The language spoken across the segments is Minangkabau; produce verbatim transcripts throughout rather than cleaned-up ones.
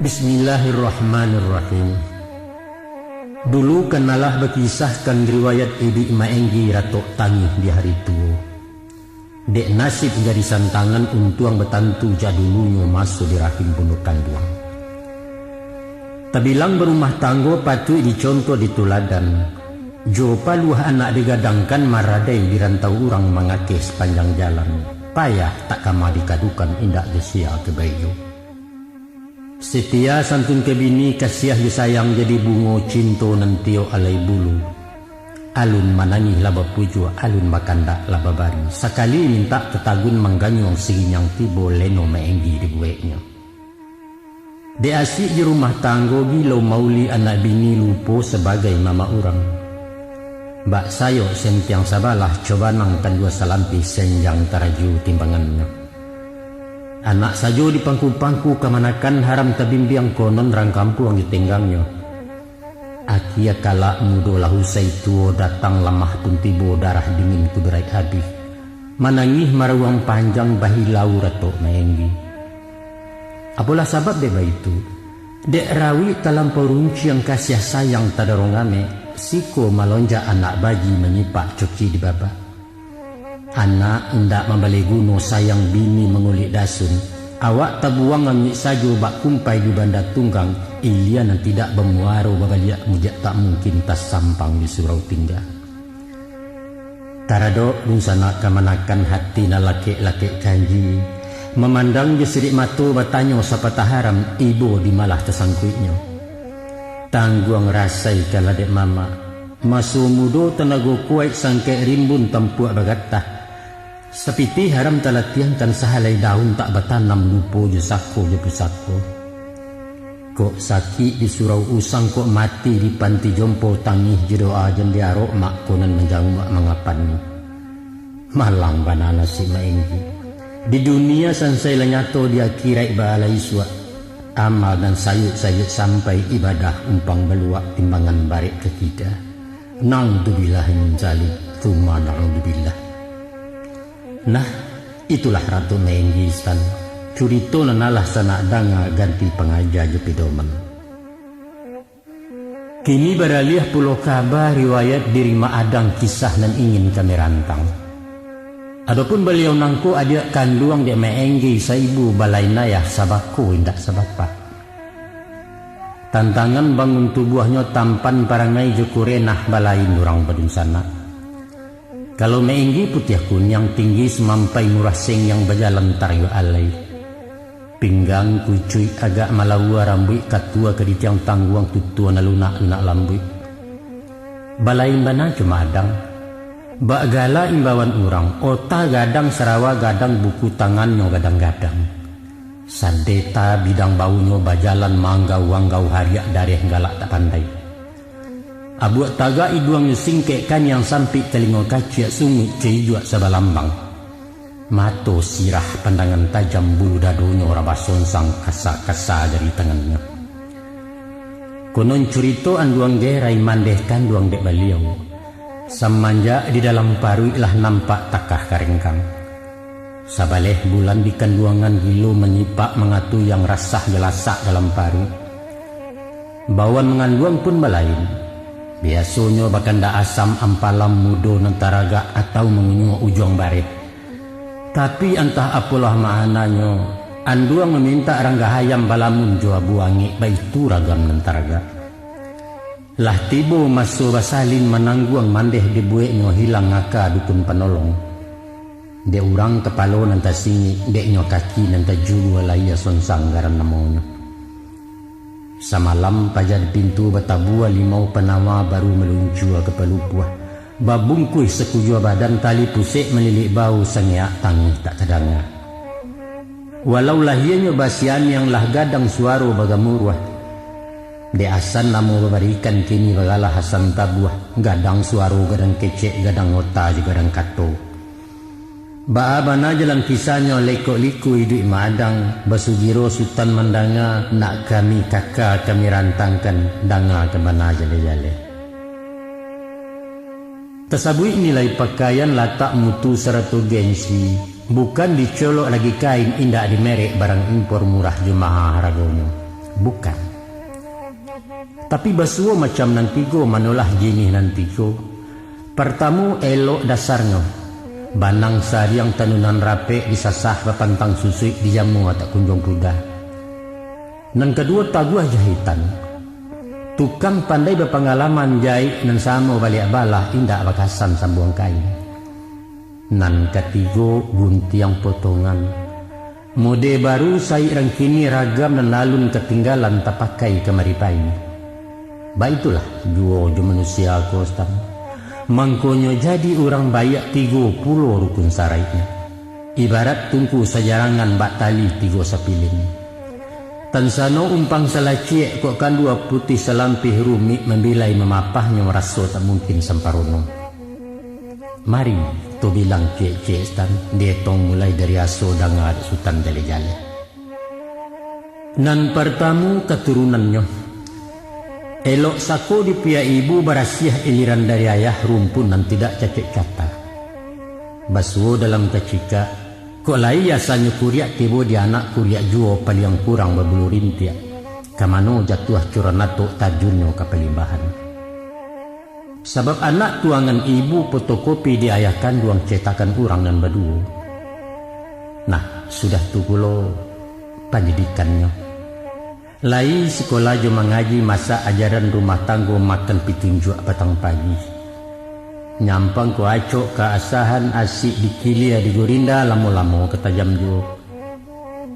Bismillahirrahmanirrahim. Dulu kan alah bakisahkan riwayat iduik Maenggi ratok tangih di hari tuo. Dek nasib jadi santangan untuang batantu jak dulunyo maso di rahim bunduak kanduang. Tabilang barumah tanggo patuik dicontoh dituladan, jo paluah anak digadangkan maradai di rantau urang mangakeh sapanjang jalan, payah tak kama dikadukan indak jo sia ka baiyo. Setia santun ka bini, kasiah jo sayang jadi bungo cinto nan tiok alai bulu. Alun manangih lah bapujuak, alun bakandak lah babari. Sakali mintak tatagun mangganyuang sirinyang tibo leno Maenggi dibueknyo. Dek asik jo rumah tanggo gilo mauli anak bini lupo sabagai mamak urang. Bak sayok sentiang sabalah cobanang kan duo salampih senjang taraju timbangannyo. Anak sajo dipangku-pangku kamanakan haram tabimbiang konon rang kampuang jo tenggangnyo. Akia kalak mudo lah usai tuo datang lamah pun tibo darah dingin kuduraik abih. Manangih marawang panjang bahilau ratok Maenggi. Apolah sabab dek baitu, dek rawik talampau runciang kasiah sayang tadorong amek, siko malonjak anak baji manyipak coki di babak. Anak indak mambaleh guno sayang bini mangulik dasun, awak tabuang amik sajo bak kumpai di banda tunggang, ilia nan tidak bamuaro babaliak mujak tak mungkin tasampang di surau tingga. Taradok dunsanak kamanakan hati nan lakek-lakek kanji, mamandang jo sirik mato batanyo sapatah haram ibo di malah tasangkuiknyo. Tangguang rasai kalah dek mamak, maso mudo tanago kuaik sangkek rimbun tampuak bagatah. Sapitih haram talatiangkan sahalai daun tak batanam lupo jo sako jo pusako. Kok sakik di surau usang, kok mati di panti jompo, tangih jo doa jan diarok mak ko nan manjauah mangapan ni. Malang bana nasib Maenggi. Di dunia sansai lah nyato di akiraik baalai suak. Amal nan sayuk-sayuk sampai ibadah umpang baluak timbangan barek ka kida. Naudzubillah min zalik, tsumma naudzubillah. Nah, itulah Ratu Maenggi Stan. Curito nan alah sanak danga ganti pangaja jo pidoman. Kini baraliah pulo kaba riwayat diri Mak Adang kisah nan ingin kami rantang. Adopun baliau nangko adiak kanduang dek Maenggi saibu balain ayah sabako indak sabapak. Tantangan bangun tubuahnyo tampan parangai jo kurenah balain urang badunsanak. Kalau Maenggi putiah kuniang tinggi sumampai murah seng yang bajalan tariuak alai. Pinggang kucuik agak malaua rambuik katua ka di tiang tangguang tutua nan lunak-lunak lambuik. Balain bana jo Mak Adang. Bak gala imbauan urang, ota gadang sarawa gadang buku tangannyo gadang-gadang. Sadeta bidang bawunyo bajalan manggau-anggau hariak dareh galak tak pandai. Abuak tagak iduangnyo singkek kaniang sampik talingo kaciak sunguik caijuak sabalambang. Mato sirah pandangan tajam bulu dadonyo rabah sonsang kasa-kasa jari tangannyo. Konon curito anduang gerai mandeh kanduang dek baliau. Samanjak di dalam paruik lah nampak takah karengkang. Sabaleh bulan di kanduangan gilo manyipak mangatu yang rasah galasak dalam paruik. Bawan manganduang pun balain. Biasonyo bakandak asam ampalam mudo nan taragak atau mangunyuak ujuang bareh. Tapi antah apolah ma'ananyo, anduang mamintak ranggah ayam balamun jo abu angek baitu ragam nan taragak. Lah tibo maso basalin manangguang mandeh dibueknyo hilang aka dukun panolong. Dek urang kapalo nan tasingik, deknyo kaki nan tajulua layia sonsang garan namonyo. Samalam paja di pintu batabua limau panawa baru maluncua ka palupuah. Babungkuih sakujua badan tali pusek malilik bau sangeak tangih tak tadanga. Walau lahianyo basianiang lah gadang suaro bagamuruah. Dek asan namo babarikan kini bagalah asan tabuah, gadang suaro gadang kecek gadang ota jo gadang kato. Baa bana jalan kisahnyo lekok-liku iduik maadang, basugiro Sutan mandanga, nak kami kaka kami rantangkan, danga ka bana jaleh-jaleh. Tasabuik nilai pakaian latak mutu sarato gengsi, bukan dicolok lagi kain indak dimerek barang impor murah jo maha haragonyo. Bukan. Tapi basuo macam nan tigo manolah jinih nan tigo. Partamo, elok dasarnyo. Banang sariang tanunan rapek disasah bapantang susuik dijamua tak kunjuang pudah. Nan kaduo, taguah jahitan. Tukang pandai bapangalaman jaik nan samo baliak balah indak bakasan sambuang kain. Nan katigo, guntiang potongan. Mode baru saik rang kini ragam nan alun katinggalan tapakai kamari pai. Baitulah juo jo manusia ko, Stan. Mangkonyo jadi urang baiak tigo pulo rukun saraiknyo. Ibarat tungku sajarangan bak tali tigo sapilin. Tansano umpang salaciek kok kandua putih salampih rumik mambilai mamapahnyo raso tak mungkin samparono. Mari, to bilang ciek-ciek Stan, dietong mulai dari aso danga dek Sutan Jaleh-jaleh. Nan partamo, katurunannyo. Elok sako dipiak ibu barasiah iliran dari ayah rumpun nan tidak cacek cata. Basuo dalam kacikak, kok lai asanyo kuriak tibo di anak kuriak juo paliang kurang babulu rintiak. Ka mano jatuah curan atok tajunnyo ka palimbahan. Sabab anak tuangan ibu fotokopi di ayah kanduang cetakan urang nan baduo. Nah, sudah tu pulo pandidikannyo. Lai sikola jo mangaji masak ajaran rumah tanggo makan pitunjuak patang pagi. Nyampang ko acok ka asahan asik dikilia digurinda lamo-lamo ka tajam juo.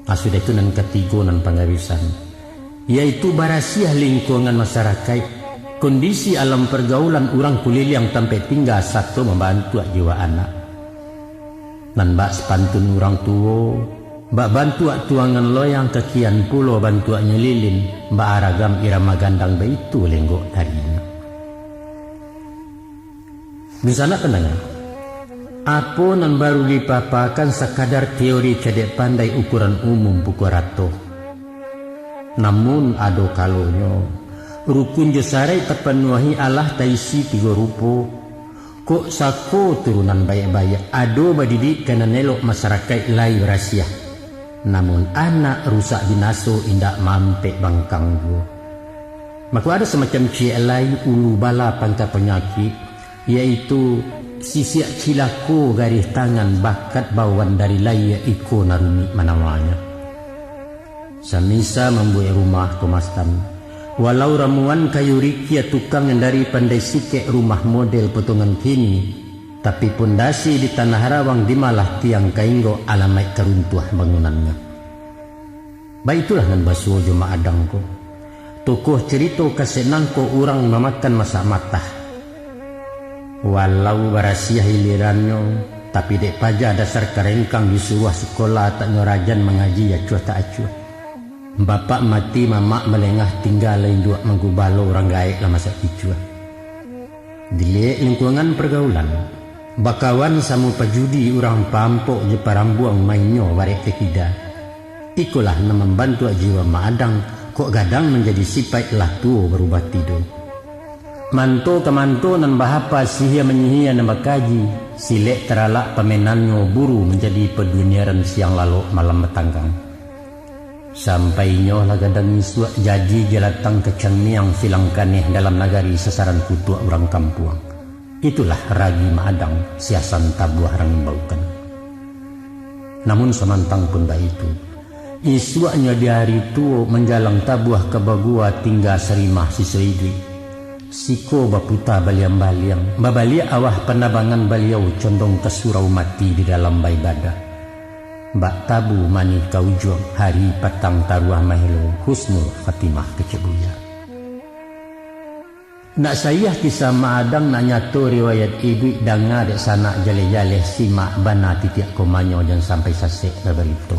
Ah, sudah tu nan katigo nan pangabisan, yaitu barasiah lingkuangan masarakaik, kondisi alam pargaulan urang kuliliang tampek tingga sato mambantuak jiwa anak. Nan bak sapantun urang tuo, bak bantuak tuangan loyang kakian pulo bantuaknyo lilin, bak aragam irama gandang baitu lenggok tarinyo. Dunsanak pandanga, apo nan baru dipapakan sakadar teori cadiak pandai ukuran umum pukua rato. Namun ado kalonyo, rukun jo saraik tapanuahi alah taisi tigo rupo. Kok sako turunan baiak-baiak, ado badidik ka nan elok masarakaik lai barasiah. Namun anak rusak binaso indak mampek bangkang juo. Mako ado samacam ciek lai ulu bala pangka panyakik, yaitu sisiak cilako garih tangan bakat bawan dari layie iko nan rumik manawanyo. Samisa mambuek rumah ko mastan, walau ramuan kayu rikia tukang nan dari pandai sikek rumah model potongan kini, tapi pondasi di tanah rawang dimalah tiang kainggok alamaik karuntuah bangunannyo. Baitulah nan basuo jo Mak Adang ko. Tokoh carito kasek nangko urang mamakan masak matah. Walau barasiah ilirannyo, tapi dek paja dasar karengkang disuruah sikola tak nyo rajan mangaji acuah tak acuah. Bapak mati mamak malengah tingga induak manggubalo urang gaek lah masak kicuah. Diliek lingkuangan pargaulan, bakawan samo pajudi urang pampok jo parambuang mainnyo barek ka kida. Ikolah nan mambantuak jiwa Mak Adang, kok gadang manjadi sipaik lah tuo barubah tido. Manto ka manto nan bahapa sihia manyihia nan bakaji, silek taralak pamenannyo buru manjadi paduniaran siang lalok malam batanggang. Sampai inyolah gadang isuak jadi jalatang kacang miang silang kaneh dalam nagari sasaran kutuak urang kampuang. Itulah ragi Mak Adang siasan tabuah rang imbaukan. Namun samantang pun baitu, isuaknyo di ari tuo manjalang tabuah ka bagua tingga sarimah siso iduik. Siko baputa baliang-baliang, babaliak awah pandabangan baliau condong ka surau mati di dalam baibadah. Bak tabu manih ka ujuang, hari patang taruah mahelo, husnul khatimah kecek buya. Nak saiah kisah Mak Adang, nak nyato riwayat iduik, danga dek sanak jaleh-jaleh, simak bana titiak komanyo, jan sampai sasek babarito.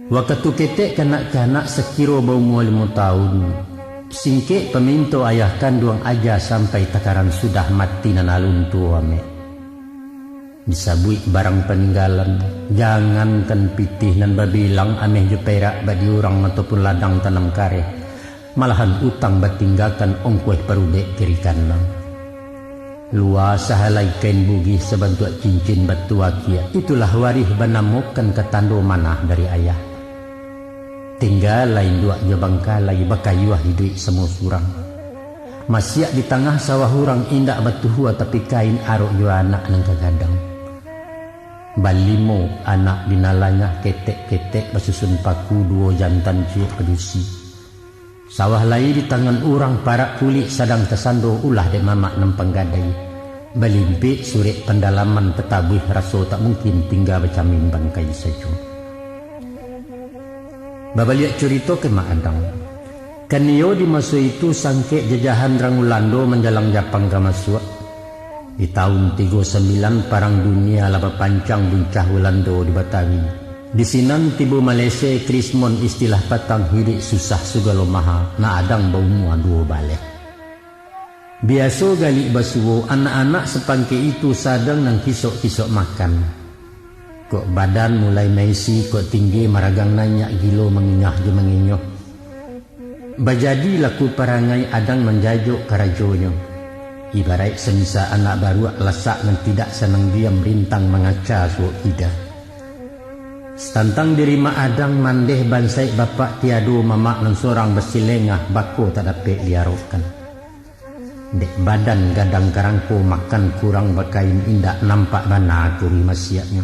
Wakatu ketek kanak-kanak sakiro baumua limo taun, singkek paminto ayah kanduang aja sampai takaran sudah mati nan alun tuo amek. Disabuik barang paninggalan, jangankan pitih nan babilang ameh jo perak bak di urang ataupun ladang tanam kareh, malahan utang batinggakan ongkoh parubek kiri kanan. Lua sahalai kain bugih sabantuak cincin batu akia, itulah warih banamokan ka tando manah dari ayah. Tingga lai induak jo bangkalai bakayuah iduik samo surang. Masiak di tangah sawah urang indak batuhua tapi kain arok jo anak nan ka gadang. Balimo anak di nalangah ketek-ketek basusun paku duo jantan ciek padusi. Sawah lai di tangan urang parak kulik sadang tasando ulah dek mamak nan panggadai. Balimpik surek pandalaman tatabuih raso tak mungkin tingga bacamin bangkai sajo. Babaliak curito ka Mak Adang. Kan iyo di maso itu sangkek jajahan rang Ulando manjalang Japang ka masuak. Di taun tigo sambilan Parang Dunia lah bapancang buncah Ulando di Batawi. Di sinan tibo Malese Krismon istilah patang hiduik susah sugalo maha, Mak Adang baumua duo baleh. Biaso galik basuo, anak-anak sapangkek itu sadang nan kisok-kisok makan. Kok badan mulai maisi, kok tinggi maragang nanyak gilo manginyah jo manginyoh. Bajadi laku parangai Adang manjajok karajonyo. Ibaraik samisa anak baruak lasak nan tidak sanang diam rintang mangaca suok kida. Satantang diri Mak Adang mandeh bansaik bapak tiado mamak nan sorang basilengah bako tak dapek diarokkan. Dek badan gadang karangko makan kurang bakain indak nampak bana kuri masiaknyo.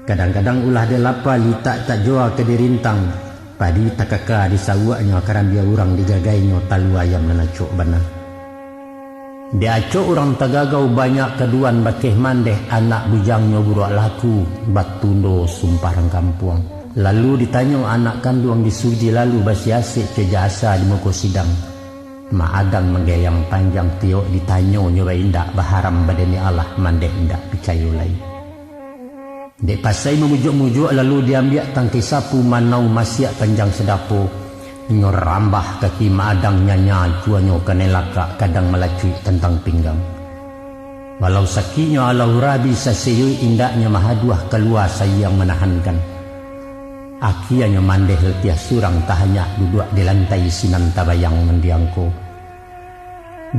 Kadang-kadang ulah dek lapa litak tak jua ka dirintang, padi takaka disawuaknyo karambia urang digagainyo talu ayam nan acok bana. Dek acok urang tagagau banyak kaduan bakeh mandeh anak bujangnyo buruak laku, batundo sumpah rang kampuang. Lalu ditanyo anak kanduang di Suji lalu basiasek jo jasa di muko sidang. Mak Adang manggayang panjang tiok ditanyo nyo baindak baharam bademi Allah mandeh indak picayo lai. Dek pasai mamujuak-mujuak lalu diambiak tangkai sapu manau masiak panjang sadapo, nyo rambah kaki Mak Adang nyanya juanyo kanai lakak kadang malacuik tantang pinggang. Walau sakiknyo alau rabi sasiyui indaknyo mahaduah kalua sayiang manahankan. Akianyo mandeh latiah surang tahanyak duduak di lantai sinan tabayang mandiangko.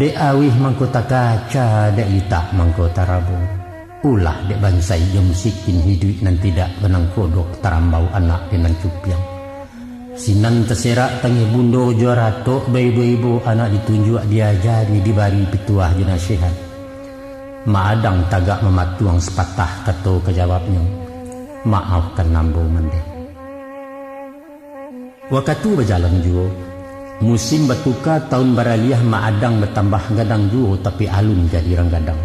Dek awih mangko takaca, dek litak mangko tarabo. Ulah dek bansaik jo musikin hiduik nan tidak banangkodok tarambau anak di nan cupiang. Sinan taserak tangih bundo jo ratok baibo-ibo anak ditunjuak diajari dibari pituah jo nasihat. Mak Adang tagak mamatuang sapatah kato ka jawabnyo, maafkan ambo mandeh. Wakatu bajalan juo, musim batuka taun baraliah Mak Adang batambah gadang juo tapi alun jadi rang gadang.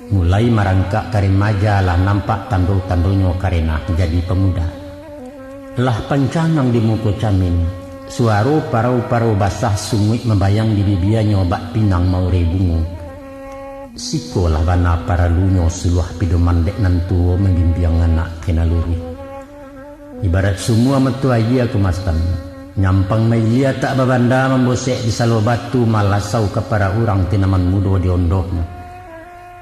Mulai marangkak ka remaja lah nampak tando-tandonyo karena jadi pamuda. Lah pancangang di muko camin, suaro parau-parau basah sunguik mambayang di bibianyo bak pinang maurai bungo. Sikolah bana paralunyo suluah pidoman dek nan tuo mambimbiang anak ka nan luruih. Ibarat sumua mato aia kumastan, nyampang mailia tak babanda mambosek di salo batu malasau ka parak urang tinaman mudo di ondohnyo.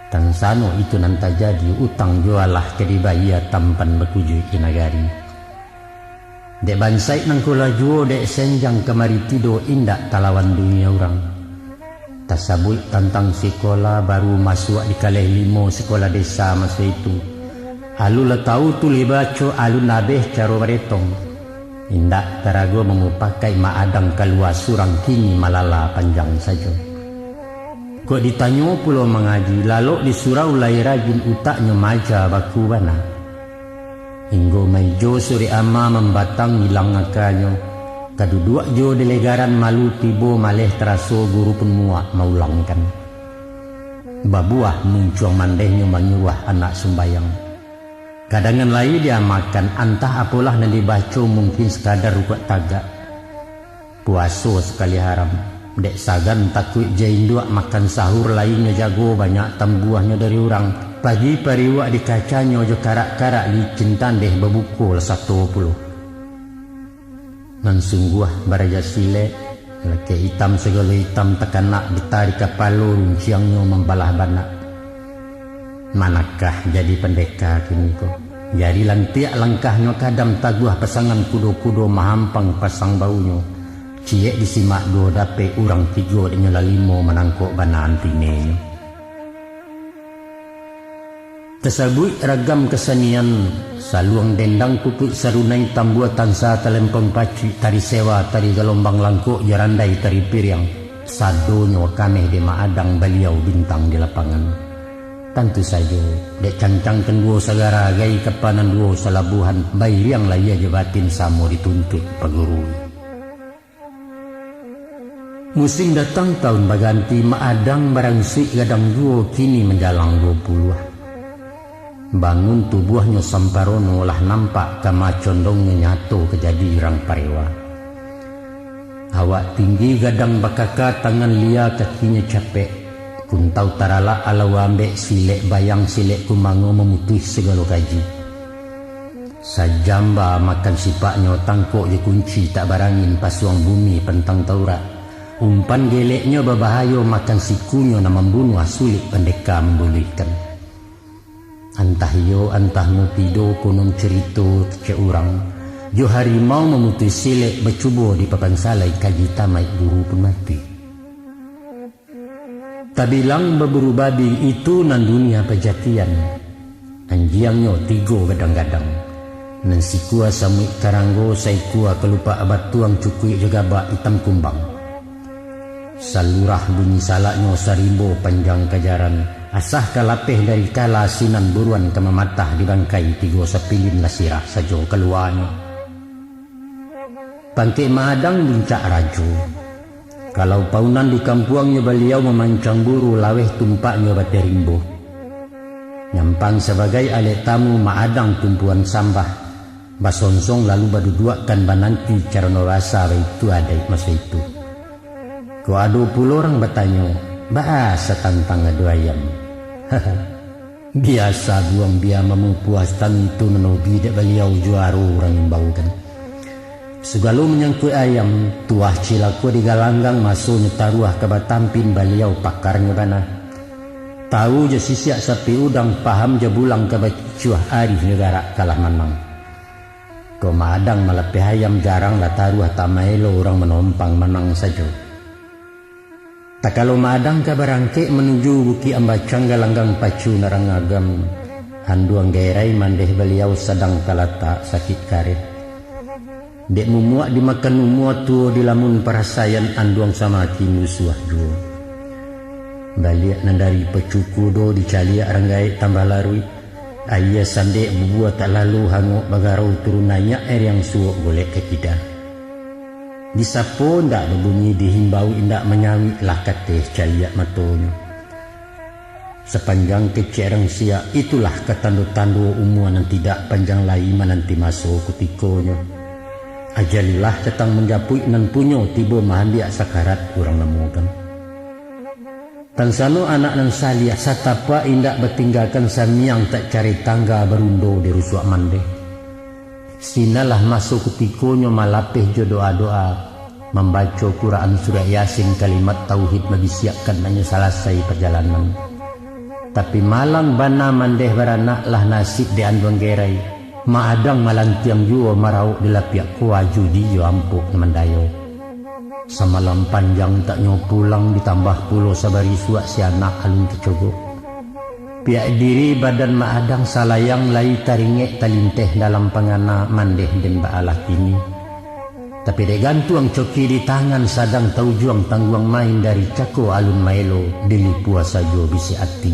Tansano itu nan tajadi utang jualah ka dibayia tampan bakujuik di nagari. Dek bansaik nangko lah juo dek senjang kamari tido indak talawan dunia urang. Tasabuik tantang sikola baru masuak di kaleh limo sikola desa maso itu. Alun lah tau tulih baco alun abeh caro baretong. Indak tarago mamupakaik Mak Adang kalua surang kini malala panjang sajo. Kok ditanyo pulo mangaji, lalok di surau lai rajin utaknyo maja baku bana. Inggo maijo surek ama mambatang ilang akanyo, ka duduak jo di legaran malu tibo maleh taraso guru pun muak maulangkan. Babuah muncuang mandehnyo manyuruah anak sumbayang. Kadangan lai diamakan antah apolah nan dibaco mungkin sakadar rukuak tagak. Puaso sakali haram, dek sagan takuik jo induak makan sahur lainyo jago banyak tambuahnyo dari urang, pagi pariuak di kacanyo jo karak-karak licin tandeh babuko lah sato pulo. Nan sungguah baraja silek, lakek itam sagalo itam takanak ditarik kapalo runciangnyo mambalah banak. Manakah jadi pandeka kini ko? Jari lantiak langkahnyo kadam taguah pasangan kudo-kudo mahampang pasang baunyo. Ciek disimak duo dapek urang tigo dinyo lalimo manangkok bana antinenyo. Tasabuik ragam kasanian, saluang dendang, kukuik sarunai, tambua tansa, talempong pacik, tari sewa, tari galombang langkok, jarandai, tari piriang, sadonyo kameh dek Mak Adang, baliau bintang di lapangan. Tantu sajo, dek cancang kan duo sagara, gai kapanan duo salabuhan, bairiang lahia jo batin samo dituntuik paguru. Musim datang taun baganti, Mak Adang baransik gadang juo, kini manjalang duo puluah. Bangun tubuahnyo samparono, lah nampak kama condongnyo, nyato ka jadi urang parewa. Awak tinggi gadang bakaka, tangan lia kakinyo capek, kuntau taralak alau ambek, silek bayang silek kumango, mamutuih sagalo kaji. Sajamba makan sipaknyo, tangkok jo kunci tak barangin, pasuang bumi pantang taurak. Umpan geleknyo babahayo, makan sikunyo nan mambunuah, sulik pandeka mambuluihkan. Antah iyo, antah mutido, konon carito kecek urang, jo harimau mamutuih silek, bacubo di papan salai, kaji tamaik guru pun mati. Tabilang baburu babi, itu nan dunia pajatian. Anjiangnyo tigo gadang-gadang. Nan sikua samuik karanggo, saikua kalupak batuang, cukuik jo gabak itam kumbang. Salurah bunyi salaknyo, sarimbo panjang kajaran. Asah ka lapeh dari kala, sinan buruan ka mamatah, di bangkai tigo sapilin, lah sirah sajo kaluanyo. Pangkek Mak Adang buncak rajo. Kalau paunan di kampuangnyo, baliau mamancang buru, laweh tumpaknyo bateh rimbo. Nyampang sabagai alek tamu, Mak Adang tumpuan sambah, basonsong lalu baduduakkan, bananti carano basa, baitu adaik maso itu. Kok ado pulo urang batanyo, baa satantang ado ayam? Biasa buang bia mamupuah, tantu nan hobi dek baliau, juaro urang imbaukan. Sagalo manyangkuik ayam, tuah cilako digalanggang, masonyo taruah ka batampin, baliau pakarnyo bana. Tahu jo sisiak sapi udang, paham jo bulang ka bakicuah, arihnyo garak kalah manang. Kok Mak Adang malapeh ayam, jarang lah taruah, tak maelo urang manompang, manang sajo. Takalo Mak Adang ka barangkek manuju Bukik Ambacang, galanggang pacu narang agam, anduang gerai mandeh baliau sadang talatak sakik kareh. Dek mumuak dimakan umua, tuo dilamun parasaian, anduang samakin usuah juo. Baliak nan dari pacu kudo, dicaliak rang gaek tambah laruik. Aia sandek bubua tak lalu hangok, bagarau turun naiak, air yang suok golek ka kida. Disapo indak babunyi, dihimbau indak manyawik, lah kateh caliak matonyo. Sapanjang kecek rang siak, itulah ka tando-tando umua nan tidak panjang lai, mananti maso kutikonyo. Ajalilah datang manjapuik, nan punyo tibo maambiak, sakarat urang namokan. Tansano anak nan saliah, satapak indak batinggakan, samiang tak cari tangga, barundo di rusuak mandeh. Sinanlah maso kutikonyo malapeh jo doa-doa, mambaco Quran surah Yasin, kalimat tauhid babisiakkan, anyo salasai pajalanan. Tapi malang bana mandeh baranak, lah nasib di anduang gerai. Mak Adang malantiang juo, marauk di lapiak ko, aju di iyo ampok nan mandayo. Samalam panjang tak nyo pulang, ditambah pulo sabarisuak si anak alun tacogok. Piak diri badan Mak Adang salayang, lai taringek talinteh dalam pangana, mandeh den baalah kini. Tapi dek gantuang coki di tangan, sadang taujuang tangguang main, dari cako alun maelo, dilipua sajo bisi ati.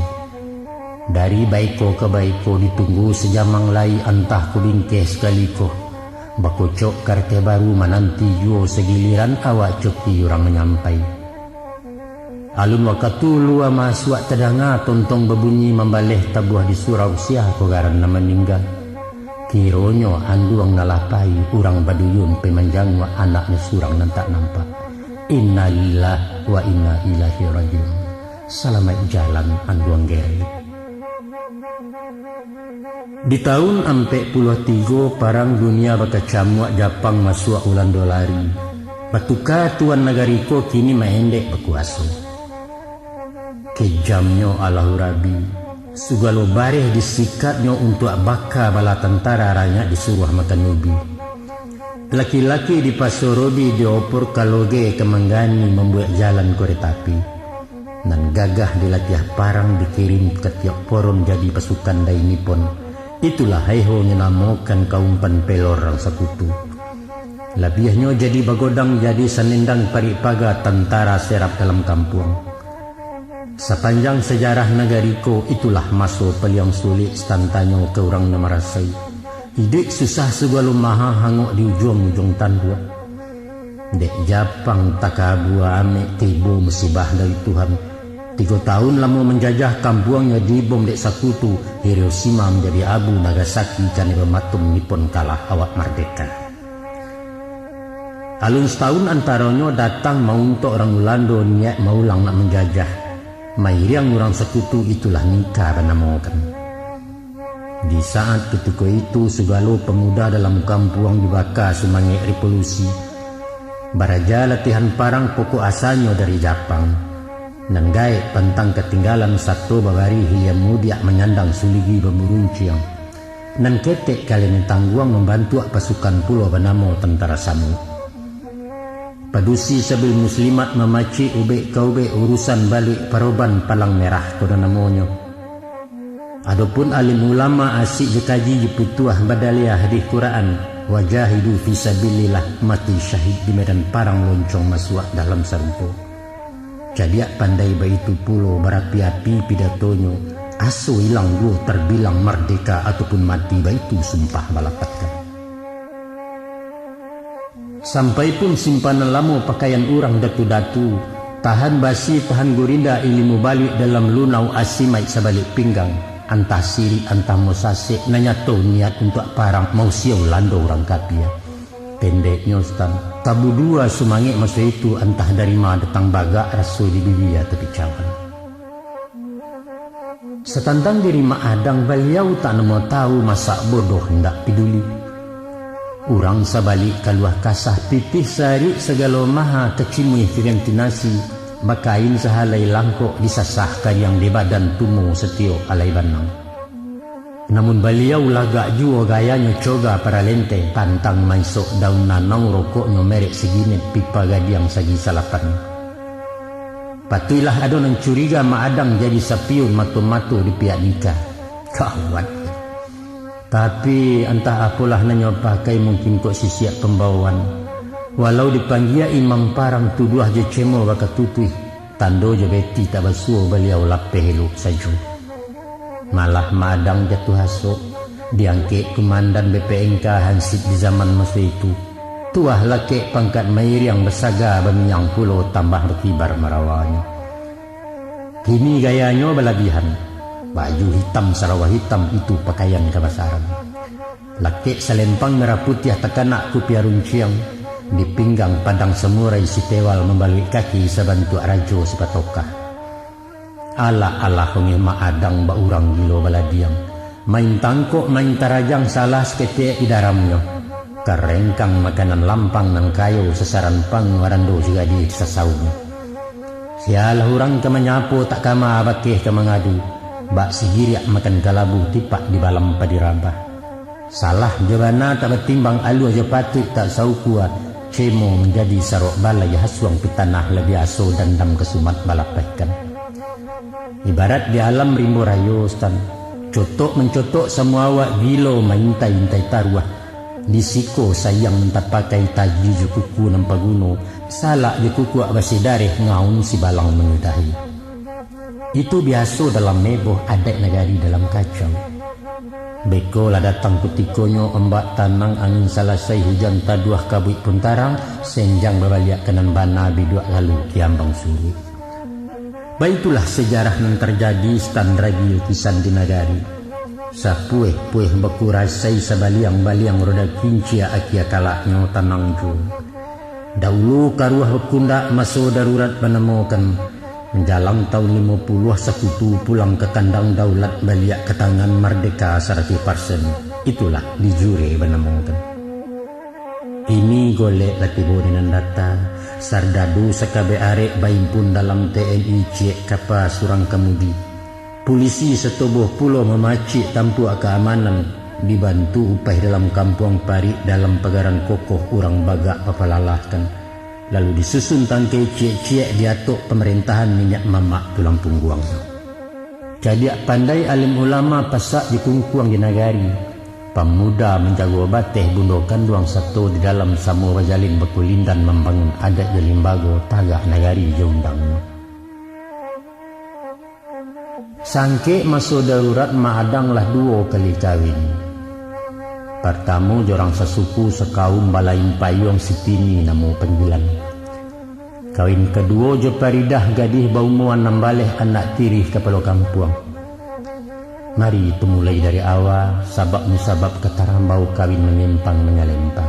Dari baiko ka baiko ditunggu sajamang lai, antah ko bingkeh sakali ko. Bakocok karateh baru mananti juo sagiliran awak coki urang manyampai. Alun wakatu lua masuak tadanga tontong babunyi mambaleh tabuah di surau, sia ko garan nan maningga. Kironyo anduang nan lah pai, urang baduyun pai manjanguak anaknyo surang nan tak nampak. Innalillahi wa inna ilaihi rajiun. Salamaik jalan anduang gerai. Di taun ampek puluah tigo, Parang Dunia bakacamuak, Japang masuak Ulando lari. Batuka tuan nagari ko, kini maendek bakuaso. Kejamnyo Allahu Rabi, sagalo bareh disikatnyo untuak baka bala tantara, ranyak disuruah makan ubi. Laki-laki di Paso Robi diopor ka Loge ka manggani mambuek jalan koreta api. Nan gagah dilatiah parang dikirim ka tiok poron jadi pasukan dari Nippon. Itulah haiho nyo namokan kaumpan pelor rang sakutu. Labiahnyo jadi bagodang jadi sanendang parik paga tantara serap dalam kampuang. Sapanjang sajarah nagari ko, itulah maso paliang sulik satantanyo ka urang nan marasai. Iduik susah sagalo maha hangok di ujuang-ujuang tanduak. Dek Japang takabua amek tibo musibah dari Tuhan. Tigo taun lamo manjajah kampuangnyo dibom dek sakutu, Hiroshima manjadi abu, Nagasaki kanai bamatum, Nippon kalah awak mardeka. Alun satahun antaronyo datang mauntok urang Ulando niaik maulang nak manjajah. Mairiang urang sakutu itulah Nika banamokan. Di saat kutiko itu, sagalo pamuda dalam kampuang dibaka sumangek revolusi. Baraja latihan parang pokok asanyo dari Japang. Nan gaek pantang katinggalan sato babari hilia mudiak manyandang suligi baburunciang. Nan ketek kalian tangguang mambantuak pasukan pulo banamo Tantara Samuik. Padusi sabil muslimat mamacik ubek ka ubek urusan baluik paroban palang merah ko nan namonyo. Adopun alim ulama asik jo kaji jo putuah badaliah hadis Quran, wajahidu fi sabilillah, mati syahid di medan parang loncong masuak dalam sarugo. Cadiak pandai baitu pulo barapi-api pidatonyo, aso ilang duo tarbilang mardeka ataupun mati baitu sumpah balapatkan. Sampai pun simpanan lamo pakaian urang datu-datu, tahan basi, tahan gurinda ilimu baluik dalam lunau asimaik sabalik pinggang, antah sirik, antah musasek, nan nyato niat untuak parang mausia Ulando urang kapia. Pendeknyo, Sutan, tabudua sumangek maso itu, antah dari ma datang bagak raso di bilia tapi cawan. Satantang diri Mak Adang, baliau tak namuah tahu, masak bodoh indak piduli. Urang sabalik kaluah kasah, pitih sarik sagalo maha, kacimuih kaganti nasi, bakain sahalai langkok, disasah kariang di badan, tumo satiok alai banang. Namun baliau lagak juo gayanyo, coga paralente, pantang maisok daun nanau, rokoknyo merek Siginet, pipa gadiang sagi salapan. Patuiklah ado nan curiga, Mak Adang jadi sapiun mato-mato di pihak Nika. Gawat. Tapi antah apolah nan nyo pakai, mungkin kok sisiak pambawaan. Walau dipanggia imam parang, tuduah jo cemo bakatutuih, tando jo beti tak basuo, baliau lapeh elok sajo. Malah Mak Adang jatuah asok, diangkek kumandan B P N K hansip di zaman maso itu. Tuah lakek pangkat mairiang, basaga baminyang pulo, tambah bakibar marawanyo. Kini gayanyo balabihan, baju hitam, sarawa hitam, itu pakaian kabasaran. Lakek salempang merah putiah takanak kupiah runciang, di pinggang padang samurai, sitewal mambaluik kaki, sabantuak rajo sipatokah. Alah-alah ongeh Mak Adang, bak urang gilo baladiang. Main tangkok, main tarajang, salah saketek di daramnyo. Karengkang makanan lampang nan kayo, sasaran pango arando sigadih sasaunyo. Sialah urang ka manyapo, tak kama bakeh ka mangadu, bak sigiriak makan kalabu, tipak di balam padi rabah. Salah jo bana tak batimbang, alua jo patuik tak saukua, cemo manjadi sarok balai, hasuang pitanah lah biaso, dandam kasumat balapehkan. Ibarat di alam rimbo rayo, Sutan, cotok mancotok samua awak, gilo maintai-intai taruah, di siko sayang nan tapakai, taji jo kuku nan paguno, salak jo kukuak basidareh, ngaun sibalang manyudahi. Itu biaso dalam eboh, adaik nagari dalam kacau. Beko lah datang kutikonyo, ombak tanang, angin salasai, hujan taduah, kabuik pun tarang, senjang babaliak ka nan bana, biduak lalu kiambang suruik. Baitulah sajarah nan tarjadi, Sutan, ragi lukisan di nagari. Sapueh-pueh bakurasai, sabaliang-baliang roda kincia, akia kalaknyo tanang juo. Daulu karuah bakundak, maso darurat banamokan, manjalang taun limo puluah, sakutu pulang ka kandang daulat, baliak ka tangan mardeka saratuih parsen, itulah di jure banamokan. Kini golek lah tibo di nan data, sardadu sakabek arek baimpun dalam T N I, ciek kapa surang kamudi. Pulisi satoboh pulo mamacik tampuak kaamanan, dibantu upaih dalam kampuang, parik dalam pagaran kokoh, urang bagak bapalalahkan. Lalu disusun tangkai ciek-ciek di atok pamarentahan niniak mamak tulang pungguang tu. Cadiak pandai alim ulama pasak dikungkuang di nagari. Pamuda manjago bateh bundo kanduang sato di dalam samo bajalin bakulindan mambangun adat jo limbago tagak nagari jo undangnyo. Sangkek maso darurat Mak Adang lah duo kali kawin. Partamo jo urang sasuku sakaum balain payuang Sitini namo panggilan. Kawin kaduo jo Paridah gadih baumua anam baleh anak tirih kapalo kampuang. Mari tumulai dari awa, sabab musabab ka tarambau kawin manyempang manyalempa.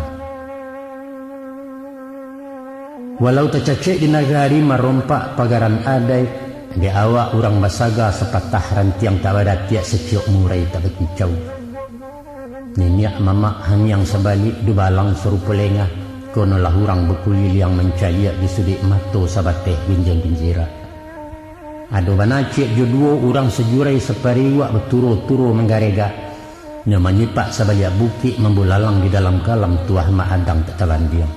Walau tacacek di nagari marompak pagaran adaik, dek awak urang basaga sapatah rantiang tak badatiak saciok murai tak bakicau. Niniak mamak hangiang sabalik dubalang sarupo lengah, konolah urang bakuliliang mancaliak di suduik mato sabateh ginjang ginjirak. Ado bana ciek jo duo urang sajurai sapariuak baturo-turo manggaregak, nyo manyipak sabaliak bukik mambulalang di dalam kalam tuah Mak Adang tak tabandiang.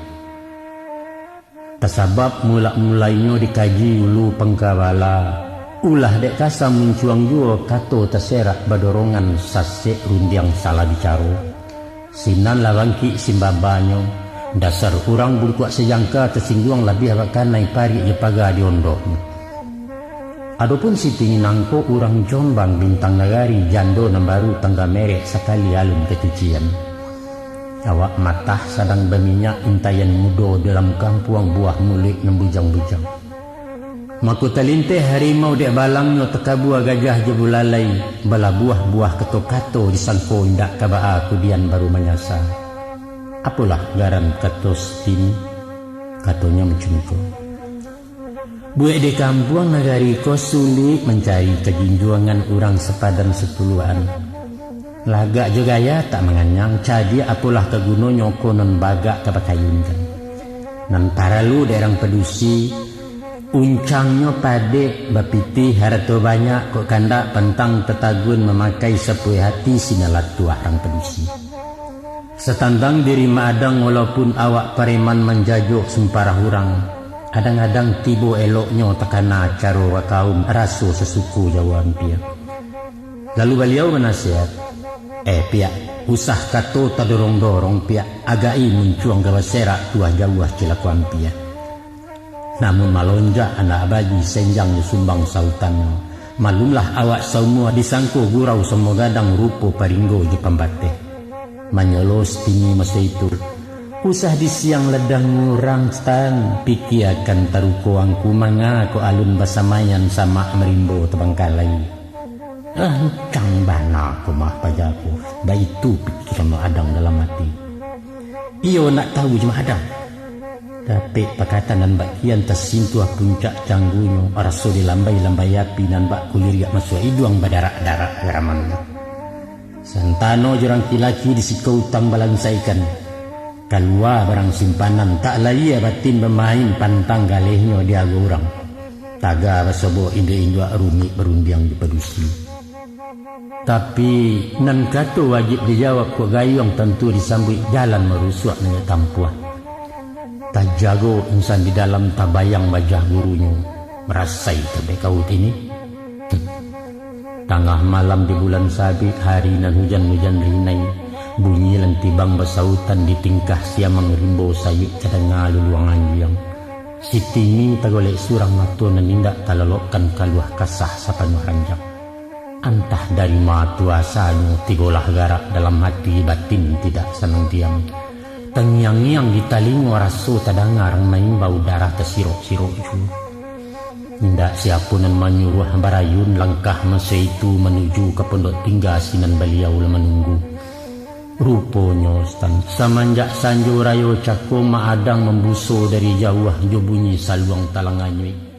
Tasabab mulak-mulainyo dikaji ulu pangkabala, ulah dek kasa muncuang juo kato taserak badorongan sasek rundiang salah bicaro. Sinan lah bangkik simbabanyo, dasar urang bungkuak sajangka tasingguang labiah bakanai parik jo paga di ondoknyo. Adopun Sitini nangko urang Jombang Bintang Nagari, jando nan baru tangga merek sakali alun kacucian. Awak matah sadang baminyak, intaian mudo dalam kampuang buah muluik nan bujang-bujang. Mako talinteh harimau dek balangnyo takabua gajah jo bulalai, balabuah buah kato-kato disangko indak ka baa kudian baru manyasa. Apolah garan kato Sitini? Katonyo macam ko. Buek di kampuang nagari ko sulik mancari kajinjuangan urang sapadan satuluakan. Lagak jo gaya tak manganyang, cadiak apolah ka gunonyo ko nan bagak ka bakayunkan. Nan paralu dek urang padusi, uncangnyo padek, bapitih, harato banyak, kok kandak pantang tatagun mamakai sapuai hati sinan lah tuah urang padusi. Satantang diri Mak Adang, walaupun awak pareman manjajok sumpah urang, adang-adang tibo eloknyo takana caro bakaum raso sasuku jauah ampia. Lalu baliau banasihat, "Eh, Piak, usah kato tadorong-dorong, Piak, agak-i muncuang ka baserak tuah jauah cilako ampia." Namun malonjak anak bagi senjang jo sumbang sautannyo. Maklumlah awak saumua disangko gurau samo gadang rupo paringgo jo pambateh. Manyolo Sitini maso itu, "Usah disiang ladang urang, Tan, pikiakan taruko angku manga kok alun basamaian samak marimbo tabangkalai." Rancang bana ko mah paja ko, baitu pikiran Mak Adang dalam ati. Iyo nak tahu je Mak Adang. Dapek pakatan nan bak kian tasintuah puncak canggunyo, raso dilambai-lambai api nan bak kuliriak masuak iduang badarak-darak garamannyo. Santano jo rangki laki di siko utang balansaikan. Kalua barang simpanan, tak layie batin bamain pantang galehnyo di ago urang. Taga basobok induak-induak rumik barundiang di padusi. Tapi, nan kato wajib dijawab kok gayuang tantu disambuik jalan marusuak nan indak tampuah. Tajago insan di dalam tabayang wajah gurunyo, marasai tabek kaut ini. Tangah malam di bulan sabik, hari nan hujan-hujan rinai, bunyi lantibang basautan di tingkah siamang rimbo sayuik tadanga luluang anjiang. Sitini tagolek surang mato nan indak talolokkan kaluah kasah sapanuah ranjang. Antah dari ma tu asanyo, tibolah garak dalam hati, batin tidak sanang diam. Tangiang-ngiang di talingo, raso tadanga rang maimbau, darah tasirok-sirok juo. Indak siapo nan manyuruah barayun langkah maso itu manuju ka pondok tingga sinan baliau lah manunggu. Ruponyo, Stan, samanjak sanjo rayo cako Mak Adang mambuso dari jauah jo bunyi saluang talang anyuik.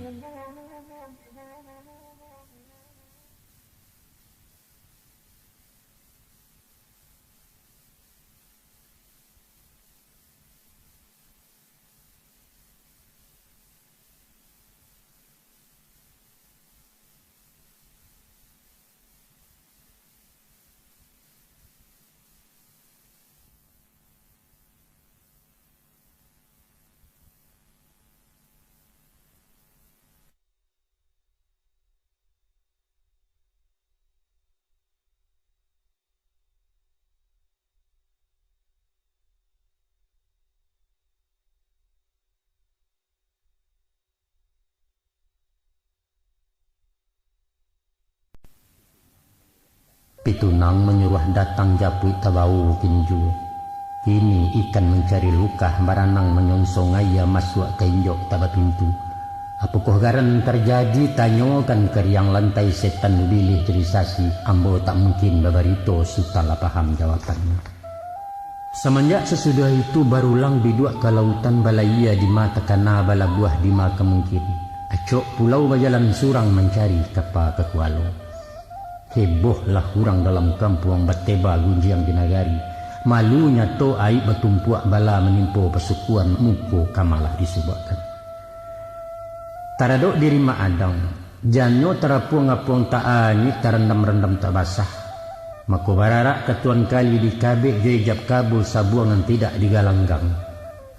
Itu nan manyuruah datang japuik tabawo kinjo. Kini ikan mancari lukah, baranang manyonsong aia masuak ka injok tabapintu. Apokoh garan tarjadi, tanyokan ka riang lantai setan dubilih jadi sasi, ambo tak mungkin babarito, Sutan lah paham jawabannyo. Samanjak sasudah itu barulang biduak ka lautan, balayia di ma takana, balabuah di ma ka mungkin. Acok pulau bajalan surang mancari kapa ka kualo. Hebohlah urang dalam kampuang, bateba gunjiang di nagari. Malu nyato aib batumpuak, bala manimpo pasukuan, muko ka malah disubuakkan. Taradok diri Mak Adang, janyo tarapuang-apuang tak anyuik, tarandam-randam tak basah. Mako bararak ka Tuan Kali, dikabek jo ijab kabul, sabuangan tidak digalanggang.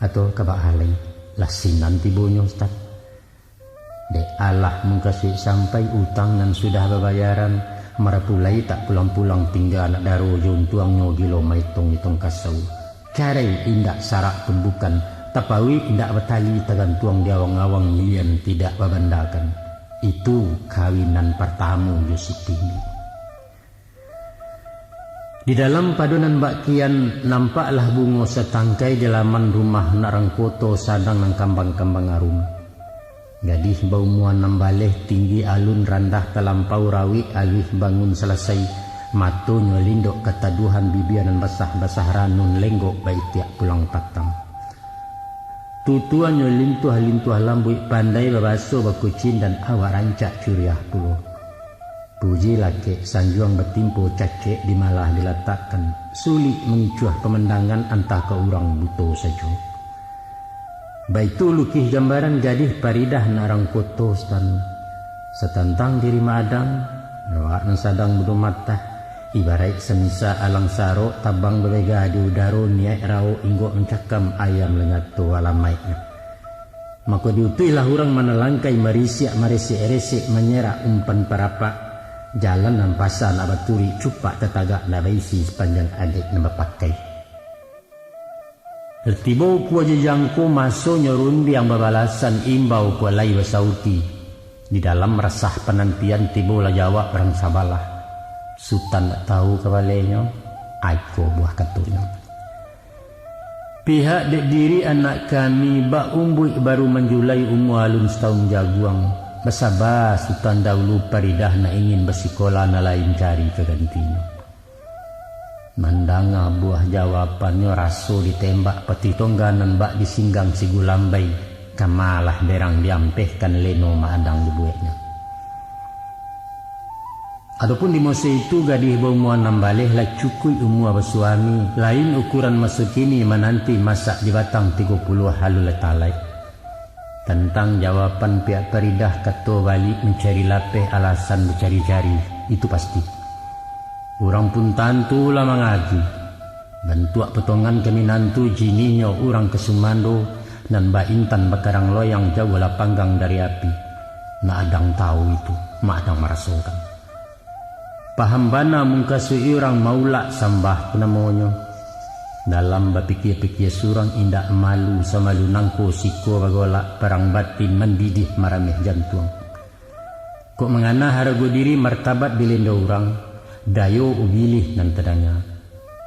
Atau ka baa lai, lah sinan tibonyo, Ustaz. Dek alah mungkasuik sampai, utang nan sudah babayaran, marapulai tak pulang-pulang, tingga anak daro jo untuangnyo, gilo maetong-etong kasau. Karai indak sarak pun bukan, tapauik indak batali, tagantuang di awang-awang, lian tidak babandakan. Itu kawinan partamo jo Siti. Di dalam pado nan bak kian, nampaklah bungo satangkai di laman rumah nak rang koto, sadang nan kambang-kambang arum. Gadih baumua anam baleh, tinggi alun randah talampau, rawik aluih bangun salasai, matonyo lindok kataduahan, bibia nan basah-basah ranun, lenggok baitiak pulang patang. Tutuannyo lintuah-lintuah lambuik, pandai babaso bakucing, dan awak rancak curiah pulo. Puji lakek, sanjuang batimpo, cacek di ma lah dilatakkan, sulik mangicuah pamandangan, antah ka urang buto sajo. Baitu lukih gambaran gadih Paridah nak rang koto, Sutan. Satantang diri Mak Adang, awak nan sadang bunuh matah, ibaraik samisa alang sarok, tabang babega di udaro, niaik rawok inggok mancakam, ayam lah nyato alamaiknyo. Mako diutuihlah urang manalangkai, marisiak maresek-resek, manyerak umpan parapak, jalan nan pasa nak baturuik, cupak tatagak nak baisi, sapanjang adaik nan bapakai. Lah tibo ukua jo jangko, masonyo rundiang babalasan, imbau kok lai basauti. Di dalam rasah panantian, tibolah jawab rang sabalah. Sutan ndak tahu kabalenyo, aiko buah katonyo. Pihak dek diri anak kami, bak umbuik baru manjulai, umua alun satahun jaguang. Basaba Sutan dahulu, Paridah nak ingin basikola, nan lain cari ka gantinyo. Mandanga buah jawabannyo, raso ditembak patih tongga, nan bak disinggang si Gulambai, ka ma lah berang diampehkan leno Mak Adang dibueknyo. Adopun di maso itu, gadih baumua anam baleh lah cukuik umua basuami, lain ukuran maso kini mananti masak di batang tigo puluah alun lah talaik. Tantang jawaban pihak Paridah, kato baliak mancari lapeh, alasan bacari-cari, itu pasti. Urang pun tantu lah mangaji. Bantuak potongan ka minantu, jinihnyo urang ka sumando, nan baintan bakarang loyang, jauahlah panggang dari api. Nak Adang tahu itu, Mak Adang marasokan. Paham bana mungkasuik urang, maulak sambah tu namonyo. Dalam bapikia-pikia surang, indak malu samalu nangko, siko bagolak, parang batin mandidih marameh jantuang. Kok mangana harago diri, martabat dilendo urang, dayo ubilih nan tadanga.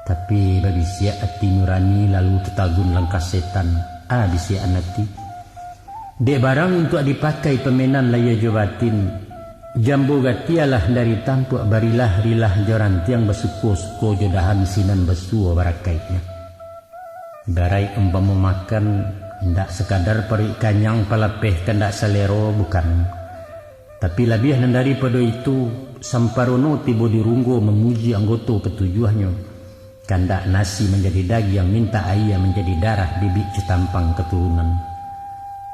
Tapi babisiak ati nurani, lalu tatagun langkah setan, a bisiakan ati. Dek barang untuak dipakai, pamenan lahia jo batin, jambo gatialah dari tampuak, barilah-rilah jo rantiang, basuko-suko jo dahan, sinan basuo barakaiknyo. Ibaraik umpamo makan, indak sakadar paruik kanyang, palapeh kandak salero, bukan. Tapi labiah nan daripado itu, samparono tibo di runggo, mamuji anggoto katujuahnyo. Kandak nasi manjadi dagiang, mintak aia manjadi darah, bibik jo tampang katurunan.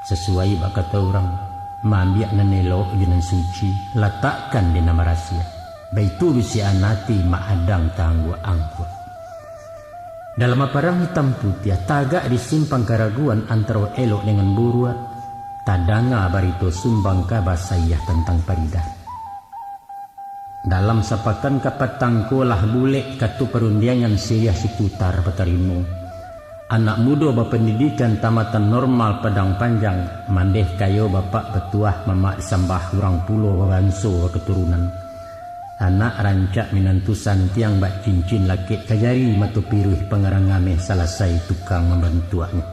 Sasuai bak kato urang, maambiak nan elok jo nan suci, latakkan di nan marasiak. Baitu bisiakan ati Mak Adang taangguak-angguak. Dalam paparang hitam putiah, tagak di simpang karaguan antaro elok dengan buruak, tadanga barito sumbang kaba saiah tantang Paridah. Dalam sapakan kapatang ko lah bulek kato parundiangan, siriah siputar batarimo. Anak mudo bapandidikan tamatan normal Padang Panjang, mandeh kayo bapak batuah, mamak disambah urang pulo babanso bakaturunan. Anak rancak minantu santiang bak cincin lakek ka jari, mato piruih pangarang ameh salasai tukang mambantuaknyo.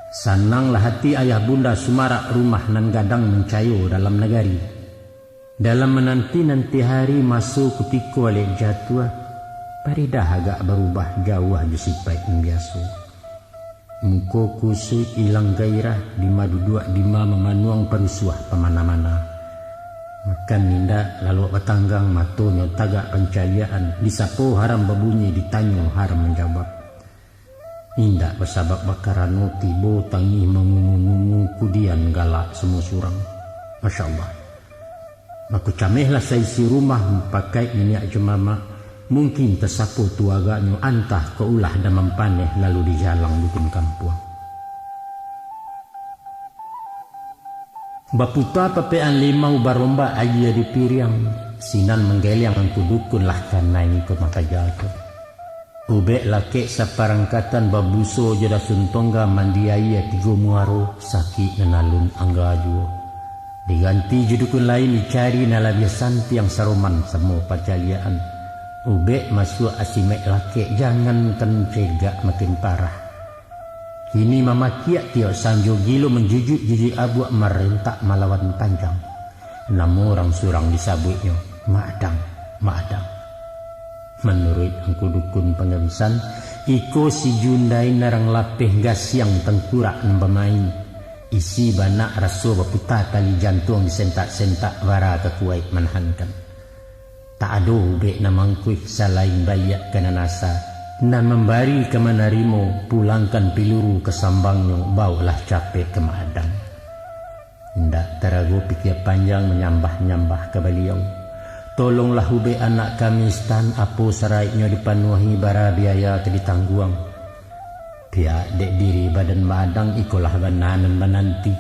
Sananglah hati ayah bunda sumarak rumah nan gadang mancayo dalam nagari. Dalam mananti-nanti hari maso kutiko alek jatuah, Paridah agak barubah jauah jo sipaik nan biaso. Muko kusuik ilang gairah, dima duduak dima mamanuang parusuah pamana-mana. Makan indak, laluak batanggang, matonyo tagak pancaliakan, disapo haram babunyi, ditanyo haram manjawab. Indak basabab bakarano tibo tangih mangungu-ngungu, kudian galak samo surang. Masya Allah. Mako camehlah saisi rumah, mupakaik niniak jo mamak, mungkin tasapo tu agaknyo antah ka ulah damam paneh lalu dijalang dukun kampuang. Baputa papekan limau barombak aia di piriang, sinan manggeliang angku dukun lah kanai ko makaja tu. Ubek lakek saparangkatan babuso jo dasun tongga mandi aia tigo muaro, sakik nan alun angga juo. Diganti jo dukun lain dicari nan labiah santiang saroman samo pacaliakan. Ubek masuak asimek lakek jangankan cegak makin parah. Kini mamakiak tiok sanjo gilo manjujuik-jujuik abuak marentak malawan panjang. Namo urang surang disabuiknyo Maadang, Maadang. Manuruik angku dukun pangabisan, iko si Jundai narang lapeh gasiang tangkurak nan bamain. Isi banak raso baputa tali jantuang disentak-sentak bara ka kuwaik manahankan. Tak ado ubek nan mangkuih salain baliak ka nan asa, nan mambari ka manarimo, pulangkan piluru ka sambangnyo, bawoklah capek ka Maadang. Indak tarago pikia panjang manyambah-nyambah ka Baliau. Tolonglah ubek anak kami, Stan, apo saraiknyo dipanuahi, bara biaya ka ditangguang. Pihak dek diri badan Maadang ikolah bana nan mananti.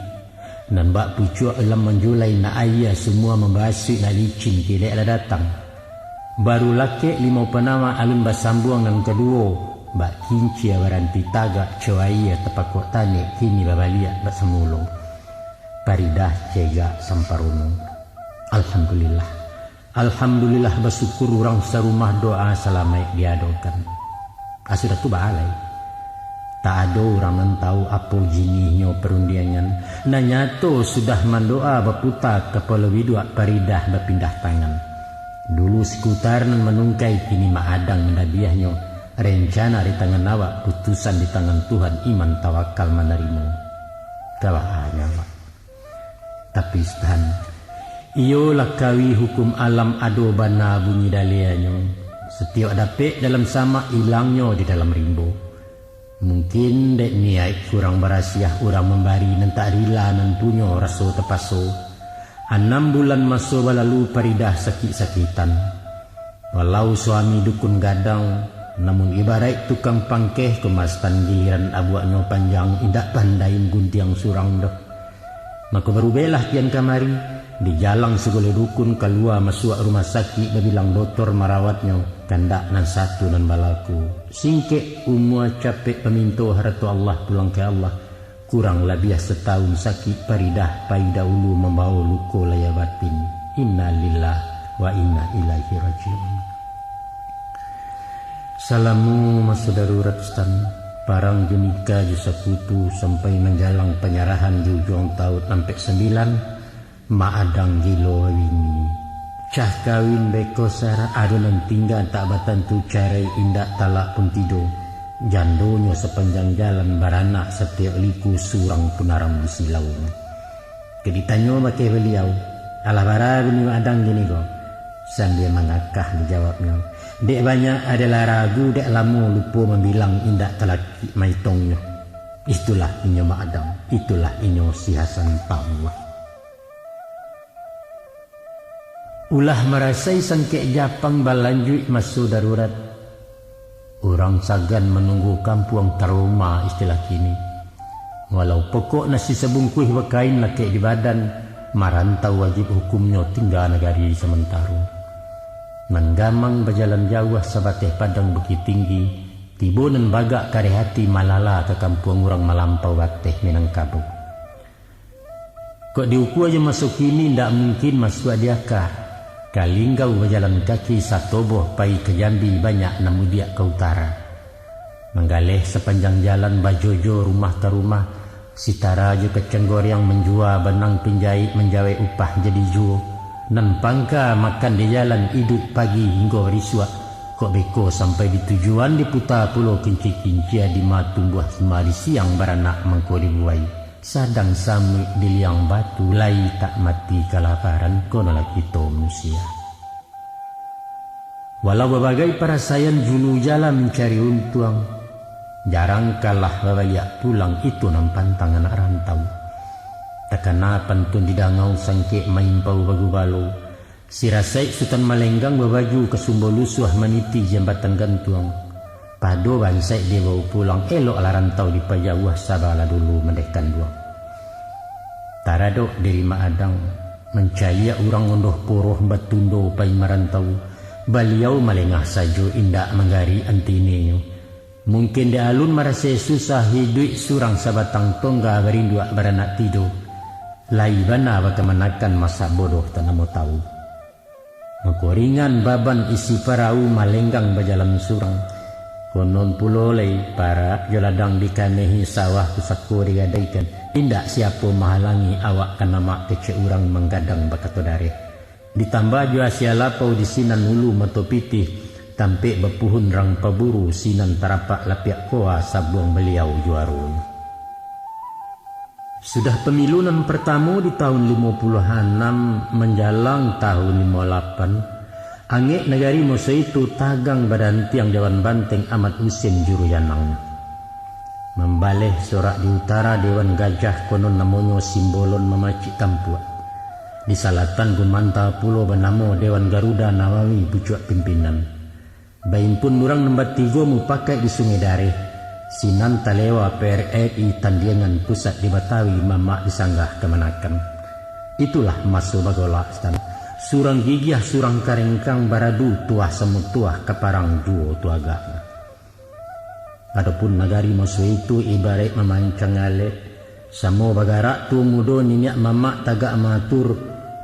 Nan bak pucuak lam manjulai nak aia, sumua mambasuik nak licin kidek lah datang. Baru lakek limau panama alun basambuang nan kaduo, bak kincia baranti tagak, co aia tapakok tanek, kini babaliak bak samulo. Paridah cegak samparono. Alhamdulillah. Alhamdulillah, basyukur urang sarumah, doa salamaik diadokan. Ah, sudah tu baalai. Tak ado urang nan tahu apo jinihnyo parundiangan. Nan nyato sudah mandoa baputa kapalo biduak, Paridah bapindah tangan. Dulu Sikutar nan manungkai, kini Maadang nan dabiahnyo. Rencana di tangan awak, putusan di tangan Tuhan, iman tawakal manarimo. Kabahanyo awak. Tapi Stan, iyo lakawi hukum alam ado bana bunyi dalianyo. Satiok dapek dalam samak, ilangnyo di dalam rimbo. Mungkin dek niaik kurang barasiah urang mambari nan tak rila nan punyo raso tapaso. Anam bulan maso balalu Paridah sakik-sakitan. Walau suami dukun gadang, namun ibaraik tukang pangkeh, ko ma Stan giliran abuaknyo panjang, indak pandai mangguntiang surang doh. Mako barubeklah kian kamari, dijalang sagalo dukun kalua masuak rumah sakik, babilang dotor marawatnyo, kandak nan satu nan balaku. Singkek umua, capek paminto, harato Allah pulang ka Allah. Kurang labiah satahun sakik Paridah, pai dahulu mambawo luko lahia batin. Innalillah wa inna ilaihi raji'un. Salamo maso darurat Stan, parang jo nikah jo sakutu sampai manjalang panyarahan di ujuang taun ampek sambilan, Maadang gilo babini. Cah kawin beko sara, ado nan tingga tak batantu, carai indak talak pun tido. Jandonyo sapanjang jalan baranak, satiok liku surang pun aram di silaunyo. Kok ditanyo bakeh baliau, "Alah bara bini Maadang kini ko?" Sambia mangakah dijawabnyo, "Dek banyak adalah ragu, dek lamo lupo mambilang, indak talakik maitongnyo. Itulah inyo Maadang, itulah inyo si Hasan Tawah." Ulah marasai sangkek Japang balanjuik maso darurat. Urang sagan manunggu kampuang taroma istilah kini. Walau pokok nasi sabungkuih bakain lakek di badan, marantau wajib hukumnyo tingga nagari samantaro. Nan gamang bajalan jauah sabateh padang Bukittinggi, tibo nan bagak kareh ati malala ka kampuang urang malampau bateh Minangkabau. Kok diukua jo maso kini, ndak mungkin masuak di aka. Kalinggau bajalan kaki, satoboh pai ka Jambi, banyak nan mudiak ka utara. Manggaleh sapanjang jalan, bajojo rumah ka rumah, sitara jo kacang goreang, manjua banang pinjaik, manjawek upah jadi juo. Nan pangka makan di jalan, iduik pagi hinggo barisuak. Kok beko sampai di tujuan, diputa pulo kincia-kincia, dima tumbuah sima, di siang baranak mangko dibuai. Sadang samuik di liang batu, lai tak mati kalaparan, kono lah kito manusia. Walau babagai parasaian, julu jalan mancari untuang, jarang kalah babaliak pulang, itu nan pantang anak rantau. Takana pantun di dangau, sangkek maimpau bagubalo, Sirasaik Sutan Malenggang, babaju ka sumbo lusuah, maniti jambatan gantuang. Pado bansaik dibao pulang, eloklah rantau dipajauah, sabalah dulu mandeh kanduang. Taradok diri Mak Adang, mancaliak urang ondoh poroh, batundo pai marantau. Baliau malengah sajo, indak manggarik antininyo. Mungkin dek alun marasai susah, iduik surang sabatang tongga, barinduak baranak tido. Lai bana bakamanakan, masa bodoh tanamo tau. Mako ringan baban isi parau, Malenggang bajalan surang. Konon pulo lai, parak jo ladang dikanehi, sawah pusako digadaikan. Indak siapo mahalangi, awak ka namak kecek urang, manggadang bakato dareh. Ditambah jo asia lapau, di sinan ulu mato pitih, tampek bapuhun rang paburu, sinan tarapak lapiak koa, sabuang baliau juaronyo. Sudah pamilu nan partamo di tahun limo puluah anam, manjalang tahun limo lapan, angek nagari maso itu tagang badantiang Dewan Banteng Amat Husin Jurujanang. Mambaleh sorak di utara Dewan Gajah, konon namonyo Simbolon Mamacik Tampuak. Di salatan gumanta pulo banamo Dewan Garuda Nawawi Pucuak Pimpinan. Baimpun urang nan batigo mupakaik di Sungai Dareh, sinan talewa P R R I Tandiangan Pusat di Batawi, mamak di sanggah kamanakan. Itulah maso bagolak sinan. Surang gigiah, surang karengkang, baradu tuah samo tuah, ka parang juo tu agaknyo. Adopun nagari maso itu ibaraik mamancang alek, samo bagarak tuo mudo niniak mamak tagak maatur,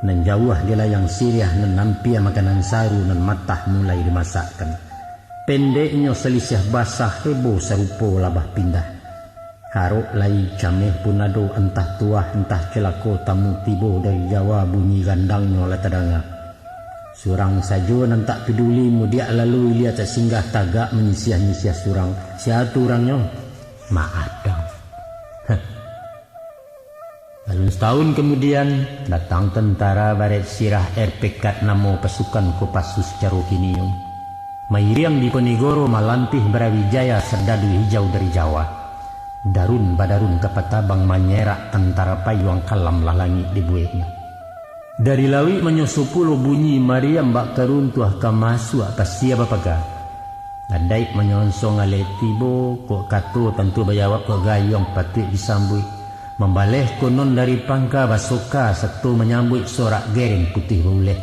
nan jauah di layang siriah, nan ampia makanan saru, nan matah mulai dimasakkan. Pendeknyo, salisiah basah, hebo sarupo labah pindah. Harok lai cameh pun ado, antah tuah, antah cilako, tamu tibo dari Jawa, bunyi gandangnyo lah tadanga. Surang sajo nan tak paduli, mudiak lalu ilia tak singgah, tagak manyisiah-nyisiah surang. Sia tu urangnyo? Mak Adang. Heh. Alun satahun kamudian, datang tentara barek sirah, R P K namo pasukan Kopassus caro kini. Mairiang Diponegoro, malantih Brawijaya, sardadu hijau dari Jawa. Darun badarun Kapatabang, manyerak tantara payuang, kalam lah langik dibueknyo. Dari lauik manyoso pulo, bunyi mariam bak karuntuah, ka masuak pasia bapaga. Adaik manyonsong alek tibo, kok kato tantu bajawab, kok gayuang patuik disambuik. Mambaleh konon dari pangka basoka, sato manyambuik sorak gereng putuih bauleh.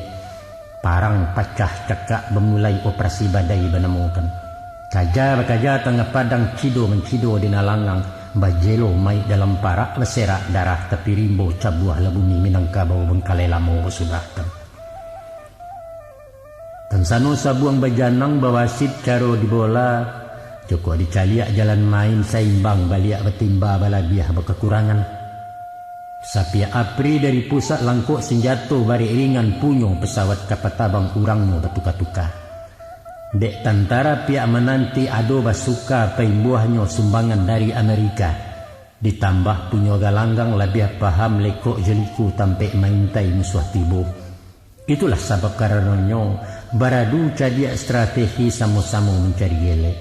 Parang pacah cakak, bamulai operasi badai banamokan. Kaja bakaja tangah padang, cido mancido di nan langang, bajelo mayik dalam parak, baserak darah tapi rimbo, cabuahlah bumi Minangkabau, bangkalai lamo basudahkan. Tansano sabuang bajanang, bawasit caro di bola, jokok dicaliak jalan main, saimbang baliak batimba, balabiah bakakurangan. Sapiak apri dari pusat, langkok sinjato barek ringan, punyo pesawat Kapatabang, urangnyo batuka-tuka. Dek tantara piak mananti, ado basuka paimbuahnyo, sumbangan dari Amerika. Ditambah punyo galanggang, labiah paham lekok jo liku, tampek maintai musuah tibo. Itulah sabab karanonyo, baradu cadiak strategi, samo-samo mancari gelek.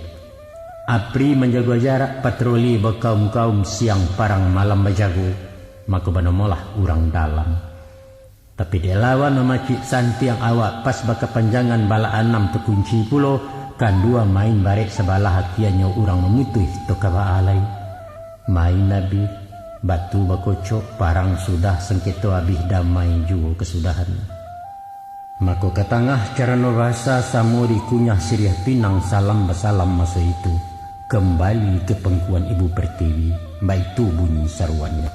Apri manjago jarak, patroli bakaum-kaum, siang parang malam bajago, mako banamolah urang dalam. Tapi dek lawan mamacik santiang, awak pas bakapanjangan, balak anam takunci pulo, kandua main barek sabalah, akianyo urang mamutuih, toka baalai. Main abih, batu bakocok, parang sudah, sangketo abih, damai juo kasudahan. Mako ka tangah carano basa, samo dikunyah siriah pinang, salam basalam maso itu, kambali ka pangkuan Ibu Pertiwi, baitu bunyi saruannyo.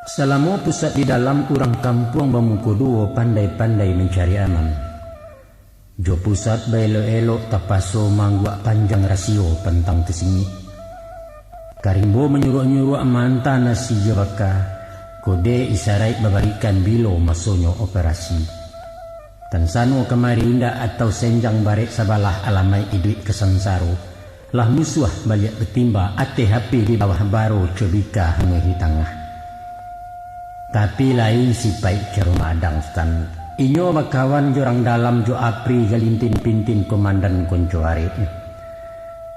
Salamo pusat di dalam, urang kampuang bamuko duo pandai-pandai mancari aman. Jo pusat baelok-elok tapaso maangguak panjang rasio pantang tasingik. Karimbo manyuruak-nyuruak maanta nasi jo baka, kode isaraik babarikan bilo masonyo operasi. Tansano kamari indak atau senjang barek sabalah alamaik iduik ka sansaro. Lah musuah baliak batimba, ateh api di bawah baro cobika hanguih di tangah. Tapi lain sipaik caro Maadang Sutan. Inyo bakawan jo urang dalam jo Apri galintin-pintin komandan konco areknyo.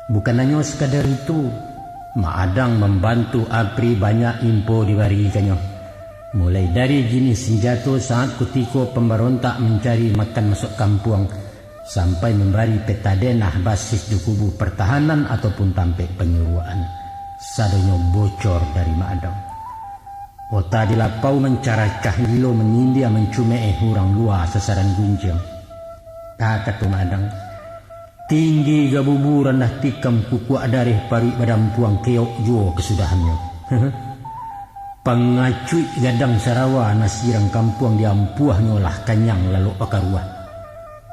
Bukan hanyo sakadar itu, Maadang mambantu Apri banyak info dibarikannyo. Mulai dari jinih sinjato saat kutiko pambarontak mancari makan masuak kampuang, sampai mambari peta denah basis jo kubu partahanan ataupun tampek panyuruakan. Sadonyo bocor dari Maadang. Ota di lapau mancaracah, gilo manyindia mancumeeh urang lua sasaran gunjiang. Ka kato Maadang, tinggi gabubu randah tikam kukuak dareh paruik badampuang keok juo kasudahannyo. Pangacuik gadang sarawa nasi urang kampuang diampuahnyo lah kanyang lalok bakaruah.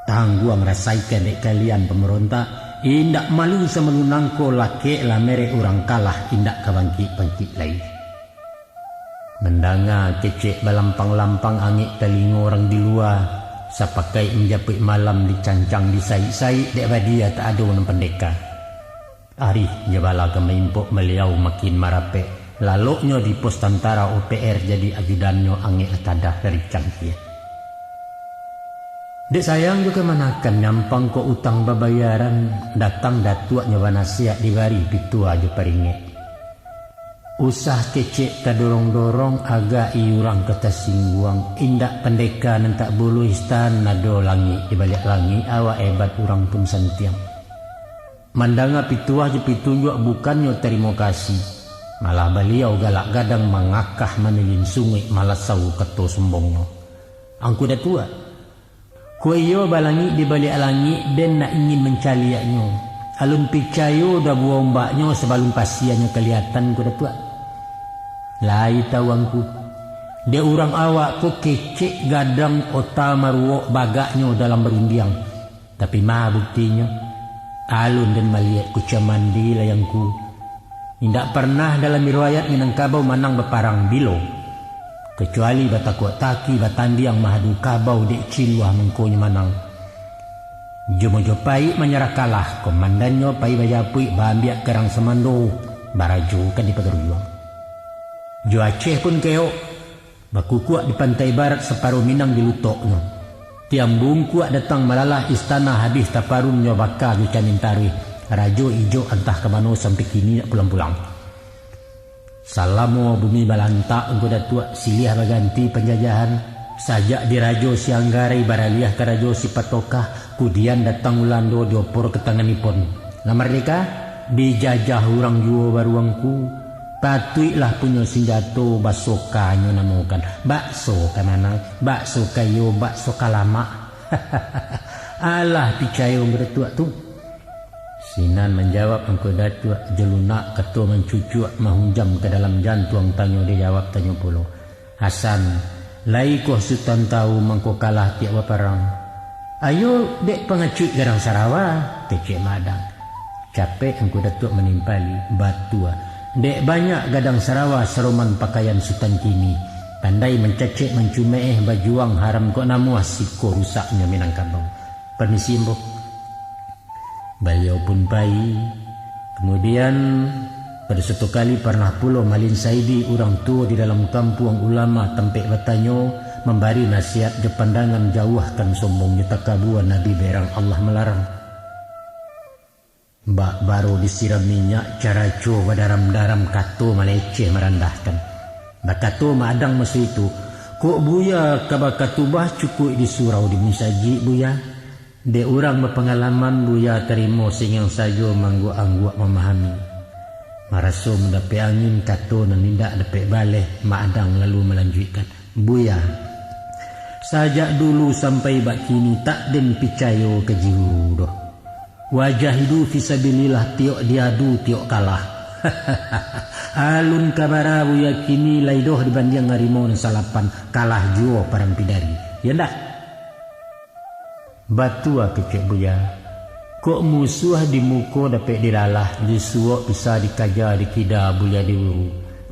Tangguang rasaikan dek kalian pambarontak, indak malu samalu nangko lakek lah merek urang kalah indak ka bangkik-bangkik lai. Mandanga kecek balampang-lampang angek talingo urang di lua, sapakaik manjapuik malam dicancang disaik-saik dek badia tak ado nan pandeka. Arih jo bala ka maimpok baliau makin marapek, laloknyo di pos tantara O P R jadi ajudannyo angek lah tadah dari cangkia. Dek sayang jo kamanakan nyampang kok utang babayaran, datang datuaknyo banasiak dibari pituah jo paringek. Usah kecek tadorong-dorong, agak i urang ka tasingguang, indak pandeka nan tak buluih, Sutan, ado langik di baliak langik, awak hebat urang pun santiang. Mandanga pituah jo pitunjuak bukannyo tarimo kasih, malah baliau galak gadang mangakah manilin sunguik malasau kato sombongnyo. Angku Datuak, kok iyo balangik di baliak langik, den nak ingin mancaliaknyo. Alun picayo doh buah ombaknyo sabalun pasianyo kaliatan, Angku Datuak. Lai tahu Angku, dek urang awak ko kecek gadang ota maruok bagaknyo dalam barundiang. Tapi ma buktinyo? Alun den maliek kucia mandi lai Angku. Indak parnah dalam riwayat Minangkabau manang baparang bilo. Kacuali batakuak taki batandiang mahadu kabau dek ciluah mangkonyo manang. Jo Mojopaik manyarah kalah, komandannyo pai bajapuik baambiak karang samando, barajo ka di Pagaruyuang. Jo Aceh pun keok, bakukuak di pantai barat saparo Minang di lutoknyo. Tiam bungkuak datang malalah istana habih taparun nyo baka jo camin taruih, Rajo Ijo antah ka mano sampai kini ndak pulang-pulang. Salamo bumi balantak Angku Datuak, silih baganti panjajahan, sajak di Rajo Sianggarai baraliah ka Rajo Sipatokah, kudian datang Ulando diopor ka tangan Nippon. Lah mardeka, dijajah urang juo baru Angku, patuiklah punyo sinjato basoka nyo namokan. Bakso ka manang, bakso ka iyo, bakso ka lamak. Alah picayo Angku Datuak tu. Sinan manjawab Angku Datuak, jo lunak kato mancucuak mahunjam ka dalam jantuang, tanyo dijawab tanyo pulo. Hasan, lai koh Sutan tahu mangko kalah tiok baparang? Ayo dek pangacuik gadang sarawa, kecek Madang. Capek Angku Datuak manimpali, batua. Dek banyak gadang sarawa saroman pakaian Sutan kini, pandai mancacek mancumeeh bajuang haram kok namuah siko rusaknyo Minangkabau. Permisi, Mbok. Baliau pun pai. Kamudian, pado satu kali parnah pulo Malin Saidi, urang tuo di dalam kampuang, ulama tampek batanyo, mambari nasihat jo pandangan jauahkan sombong jo takabua Nabi berang Allah malarang. Bak baro disiram minyak, caraco badaram-daram, kato maleceh marandahkan. Bakato Madang maso itu, "Kok Buya ka bakatubah, cukuik di surau di musajik, Buya." Dek urang bapangalaman, Buya tarimo singgang sajo, maangguak-angguak mamahami. Maraso mandapek angin, kato nan indak dapek baleh, Madang lalu malanjuikkan, "Buya, sajak dulu sampai bakini, tak den picayo ka jiru doh. Wajahidu fisabilillah, tiok diadu, tiok kalah. Alun ka bara buya kini lai doh dibandiang harimau nan salapan, kalah juo parang pidari. Yo ndak? Batua kecek buya. Kok musuah di muko dapek dilalah, disuok bisa dikaja, dikida buliah diuru.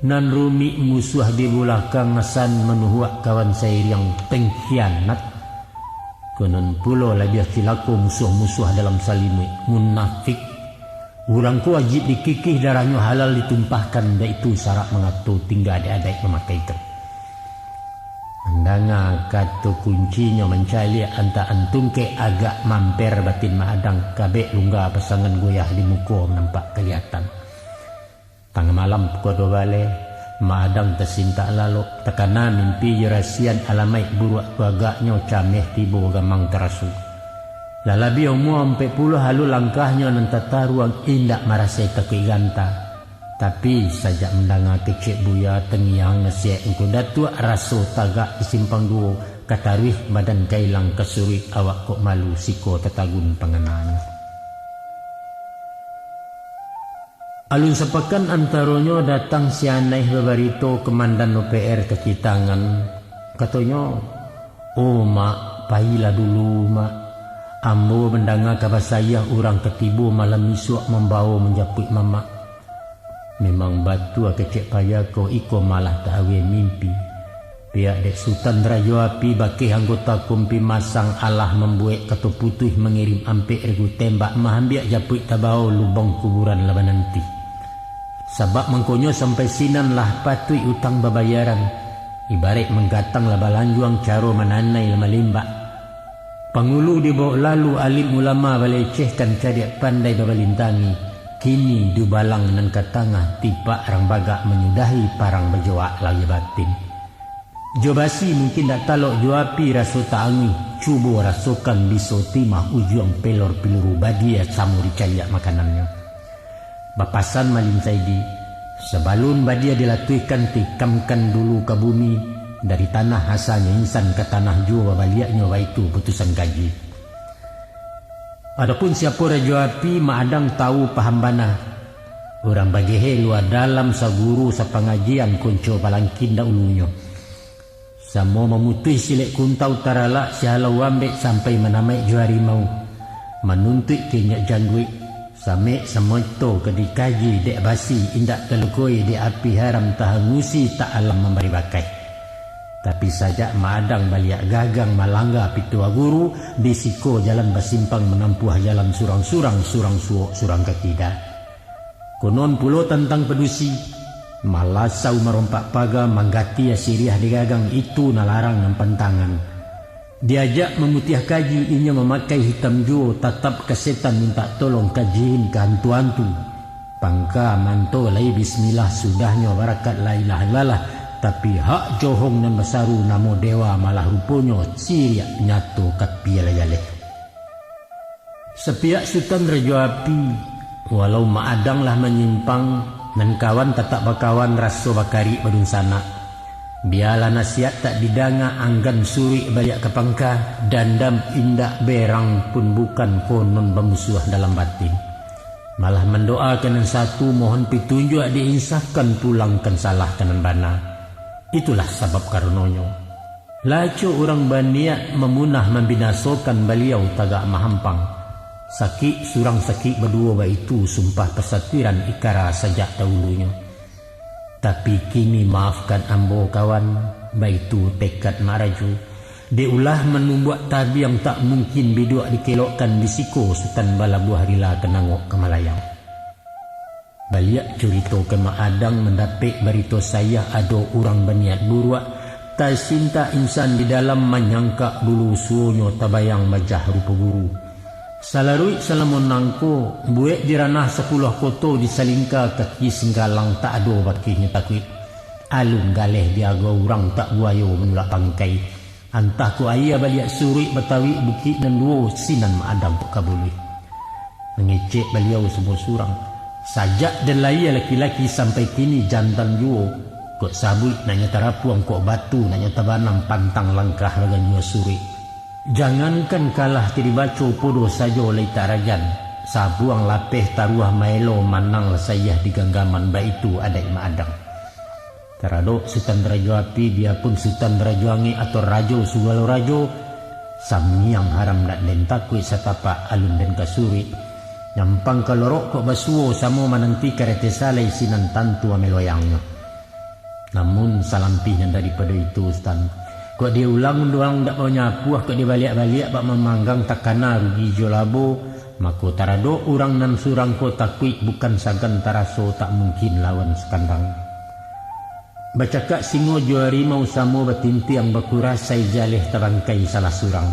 Nan rumik musuah di bulakang asan manuhuak kawan sairiang pengkhianat. Konon pulo labiah cilako musuah-musuah dalam salimuik, munafik. Urang ko wajib dikikih darahnyo halal ditumpahkan, baitu sarak mangato tingga di adaik mamakaikan. Mandanga kato kuncinyo mancaliak antaan tungkek agak mamper batin Mak Adang kabek lungga pasangan goyah di muko nampak kaliatan. Tangah malam pukua duo baleh, Mak Adang tasintak lalok, takana mimpi jo rasian alamaik buruak tu agaknyo cameh tibo gamang taraso. Lah labiah umua ampek puluah alun langkahnyo nan tataruang indak marasai takuik ganta. Tapi sajak mandanga kecek buya tangiang nasihat Ngku Datuak raso tagak di simpang duo, ka taruih badan kailang ka suruik awak kok malu siko tatagun pangananyo. Alun sapakan antaronyo datang si Anaih babarito komandan O P R Kacitangan. Katonyo, "Oh, Mak, payilah dulu, Mak. Ambo mandanga kaba sayah urang ka tibo malam isuak mambawo manjapuik Mamak." Memang batua kecek paya ko, iko malah tak aweh mimpi. Pihak dek Sutan Rajo Api bakeh anggota Kumpi Masang alah mambuek kato putuih mangirim ampek regu tembak mahambiak japuik tabao lubang kuburan lah bananti. Sabab mangkonyo sampai sinan lah patuik utang babayaran, ibaraik manggatang lah balanjuang caro mananai lah malimbak. Pangulu dibawok lalu alim ulama balecehkan cadiak pandai babalintangi, kini dubalang nan ka tangah tipak rang bagak manyudahi parang bajawak lahia batin. Jo basi mungkin dak talok jo api raso taanguih, cubo rasokan biso timah ujuang pelor piluru badia samo dicaliak makanannyo. Bapasan Malin Saidi, sabalun badia dilatuihkan tikamkan dulu ka bumi, dari tanah asalnyo insan ka tanah juo babaliaknyo baitu putusan kaji. Adopun siapo Rajo Api, Mak Adang tawu paham bana. Urang bagehe lua dalam saguru sapangajian konco balangkin daulunyo. Samo mamutuih silek kuntau taralak sihalau ambek sampai manamaik jo harimau. Manuntuik kinyak jangguik. Samek samoto ka dikaji dek basi indak talukoi dek api haram tahangusi tak alam mambari bakai. Tapi sajak Mak Adang baliak gagang malangga pituah guru, di siko jalan basimpang manampuah jalan surang-surang, surang suok, surang ka kida. Konon pulo tantang padusi, malasau marompak paga manggati asiriah di gagang itu nalarang nan pantangan. Diajak mamutiah kaji inyo mamakai hitam juo tatap ka setan mintak tolong ka jin ka hantu-hantu. Pangka manto lai bismillah sudahnyo barakat la ilaha illallah, tapi hak johong nan basaru namo dewa malah ruponyo siriak nyato ka pialah jaleh. Sapiak Sutan Rajo Api, walau Mak Adang lah manyimpang, nan kawan tatap bakawan raso bakarik badunsanak. Bialah nasihat tak didanga anggan suruik baliak ka pangka, dandam indak berang pun bukan konon bamusuah dalam batin. Malah mandoa ka nan satu mohon pitunjuak diinsafkan pulangkan salah ka nan bana. Itulah sabab karononyo. Lah acok urang baniat mamunah mambinasokan baliau tagak mahampang. Sakik surang sakik baduo baitu sumpah pasatiran ikara sajak daulunyo. Tapi kini maafkan ambo kawan, baitu tekad Mak Rajo. Dek ulah manumbuak tabiang tak mungkin biduak dikelokkan di siko Sutan Balabuah rila ka nangok ka malayang. Baliak curito ka Mak Adang mandapek barito sayah ado urang baniat buruak, tasintak insan di dalam manyangkak bulu suonyo tabayang majah rupo guru. Salaruik salamo nangko, buek di ranah sapuluah koto di salingka kaki singgalang tak ado bakihnyo takuik. Alun galeh diago urang tak buayo manulak pangkai. Antah kok aia baliak suruik batawik bukik nan duo sinan Mak Adang kok ka buluih. Mangecek baliau samo surang, sajak den lahia laki-laki sampai kini jantan juo, kok sabuik nak nyo tarapuang, kok batu nak nyo tabanam pantang langkah baganjua suruik. Jangankan kalah ka dibaco podo sajo lai tak rajan, Sabuang lapeh taruah maelo manang lah sayah di ganggaman, baitu adaik Mak Adang. Taradok Sutan Barajo Api, biyapun Sutan Barajo Angek atau rajo sugalo rajo, sangiang haram nak den takuik, satapak alun den kasuruik. Nyampang ka lorok kok basuo, samo mananti karate salai sinan tantu ameh loyangnyo. Namun, salampih nan daripado itu, Sutan, kok diulang-ulang dak banyapuah, kok dibaliak-baliak bak mamanggang takana rugi jo labo, mako taradok urang nan surang ko takuik bukan sagan taraso tak mungkin lawan sakandang. Bacakak singo jo harimau samo batintiang bakurasai jaleh tabangkai salah surang.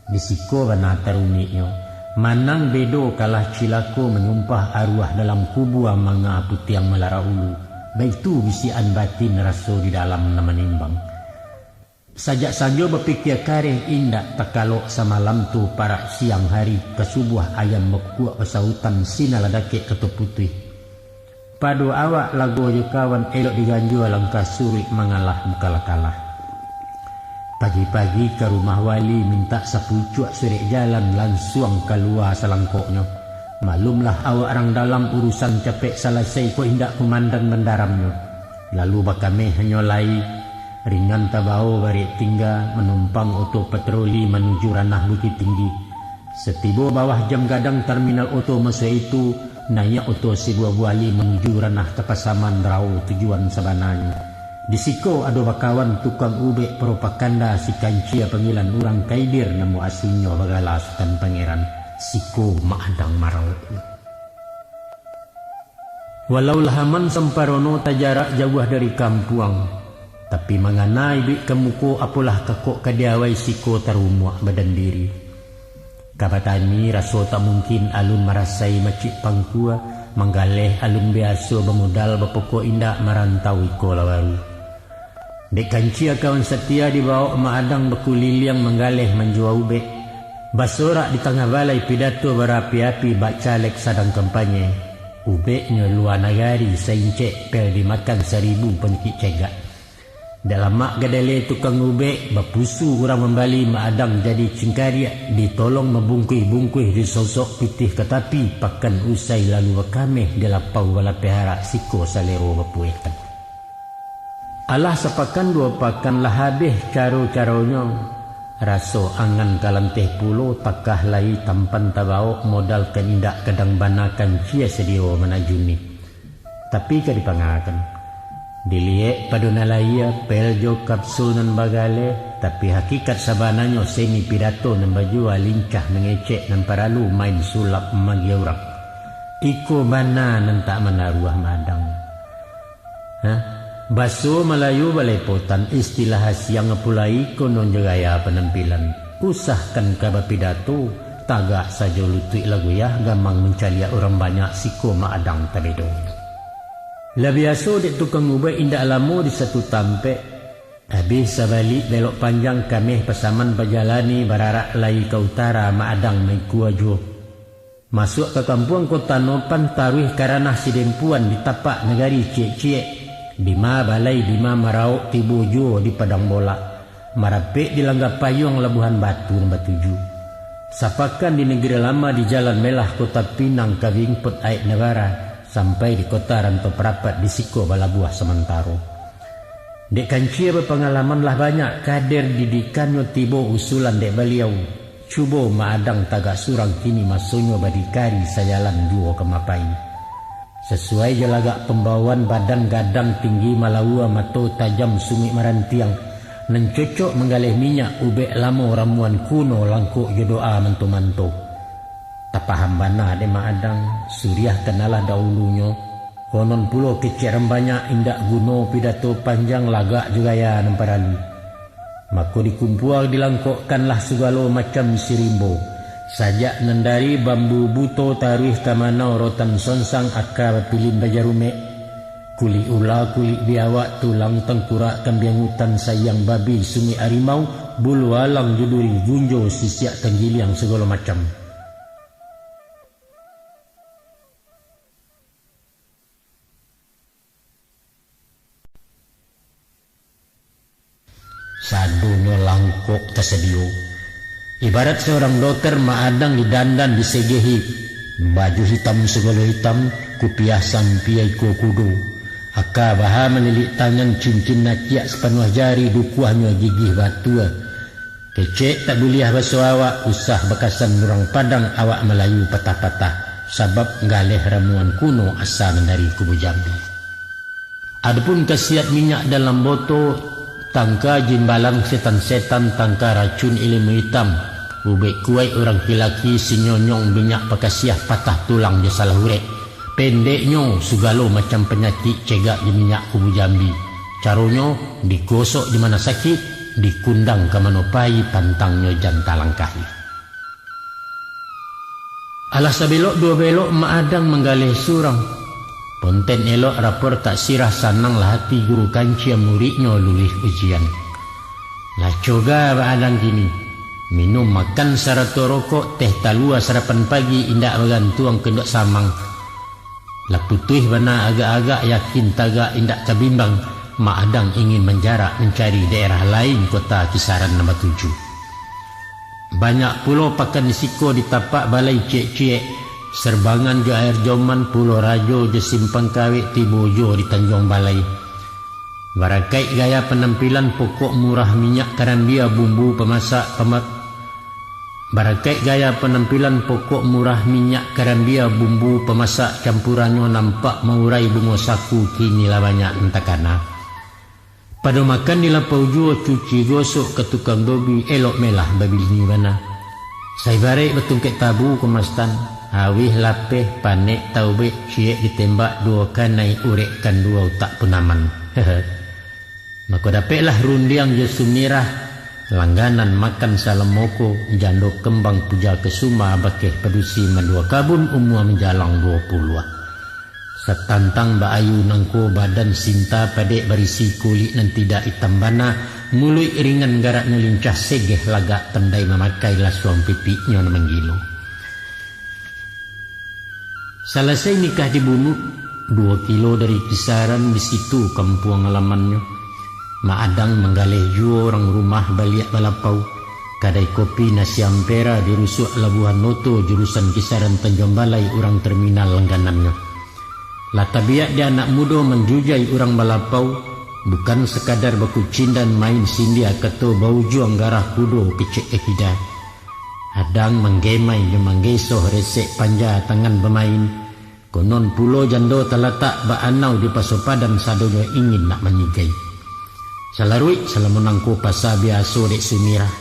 Di siko bana tarumiknyo, manang bedo kalah cilako manyumpah aruah dalam kubua manga putiang malarak ulu, baitu bisiakan batin raso di dalam nan manimbang. Sajak sanjo bapikia kareh indak takalok samalam tu parak siang hari ka subuah ayam bakukuak basautan sinalah dakek kato putuih. Pado awak lago jo kawan elok diganjua langkah suruik mangalah bukalah kalah. Pagi-pagi ka rumah wali mintak sapucuak surek jalan lansuang kalua salangkoknyo. Malumlah awak rang dalam urusan capek salasai kok indak kumandan mandaramnyo. Lalu bakameh hanyo lai, ringan tabao barek tingga manumpang oto patroli manuju ranah Bukittinggi. Satibo bawah jam gadang tarminal oto maso itu, naiak oto sibuah buali manuju ranah ka Pasaman Rao tujuan sabananyo. Di siko ado bakawan tukang ubek propaganda si Kancia panggilan urang Kaidir namo aslinyo bagala Sutan Pangeran, siko Mak Adang Marau. Walau lah aman samparono tajarak jauah dari kampuang, tapi mangana iduik ka muko apolah kakok ka diawai siko tarumuak badan diri. Ka batani raso tak mungkin alun marasai macik pangkua, manggaleh alun biaso bamodal bapokok indak marantau iko lah baru. Dek Kancia kawan satia dibawok Mak Adang bakuliliang manggaleh manjuwa ubek. Basorak di tangah balai pidato barapi-api bak caleg sadang kampanye. Ubeknyo lua nagari saincek pel dimakan saribu panyakik cegak. Dek lamak gadele tukang ubek, bapusu urang mambali Mak Adang jadi cingkariak, ditolong mambungkuih-bungkuih disosok pitih ka tapi, pakan usai lalu bakameh di lapau balapeh arak siko salero bapuehkan. Alah sapakan duo pakan lah habih caro-caronyo, raso angan ka lanteh pulo, takah lai tampan tabawok modal ka indak gadang bana Kancia sadio manajuni. Tapi ka dipangakan. Diliek pado nan lahia, pel jo kapsul nan bagaleh, tapi hakikat sabananyo seni pidato nan bajuwa lincah mangecek nan paralu main sulap magia urang. Iko bana nan tak manaruah Mak Adang. Hah? Baso Malayu balepotan, istilah asiang apo lai, konon jo gaya panampilan. Usahkan ka bapidato, tagak sajo lutuik lah goyah, gamang mancaliak urang banyak, siko Mak Adang tabedonyo. Lah biaso dek tukang ubek indak lamo di satu tampek, abih sabalik belok panjang kameh Pasaman bajalani bararak lai ka utara, Mak Adang maikua juo. Masuak ka kampuang Kota Nopan, taruih ka ranah Sidempuan di tapak nagari ciek-ciek, dima balai dima maraok, tibo juo di Padang Bolak, marapek di Langga Payuang Labuhan Batu nan batuju. Sapakan di Negeri Lama, di Jalan Melah Kota Pinang ka Vingput Aek Nabara, sampai di Kota Rantau Parapat di siko balabuah samantaro. Dek Kancia bapangalaman lah banyak, kader didikannyo tibo usulan dek baliau. Cubo Mak Adang tagak surang kini masonyo badikari sajalan juo ka mapai. Sasuai jo lagak pambawaan, badan gadang tinggi malaua, mato tajam sungik marantiang, nan cocok manggaleh minyak ubek lamo ramuan kuno langkok jo doa manto-manto. Tapaham bana dek Mak Adang, suriah kanalah dahulunyo, konon pulo kecek rang banyak, indak guno pidato panjang, lagak jo gaya nan paralu. Mako dikumpua dilangkokkanlah sagalo macam sirimbo, sajak nan dari bambu buto taruih ka manau rotan sonsang, aka bapilin bajarumek, kulik ula, kulik biawak, tulang tangkurak, kambiang utan, sayang babi, sungik arimau, bulu alang jo duri, gunjo, sisiak, tanggiliang, sagalo macam. Sadonyo langkok tasadio. Ibarat saurang doter, Mak Adang didandan, disegehi, Baju hitam sagalo hitam, kupiah sampia iko kudo. Aka baha malilik tangan, cincin nakiak sapanuah jari, dukuahnyo gigih batua. Kecek tak buliah baso awak, usah bakasan urang Padang, awak Malayu patah-patah, sabab galeh ramuan kuno asa mandari kubu jambi. Adopun kasiat minyak dalam boto, tangka jimbalan setan-setan, tangka racun ilimu itam, ubek kuaik urang kilaki, sinyonyong minyak pakasiah, patah tulang jo salah urek. Pendeknyo, sugalo macam panyakik cegak jo minyak kubu jambi. Caronyo, digosok di mana sakik, dikundang ka mano pai, pantangnyo jan talangkahi. Alah sabelok duo belok, Mak Adang manggaleh surang. Ponten elok rapor tak sirah, sananglah hati guru kancia, muridnyo lulih ujian. Lah coga Mak Adang kini. Minum makan sarato rokok, teh talua sarapan pagi, indak bagantuang ka induak samang. Lah putuih bana agak-agak, yakin tagak indak tabimbang, Mak Adang ingin manjarak mancari daerah lain kota kisaran nan batuju. Banyak pulo pakan di siko, di tapak balai ciek-ciek, Serbangan jo Air Joman, Pulo Rajo jo Simpang Kawek, tibo juo di Tanjuang Balai. Barakaik gaya panampilan, pokok murah minyak karambia, bumbu pamasak pama-, barakaik gaya panampilan, pokok murah minyak karambia, bumbu pamasak campurannyo, nampak maurai bungo saku, kini lah banyak nan takana. Pado makan di lapau juo, cuci gosok ka tukang dobi, elok melah babini bana. Saibaraik batungkek tabu, Komastan, awih lapeh, panek taubek, ciek ditembak duo kanai, urek kan duo utak pun aman. Mako dapeklah Rundiang jo Sumirah, langganan makan salamoko, jando kembang puja kesuma, bakeh padusi mandua kabun, umua manjalang duo puluah. Satantang baayu nangko badan, sinta padek barisi, kulik nan tidak itam bana, muluik ringan garaknyo lincah, segeh lagak pandai mamakai, lasuang pipiknyo nan manggilo. Salasai nikah di Bunut, duo kilo dari Kisaran, di situ kampuang alamannyo. Mak Adang manggaleh juo urang rumah baliak balapau. Kadai kopi Nasi Ampera di rusuak Labuhan Oto, jurusan Kisaran Tanjuang Balai, urang terminal langganannyo. Lah tabiat di anak mudo manjujai urang balapau, bukan sakadar bakucindan main sindia, kato baujuang garah kudo kecek ka kida. Adang manggemai jo manggesoh, resek panja tangan bamain. Konon pulo jando talatak baanau di Paso Padan, sadonyo ingin nak manyigai. Salaruik salamo nangko pasa biaso dek Sumirah.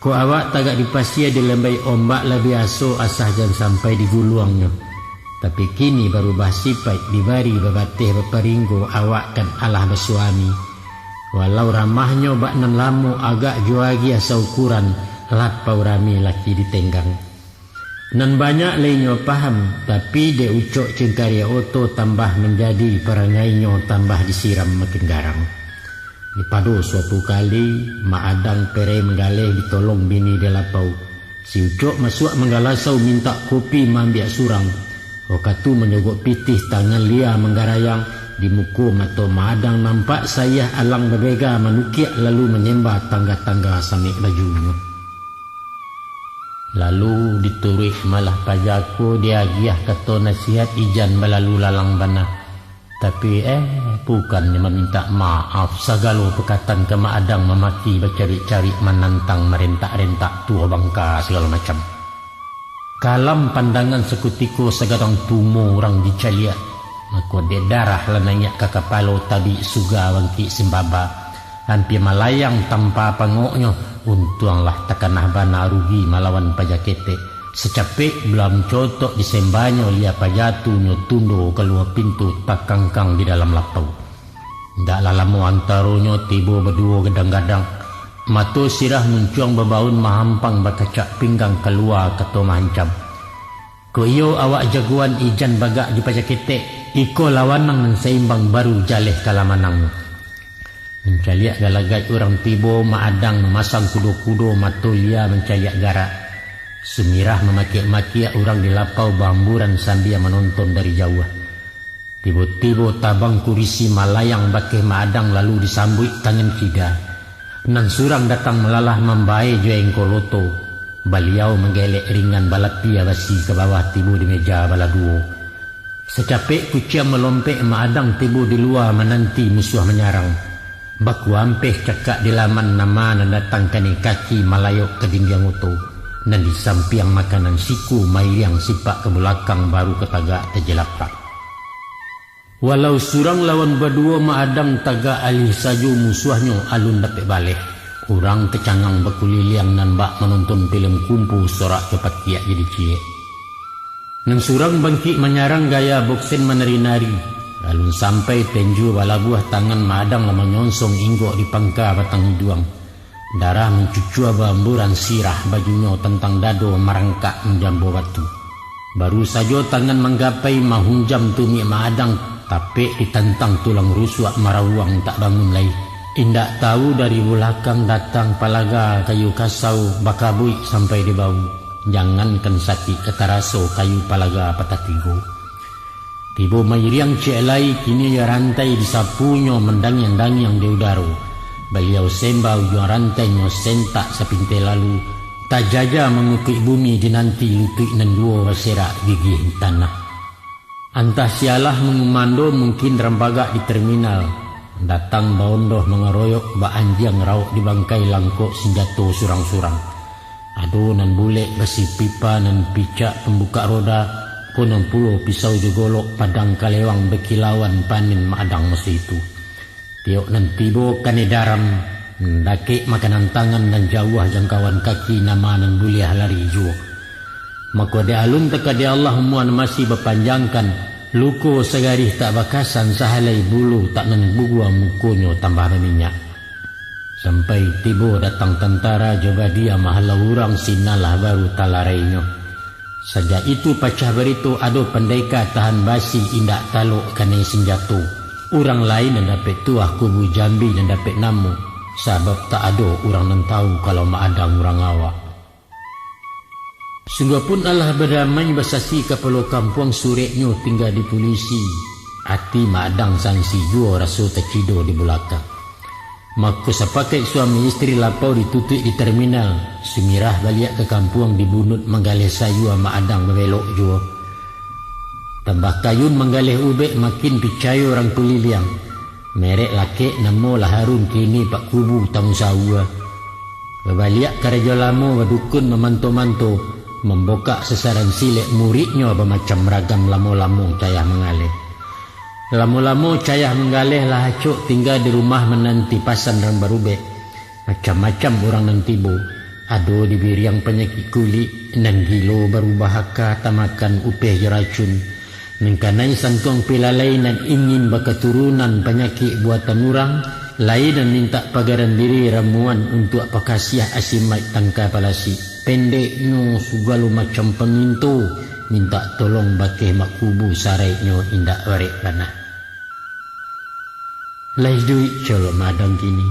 Kok awak tagak di pasia, dilambai ombak lah biaso, asah jan sampai diguluangnyo. Tapi kini barubah sipaik, dibari babateh baparinggo, awak kan alah basuami. Walau ramahnyo bak nan lamo, agak juo agiah saukuran, lapau rami laki ditenggang. Nan banyak lai inyo paham, tapi dek ucok cingkariak oto tambah manjadi, parangainyo tambah disiram makin garang. Di pado suatu kali, Mak Adang pereh manggaleh ditolong bini di lapau. Si Ucok masuak manggalasau mintak kopi maambiak surang. Wakatu manyogok pitih tangan lia manggarayang, di muko mato Mak Adang nampak sayah alang babega manukiak lalu manyemba tangga-tangga samek bajunyo. Lalu dituruik malah pajako, diagiah kato nasihat, ijan balalu lalang bana. Tapi, eh, bukannyo mamintak maaf, sagalo pakatan ka Mak Adang mamaki, bacarik-carik, manantang, marentak-rentak, tuo bangka sagalo macam. Kalam pandangan sakutiko, sagadang tumo urang dicaliak. Mako dek darah lah naiak ka kapalo, tabik suga bangkik simbaba. Ampia malayang tanpa pangoknyo, untuanglah takanah bana rugi malawan paja ketek. Sacapek bala mancotok disembanyo, lia paja tu nyo tundo kalua pintu, takangkang di dalam lapau. Ndak lah lamo antaronyo tibo baduo gadang-gadang, mato sirah muncuang babaun mahampang bakacak pinggang kalua kato mahancam. Kok iyo awak jagoan ijan bagak jo paja ketek, iko lawanang nan saimbang baru jaleh kalah manang. Mancaliak galagaik urang tibo, Mak Adang mamasang kudo-kudo mato lia mancaliak garak. Sumirah mamakiak-makiak urang di lapau baamburan sambia manonton dari jauah. Tibo-tibo tabang kurisi malayang bakeh Mak Adang lalu disambuik tangan kida. Nan surang datang malalah mambae jo engkoloto. Baliau manggelek ringan balapia basi ka bawah tibo di meja balah duo. Sacapek kuciang malompek Mak Adang tibo di lua mananti musuah manyarang. Bakuampeh cakak di laman nama nan datang kanai kaki malayok ka dindiang oto, nan di sampiang makanan siku mairiang sipak ka bulakang baru ka tagak tajelapak. Walau surang lawan baduo Mak Adang tagak alih sajo musuahnyo alun dapek baleh. Urang tacangang bakuliliang nan bak manonton pilem kumpu sorak jo pakiak jadi ciek. Nan surang bangkik manyarang gaya boksen manari-nari. Alun sampai tenjo balabuah tangan Mak Adang lah manyonsong inggok di pangka batang iduang. Darah mancucua baamburan sirah bajunyo tantang dado marangkak manjambo batu. Baru sajo tangan manggapai mahunjam tumik Mak Adang, tapek ditantang tulang rusuak marawuang tak bangun lai. Indak tahu dari bulakang datang palaga kayu kasau bakabuik sampai di bahu. Jangankan sakik ka taraso kayu palaga patah tigo. Tibo mairiang ciek lai, kini iyo rantai disapunyo mandangiang-dangiang di udaro. Baliau sembah ujuang rantainyo sentak sapintai lalu, tajaja mangukuik bumi dinanti lutuik nan duo baserak gigih di tanah. Antah sialah mangumando mungkin rambagak di terminal, datang baondoh mangaroyok bak anjiang rauk di bangkai langkok sinjato surang-surang. Ado nan bulek basi pipa nan picak pambukak roda, ko nan pulo pisau jo golok padang kalewang bakilauan panen Mak Adang maso itu. Tiok nan tibo kanai daram, nan dakek makanan tangan nan jauah jangkauan kaki nama nan buliah lari juo. Mako dek alun takadai Allah umua nan masih bapanjangkan, luko sagarih tak bakasan sahalai bulu tak nan bugua mukonyo tambah baminyak. Sampai tibo datang tantara jo badia mahalau urang sinanlah baru talarainyo. Sajak itu pacah barito ado pandeka tahan basi indak talok kanai sinjato. Urang lain nan dapek tuah kubu jambi nan dapek namo, sabab tak ado urang nan tahu kalau Mak Adang urang awak. Sungguahpun alah badamai basasi kapalo kampuang sureknyo tingga di pulisi, ati Mak Adang sansi juo raso tacido di bulakang. Mako sapakaik suami istri lapau ditutuik di terminal, Sumirah baliak ka kampuang di bunuik manggaleh sayua Mak Adang babelok juo. Tambah kayun manggaleh ubek makin picayo urang kuliliang. Merek lakek namo lah harun kini pak kubu tamu saua. Babaliak karajo lamo badukun mamanto-manto, mambokak sasaran silek muridnyo bamacam ragam lamo-lamo cayah manggaleh. Lamo-lamo cayah manggaleh lah acok tingga di rumah mananti pasan rang barubek. Macam-macam urang nan tibo. Ado dibiriang panyakik kulik, nan gilo barubah aka tamakan upeh jo racun. Nan kanai santuang pilalai nan ingin bakaturunan panyakik buatan urang, lai nan mintak pagaran diri ramuan untuak pakasiah asimaik tangka palasik. Pendeknyo, sugalo macam paminto mintak tolong bakeh mak kubu saraiknyo indak barek bana. Lah iduik colok madang kini.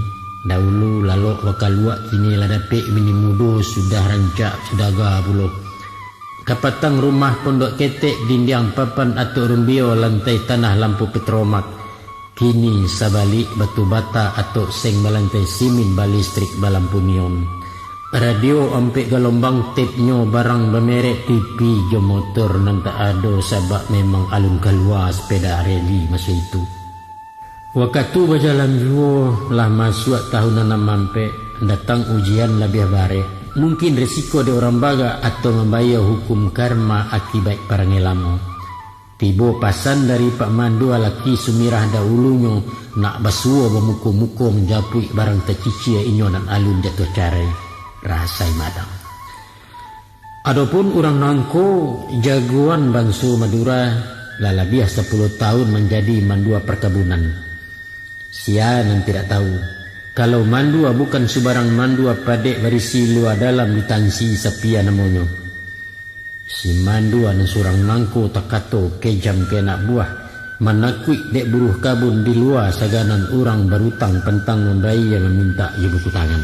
Daulu lalok bakaluak, kini lah dapek bini mudo, sudah rancak sudaga pulo. Kapatang rumah pondok ketek, dindiang papan atok rumbio, lantai tanah lampu petromak. Kini sabalik batu bata atok seng balantai simin, balistrik, balampu neon. Radio ompek galombang, tapnyo barang bamerek, T V jo motor nan tak ado, sabab memang alun kalua sepeda reli maso itu. Wakatu bajalan juo, lah masuak tahun anam ampek, datang ujian labiah barek. Mungkin resiko dek urang bagak atau mambayia hukum karma akibat parangai lamo. Tibo pasan dari Pak Mandua laki Sumirah daulunyo, nak basuo bamuko-muko manjapuik barang tacicia inyo nan alun jatuah carai. Rasai madang. Adopun urang nangko, jagoan banso Madura, lah labiah sapuluah tahun manjadi mandua parkabunan. Sia nan tidak tahu, kalau mandua bukan subarang mandua, padek barisi lua dalam ditansi sapia namonyo. Si mandua nan surang nangko takato kejam ka anak buah, manakuik dek buruh kabun di lua saganan urang barutang pantang mambayia mamintak jo buku tangan.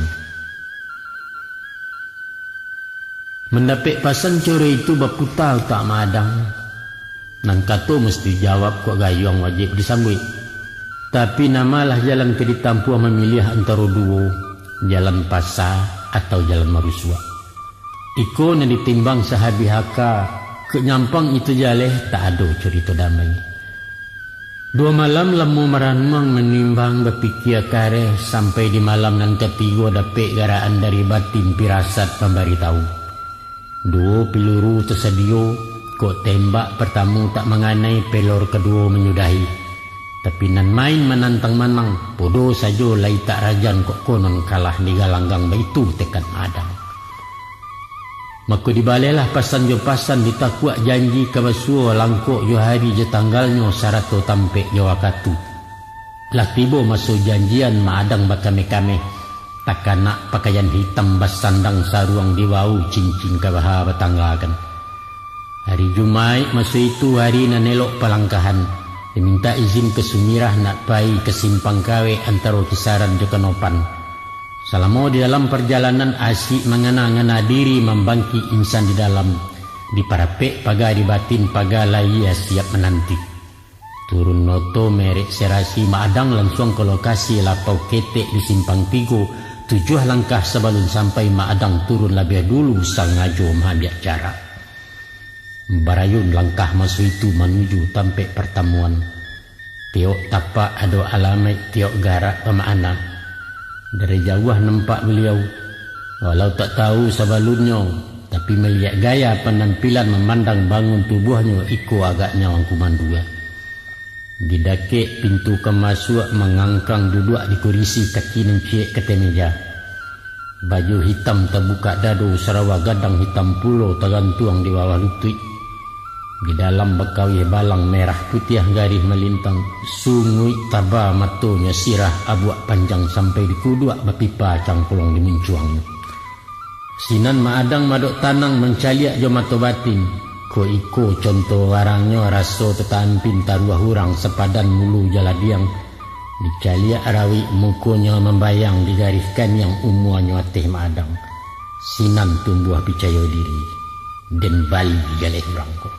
Mandapek pasan caro itu baputa utak Madang. Nan kato musti jawab, kok gayuang wajib disambuik. Tapi namalah jalan ka ditampuah mamiliah antaro duo, jalan pasa atau jalan marusuak. Iko nan ditimbang sahabih aka, kok nyampang itu jaleh, tak ado curito damai. Duo malam lamo maranuang, manimbang, bapikia kareh, sampai di malam nan katigo dapek garaan dari batin pirasat mambaritahu. Duo piluru tasadio, kok tembak partamo tak manganai, pelor kaduo manyudahi. Tapi nan main manantang manang, podo sajo lai tak rajan, kok konon kalah digalanggang, baitu tekad Maadang. Mako dibalehlah pasan jo pasan, ditakuak janji ka basuo, langkok jo hari jo tanggalnyo, sarato tampek jo wakatu. Lah tibo maso janjian, Maadang bakameh-kameh, takanak pakaian hitam, basandang saruang di bahu, cincin kabaha batanggakan. Hari Jumaik maso itu hari nan elok palangkahan, dimintak izin ka Sumirah nak pai ka Simpang Kawek antaro Kisaran jo Kanopan. Salamo di dalam parjalanan, asik mangana-ngana diri, mambangkik insan di dalam, diparapek paga di batin, paga lahia siap mananti. Turun oto merek Serasi, Maadang lansuang ka lokasi, lapau ketek di Simpang Tigo, tujuah langkah sabalun sampai, Maadang turun labiah dulu, sangajo maambiak jarak. Barayun langkah maso itu manuju tampek partamuan. Tiok tapak ado alamaik, tiok garak bamakna. Dari jauah nampak baliau, walau tak tahu sabalunnyo, tapi maliek gaya panampilan, mamandang bangun tubuahnyo, iko agaknyo Angku Mandua. Di dakek pintu ka masuak, mangangkang duduak di kurisi, kaki nan ciek ka ateh meja. Baju hitam tabukak dado, sarawa gadang hitam pulo tagantuang di bawah lutuik. Di dalam bakawih balang merah putiah garih malintang, sunguik taba matonyo, sirah abuak panjang sampai di kuduak, bapipa cangklong di muncuangnyo. Sinan Maadang madok tanang mancaliak jo mato batin. Ko iko conto barangnyo, raso tatampin taruah urang, sapadan mulu jaladiang. Dicaliak rawik mukonyo mambayang, digarih kaniang umuanyo ateh Maadang. Sinan tumbuah picayo diri, den bali jaleh urang ko.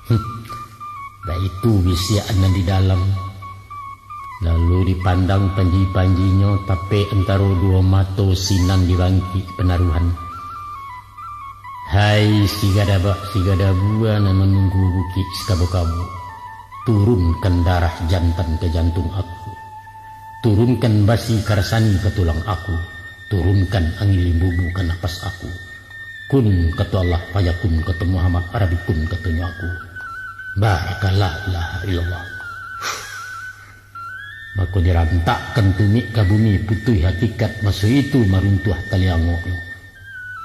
Huh. Baitu bisiak nan di dalam. Lalu dipandang panji-panjinyo, tapek antaro duo mato, sinan dibangkik panaruhan. Hai si gadabak, si gadabua nan manunggu bukik sakabo-kabo, turunkan darah jantan ka jantung aku. Turunkan basi karasani ka tulang aku. Turunkan angin limbubu ka napas aku. Kun kato Allah, fayakun kato Muhammad, rabikun katonyo aku. Barakallah, la ilaha illallah. Mako dirantakkan tumik ka bumi, putuih hakikat, maso itu maruntuah taliangoknyo.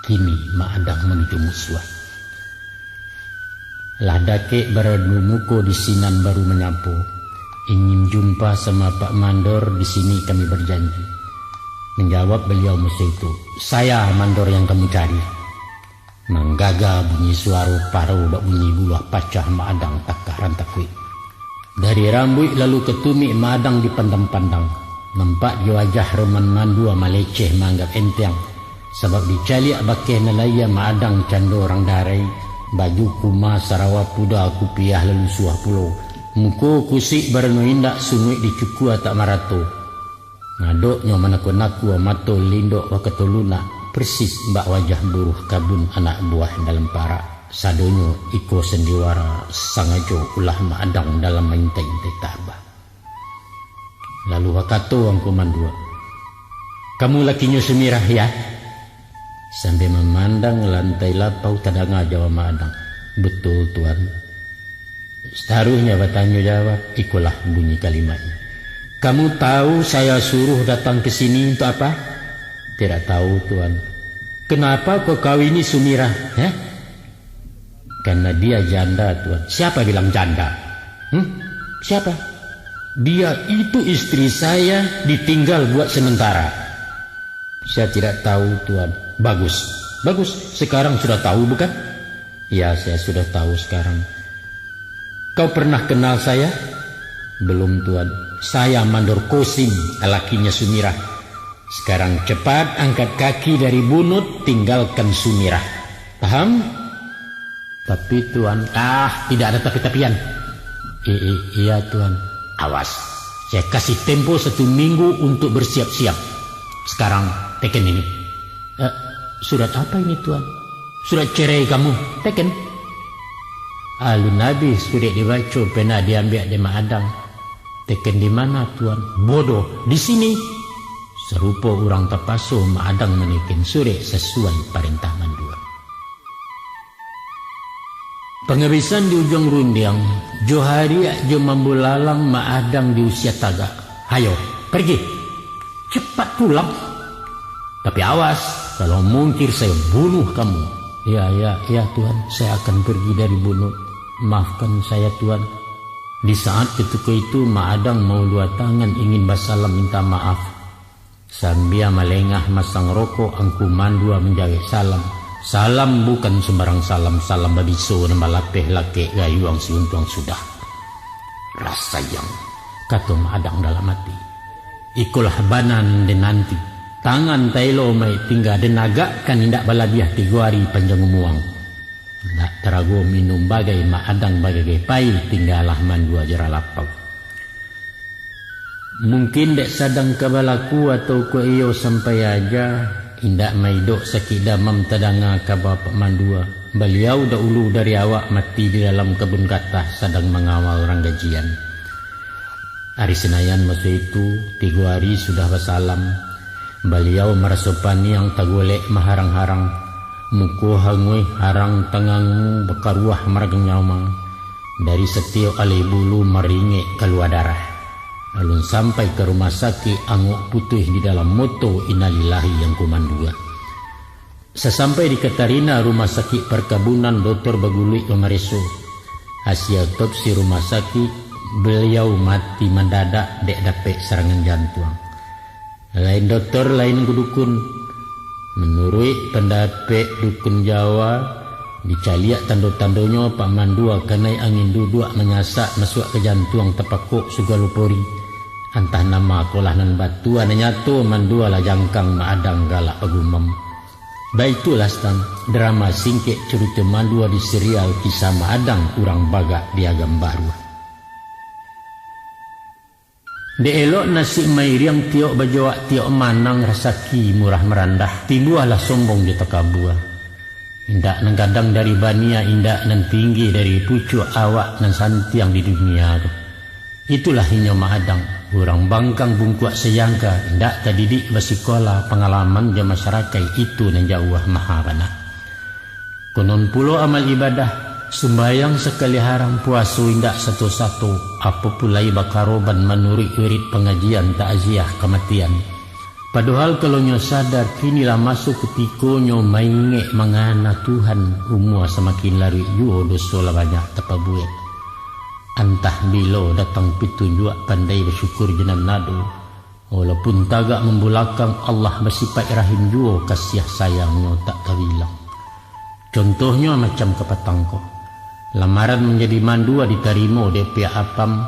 Kini Maadang manuju musuah. Lah dakek baradu muko di sinan baru manyapo, "Ingin jumpa sama Pak Mandor, di sini kami berjanji." Manjawab baliau maso itu, "Saya Mandor yang kamu cari." Manggaga bunyi suaro parau bak bunyi buluah pacah, Maadang takah rantakuik. Dari rambuik lalu ka tumik Maadang dipandang-pandang. Nampak jo wajah Roman Mandua maleceh maanggap enteng, sabab dicaliak bakeh nan lahia Maadang cando urang darai, baju kuma sarawa puda kupiah lalu suah pulo, muko kusik barano indak, sunguik dicukua tak marato. Ngadoknyo manakua-nakua, mato lindok bakato lunak, persis bak wajah buruh kabun anak buah dalam parak. Sadonyo iko sandiwara sangajo ulah Maadang dalam maintai-intai tabah. Lalu bakato Angku Mandua, "Kamu lakinyo Sumirah, ya?" Sambil mamandang lantai lapau, tadanga jawab Maadang, "Betul, Tuan." Sataruihnyo batanyo jawab, ikolah bunyi kalimatnyo, "Kamu tahu saya suruh datang ke sini untuk apa?" "Tidak tahu, Tuan." "Kenapa kau kawini Sumirah, eh?" "Karena dia janda, Tuan." "Siapa bilang janda? Hmm? Siapa?" "Dia itu istri saya, ditinggal buat sementara." "Saya tidak tahu, Tuan." "Bagus. Bagus. Sekarang sudah tahu, bukan?" "Ya, saya sudah tahu sekarang." "Kau pernah kenal saya?" "Belum, Tuan." "Saya Mandor Kosim, lakinya Sumirah. Sekarang cepat angkat kaki dari bunut, tinggalkan Sumirah. Paham?" "Tapi, Tuan." "Ah, tidak ada tapi-tapian." "I-, i-, iya, Tuan." "Awas, saya kasih tempo satu minggu untuk bersiap-siap. Sekarang, teken ini." "Eh, surat apa ini, Tuan?" Surat cerai kamu, teken. Alun abih surek dibaco, pena diambiak dek Mak Adang. Teken di mana, Tuan? Bodoh, di sini. Sarupo urang tapaso, Mak Adang maneken surek sasuai parentah mandua. Pangabisan di ujuang rundiang, jo hariak jo mambulalang Mak Adang di usia tagak. Hayo, pergi! Cepat pulang! Tapi awas, kalau mungkir saya bunuh kamu. Ya, ya, ya, Tuan, saya akan pergi dari Bunut. Maafkan saya, Tuan. Di saat ketika itu, Mak Adang maulua tangan ingin basalam minta maaf. Sambia malengah masang rokok, Angku Mandua manjawek salam. Salam bukan sembarang salam, salam babiso nan balapeh lakek gayuang siuntuang sudah. Rasayang, kato Mak Adang dalam ati. Ikolah bana nan den nanti. Tangan taelo mai tingga, den agakkan indak balabiah tigo ari panjang umuang. Indak tarago minum bagai Mak Adang bagagai pai, tinggalah Mandua jo ralapau. Mungkin dek sadang ka balaku atau kok iyo sampai aja, indak maidok sakik damam tadanga kaba Pak Mandua. Baliau dahulu dari awak mati di dalam kabun gatah sadang mangawal urang gajian. Ari Sinayan maso itu, tigo ari sudah basalam. Baliau maraso paniang tagolek maharang-harang, muko hanguih harang tangangu bakaruah maragang nyawa. Dari satiok alai bulu maringek kalua darah. Alun sampai ka rumah sakik, angok putuih di dalam moto, innalillahi Angku Mandua. Sasampai di Katarina Rumah Sakik Parkabunan, dotor baguluik mamareso. Hasia otopsi rumah sakik, baliau mati mandadak dek dapek sarangan jantuang. Lain dotor, lain dukun. Manuruik pandapek dukun Jawa, dicaliak tando-tandonyo Pak Mandua kanai angin duduak manyasak masuak ka jantuang, tapakok sagalo pori. Antah nan ma kolah nan batua, nan nyato Mandua lah jangkang, Mak Adang galak bagumam. Baitulah, Stan, drama singkek carito Mandua di serial Kisah Mak Adang Urang Bagak di Agam Baruah. Dek elok nasib mairiang, tiok bajoak tiok manang, rasaki murah marandah, timbualah sombong jo takabua. Indak nan gadang dari bania, indak nan tinggi dari pucuak, awak nan santiang di dunia ko. Itulah inyo Mak Adang, urang bangkang bungkuak sayangka, indak tadidik basikola, pangalaman jo masarakaik itu nan jauah maha bana. Konon pulo amal ibadah, sumbayang sakali haram, puaso indak sato-sato, apo pulai bakaroban manuruik wirid pangajian takziah kamatian. Padohal kalau nyo sadar, kini lah maso kutikonyo maingek mangana Tuhan, umua samakin laruik juo, doso lah banyak tapabuek. Antah bilo datang pitunjuak, pandai basyukur jo nan ado. Walaupun tagak mambulakang, Allah basipaik rahim juo, kasiah sayang-Nyo tak tabilang. Contohnyo macam kapatang ko. Lamaran manjadi mandua ditarimo dek pihak Apam,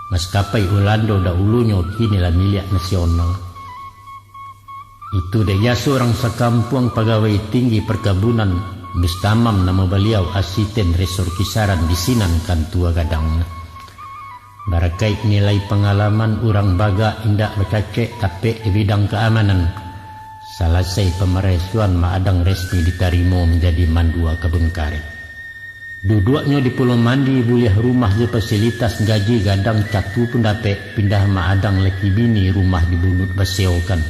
maskapai Ulando dahulunyo kini lah miliak nasional. Itu dek jaso urang sakampuang pagawai tinggi parkabunan, Bustamam namo baliau, asisten resor kisaran di sinan kantua gadangnyo. Barakaik nilai pangalaman, urang Bagak indak bacacek tapek di bidang kaamanan. Salasai pamaresoan, Mak Adang resmi ditarimo manjadi mandua kabun kareh. Duduaknyo di Pulau Mandi, buliah rumah jo fasilitas, gaji gadang, catu pun dapek, pindah Mak Adang laki bini, rumah di Bunut basewokan.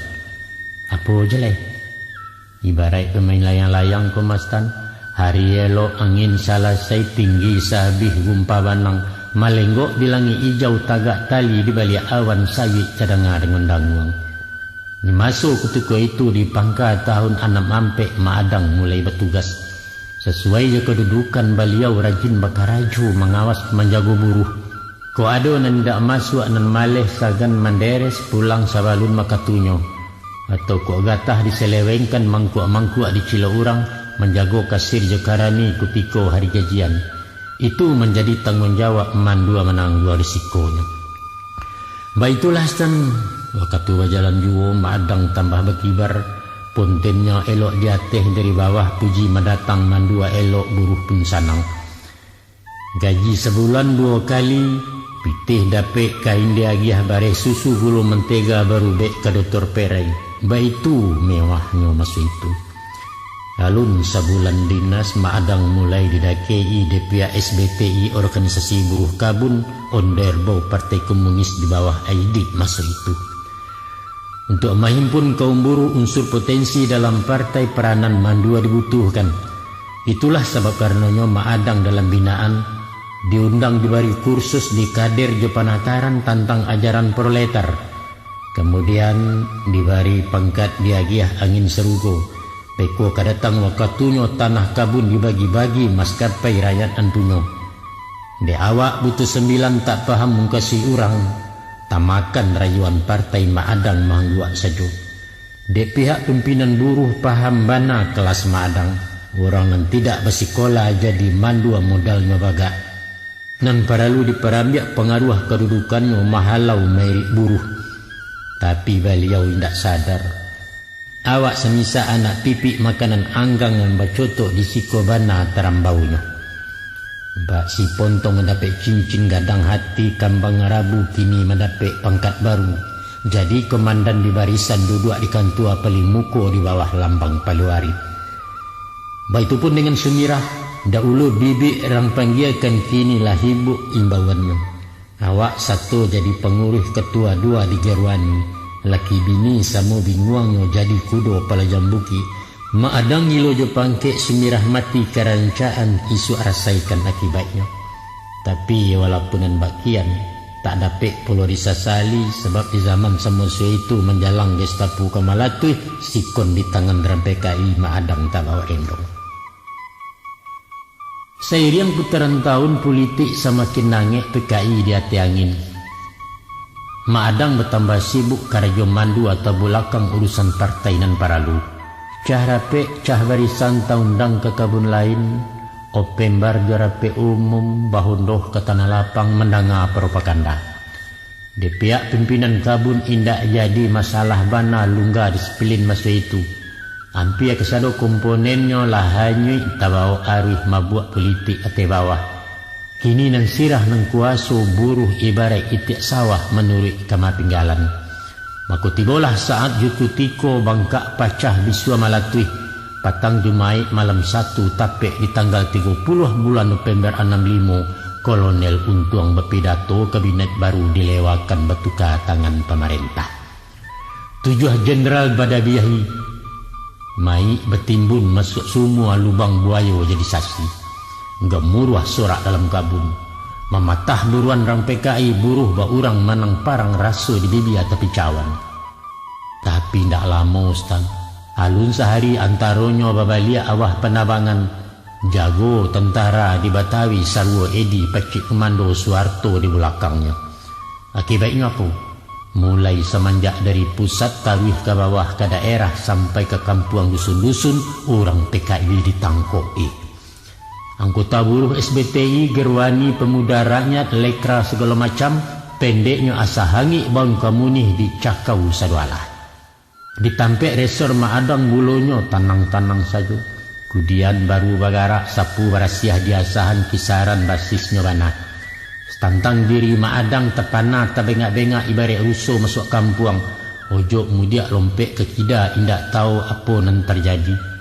Apo jaleh? Ibaraik pamain layang-layang ko, Mastan. Hari elok angin salasai, tinggi sahabih gumpa banang, malenggok di langik ijau, tagak tali di baliak awan, sawik tadanga danguang-danguang. Di maso kutiko itu, di pangka tahun anam ampek, Mak Adang mulai batugas. Sasuai jo kadudukan baliau, rajin bakarajo, mangawas, manjago buruh. Kok ado nan indak masuak, nan maleh, sagan manderes, pulang sabalun wakatunyo. Atau kok gatah diselewengkan, mangkuak-mangkuak dicilok urang, manjago kasir jo karani kutiko hari gajian. Itu manjadi tangguang jawab mandua mananggua risikonyo. Baitulah, Stan, wakatu bajalan juo, Mak Adang tambah bakibar, pontennyo elok di ateh, dari bawah puji mandatang, mandua elok buruh pun sanang. Gaji sabulan duo kali, pitih dapek, kain diagiah, bareh susu, gulo, mantega, barubek ka dotor perai. Baitu mewahnyo maso itu. Alun sabulan dinas, Mak Adang mulai didakei dek pihak S B T I, organisasi buruh kabun, ondeh bau Partai Komunis di bawah Aidit maso itu. Untuak mahimpun kaum buruh unsur potensi dalam partai, peranan mandua dibutuhkan. Itulah sabab karanonyo Mak Adang dalam binaan diundang dibari kursus di kader jo panataran tantang ajaran proletar. Kamudian, dibari pangkat diagiah angin sarugo, beko ka datang wakatunyo tanah kabun dibagi-bagi maskapai rakyat nan punyo. Dek awak buto sambilan tak paham mungkasuik urang, tamakan rayuan partai Mak Adang maangguak sajo. Dek pihak pimpinan buruh paham bana kalas Mak Adang, urang nan tidak basikola jadi mandua modalnyo bagak. Nan paralu diparambiak pangaruah kadudukannyo mahalau mairik buruh. Tapi baliau indak sadar. Awak samisak anak pipik makanan anggang nan bacotok di siko bana tarambaunyo. Bak si Pontong mandapek cincin gadang hati kambang rabu kini mandapek pangkat baru. Jadi komandan di barisan duduak di kantua paling muko di bawah lambang paluari. Baitu pun dengan Sumirah, dahulu bibik rang panggiakan kini lah hibuk imbauannyo. Awak sato jadi panguruih katua dua di Gerwani, laki bini samo binguangnyo jadi kudo palajam bukik, Mak Adang gilo jo pangkek Sumirah mati karancaan isuak rasaikan akibaiknyo. Tapi walaupun nan bakian, tak dapek pulo disasali, sabab di zaman samaso itu manjalang Gestapo ka malatuih, sikon di tangan urang P K I Mak Adang tabaok dendong. Sairiang putaran taun, pulitik samakin nangek P K I di ateh angin. Mak Adang batambah sibuk karajo mandu atau bulakang urusan partai nan paralu. Cah rapek, cah barisan taundang ka kabun lain, opembar jo rapek umum, bahundoh ka tanah lapang mandanga propaganda. Di pihak pimpinan kabun indak jadi masalah bana lungga disiplin maso itu. Ampia kasado komponennyo lah hanyuik tabaok aruih mabuak pulitik ateh bawah. Kini nan sirah nan kuwaso buruh ibaraik itiak sawah manuruik kama pinggalan. Mako tibolah saat jo kutiko bangkak pacah bisua malatuih, patang Jumaik malam Satu tapek di tanggal tigo puluah bulan Nopember anam limo, Kolonel Untuang bapidato kabinet baru dilewakan batuka tangan pamarentah. Tujuah jenderal badabiahi, mayik batimbun masuak sumua lubang buayo jadi sasi. Gamuruah sorak dalam kabun. Mamatah buruan rang P K I, buruh baurang manang parang raso di bibia tapi cawan. Tapi indak lamo, Ustaz. Alun sahari antaronyo babaliak awah panabangan, jago tantara di Batawi saruo Edi pacik kumando Suharto di bulakangnyo. Akibaiknyo apo? Mulai samanjak dari pusat taruih ka bawah ka daerah sampai ka kampuang dusun-dusun, urang P K I ditangkok-i. Anggota buruh S B T I, Gerwani, Pemuda Rakyat, Lekra, sagalo macam, pendeknyo asa hangik baun kamunih dicakau sadoalah. Di tampek resor Mak Adang mulonyo tanang-tanang sajo. Kudian baru bagarak sapu barasiah di asahan kisaran basisnyo bana. Tantang diri Mak Adang tapana tabengak-bengak ibaraik ruso masuak kampuang. Ojok mudiak lompek ka kida indak tau apo nan tarjadi.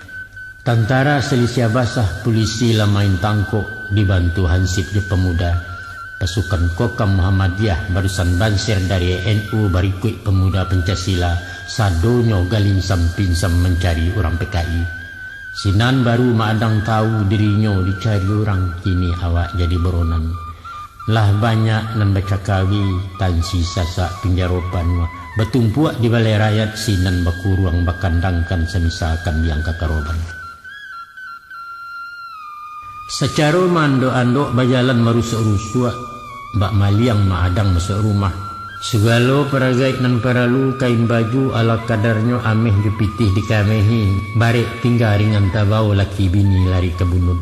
Tantara salisiah basah, pulisi lah main tangkok, dibantu hansip jo pamuda. Pasukan Kokam Muhammadiyah barusan banser dari N U, barikuik pamuda Pancasila, sadonyo galinsam-pinsam mancari urang P K I. Sinan baru Mak Adang tau dirinyo dicari urang, kini awak jadi buronan. Lah banyak nan bacakawi, tansi sasak pinjaro panuah, batumpuak di balai rakyat, sinan bakuruang bakandangkan samisakan biang kakaroban. Sacaro maandok-andok bajalan marusuak-rusuak, bak maliang Mak Adang masuak rumah. Sagalo paragaik nan paralu, kain baju ala kadarnyo, ameh jo pitih dikamehi, barek tingga ringan tabao, laki bini lari ka bunuh.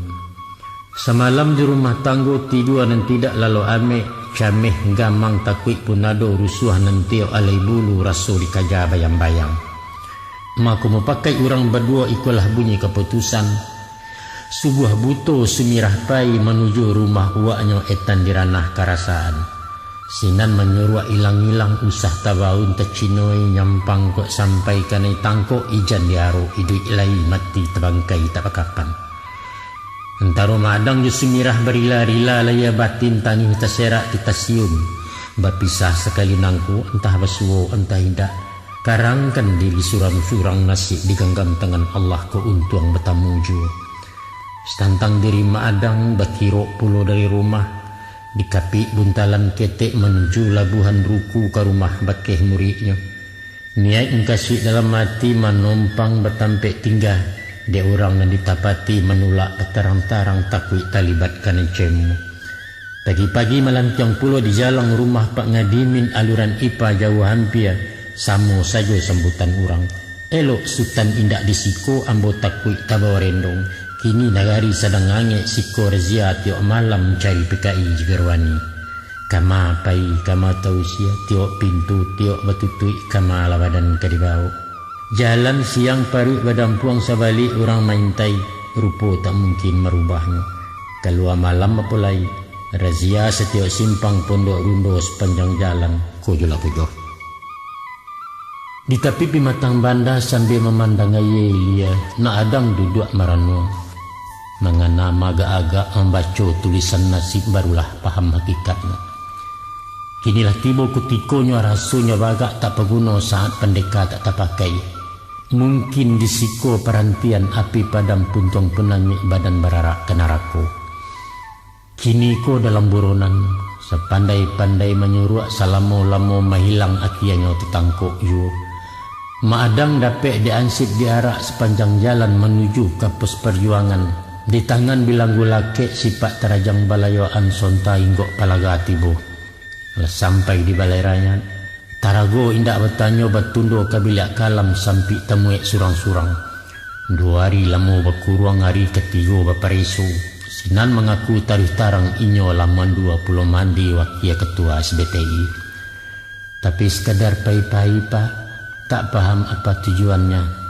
Samalam di rumah tanggo tidua nan tidak lalo amek, cameh gamang takuik pun ado, rusuah nan tiok alai bulu, raso dikaja bayang-bayang. Mako mupakaik urang baduo, ikolah bunyi kaputusan. Subuah buto Sumirah pai manuju rumah uwaknyo etan di ranah karasaan. Sinan manyuruak ilang-ilang, usah tabaun tacinoi, nyampang kok sampai kanai tangkok, ijan diarok iduik lai, mati tabangkai tak bakapan. Antaro Madang jo Sumirah barila-rila, lahia batin tangih taserak di tasiun. Bapisah sakali nangko, antah basuo, antah indak. Karangkan diri surang-surang, nasib diganggam tangan Allah, kok untuang batamu juo. Satantang diri Madang bakirok pulo dari rumah, dikapik buntalan ketek manuju labuahan ruku ka rumah bakeh muridnyo. Niaik mukasuik dalam ati manompang batampek tingga, dek urang nan ditapati manulak batarang-tarang takuik talibat kanai cemo. Pagi-pagi malantiang pulo di jalang rumah Pak Ngadimin aluran ipa jauah ampia, samo sajo sambutan urang. Elok Sutan indak di siko, ambo takuik tabao rendong. Kini nagari sadang angek, siko razia tiok malam mancari P K I Jigarwani. Kama pai, kama tausia, tiok pintu, tiok batutuik, kama lah badan ka dibaok. Jalan siang paruik badampuang, sabalik urang maintai, rupo tak mungkin marubahnyo. Kalua malam apo lai, razia satiok simpang, pondok rundo sapanjang jalan, ko jo lah pujo. Di tapi pimatang banda sambia mamandang aia ilia, Madang duduak maranuang. Mangana maagak-agak mambaco tulisan nasib, barulah paham hakikatnyo. Kini lah tibo kutikonyo, rasonyo bagak tak paguno, saat pandeka tak tapakai. Mungkin di siko parantian, api padam puntuang punangik, badan bararak ka narako. Kini ko dalam buronan, sapandai-pandai manyuruak, salamo-lamo mahilang, akianyo tatangkok juo. Madang dapek diansip diarak sapanjang jalan manuju ka pos parjuangan. Di tangan bilanggu lakek, sipak tarajang balayoan, sonta inggok palaga tibo. Lah sampai di balai rancak, tarago indak batanyo, batundo ka biliak kalam, sampik tamuek surang-surang. Duo ari lamo bakuruang, ari katigo bapareso. Sinan mangaku taruih tarang, inyo lah mandua pulo mandi wakia katua S B T I. Tapi sakadar pai-pai, Pak, tak paham apa tujuannyo.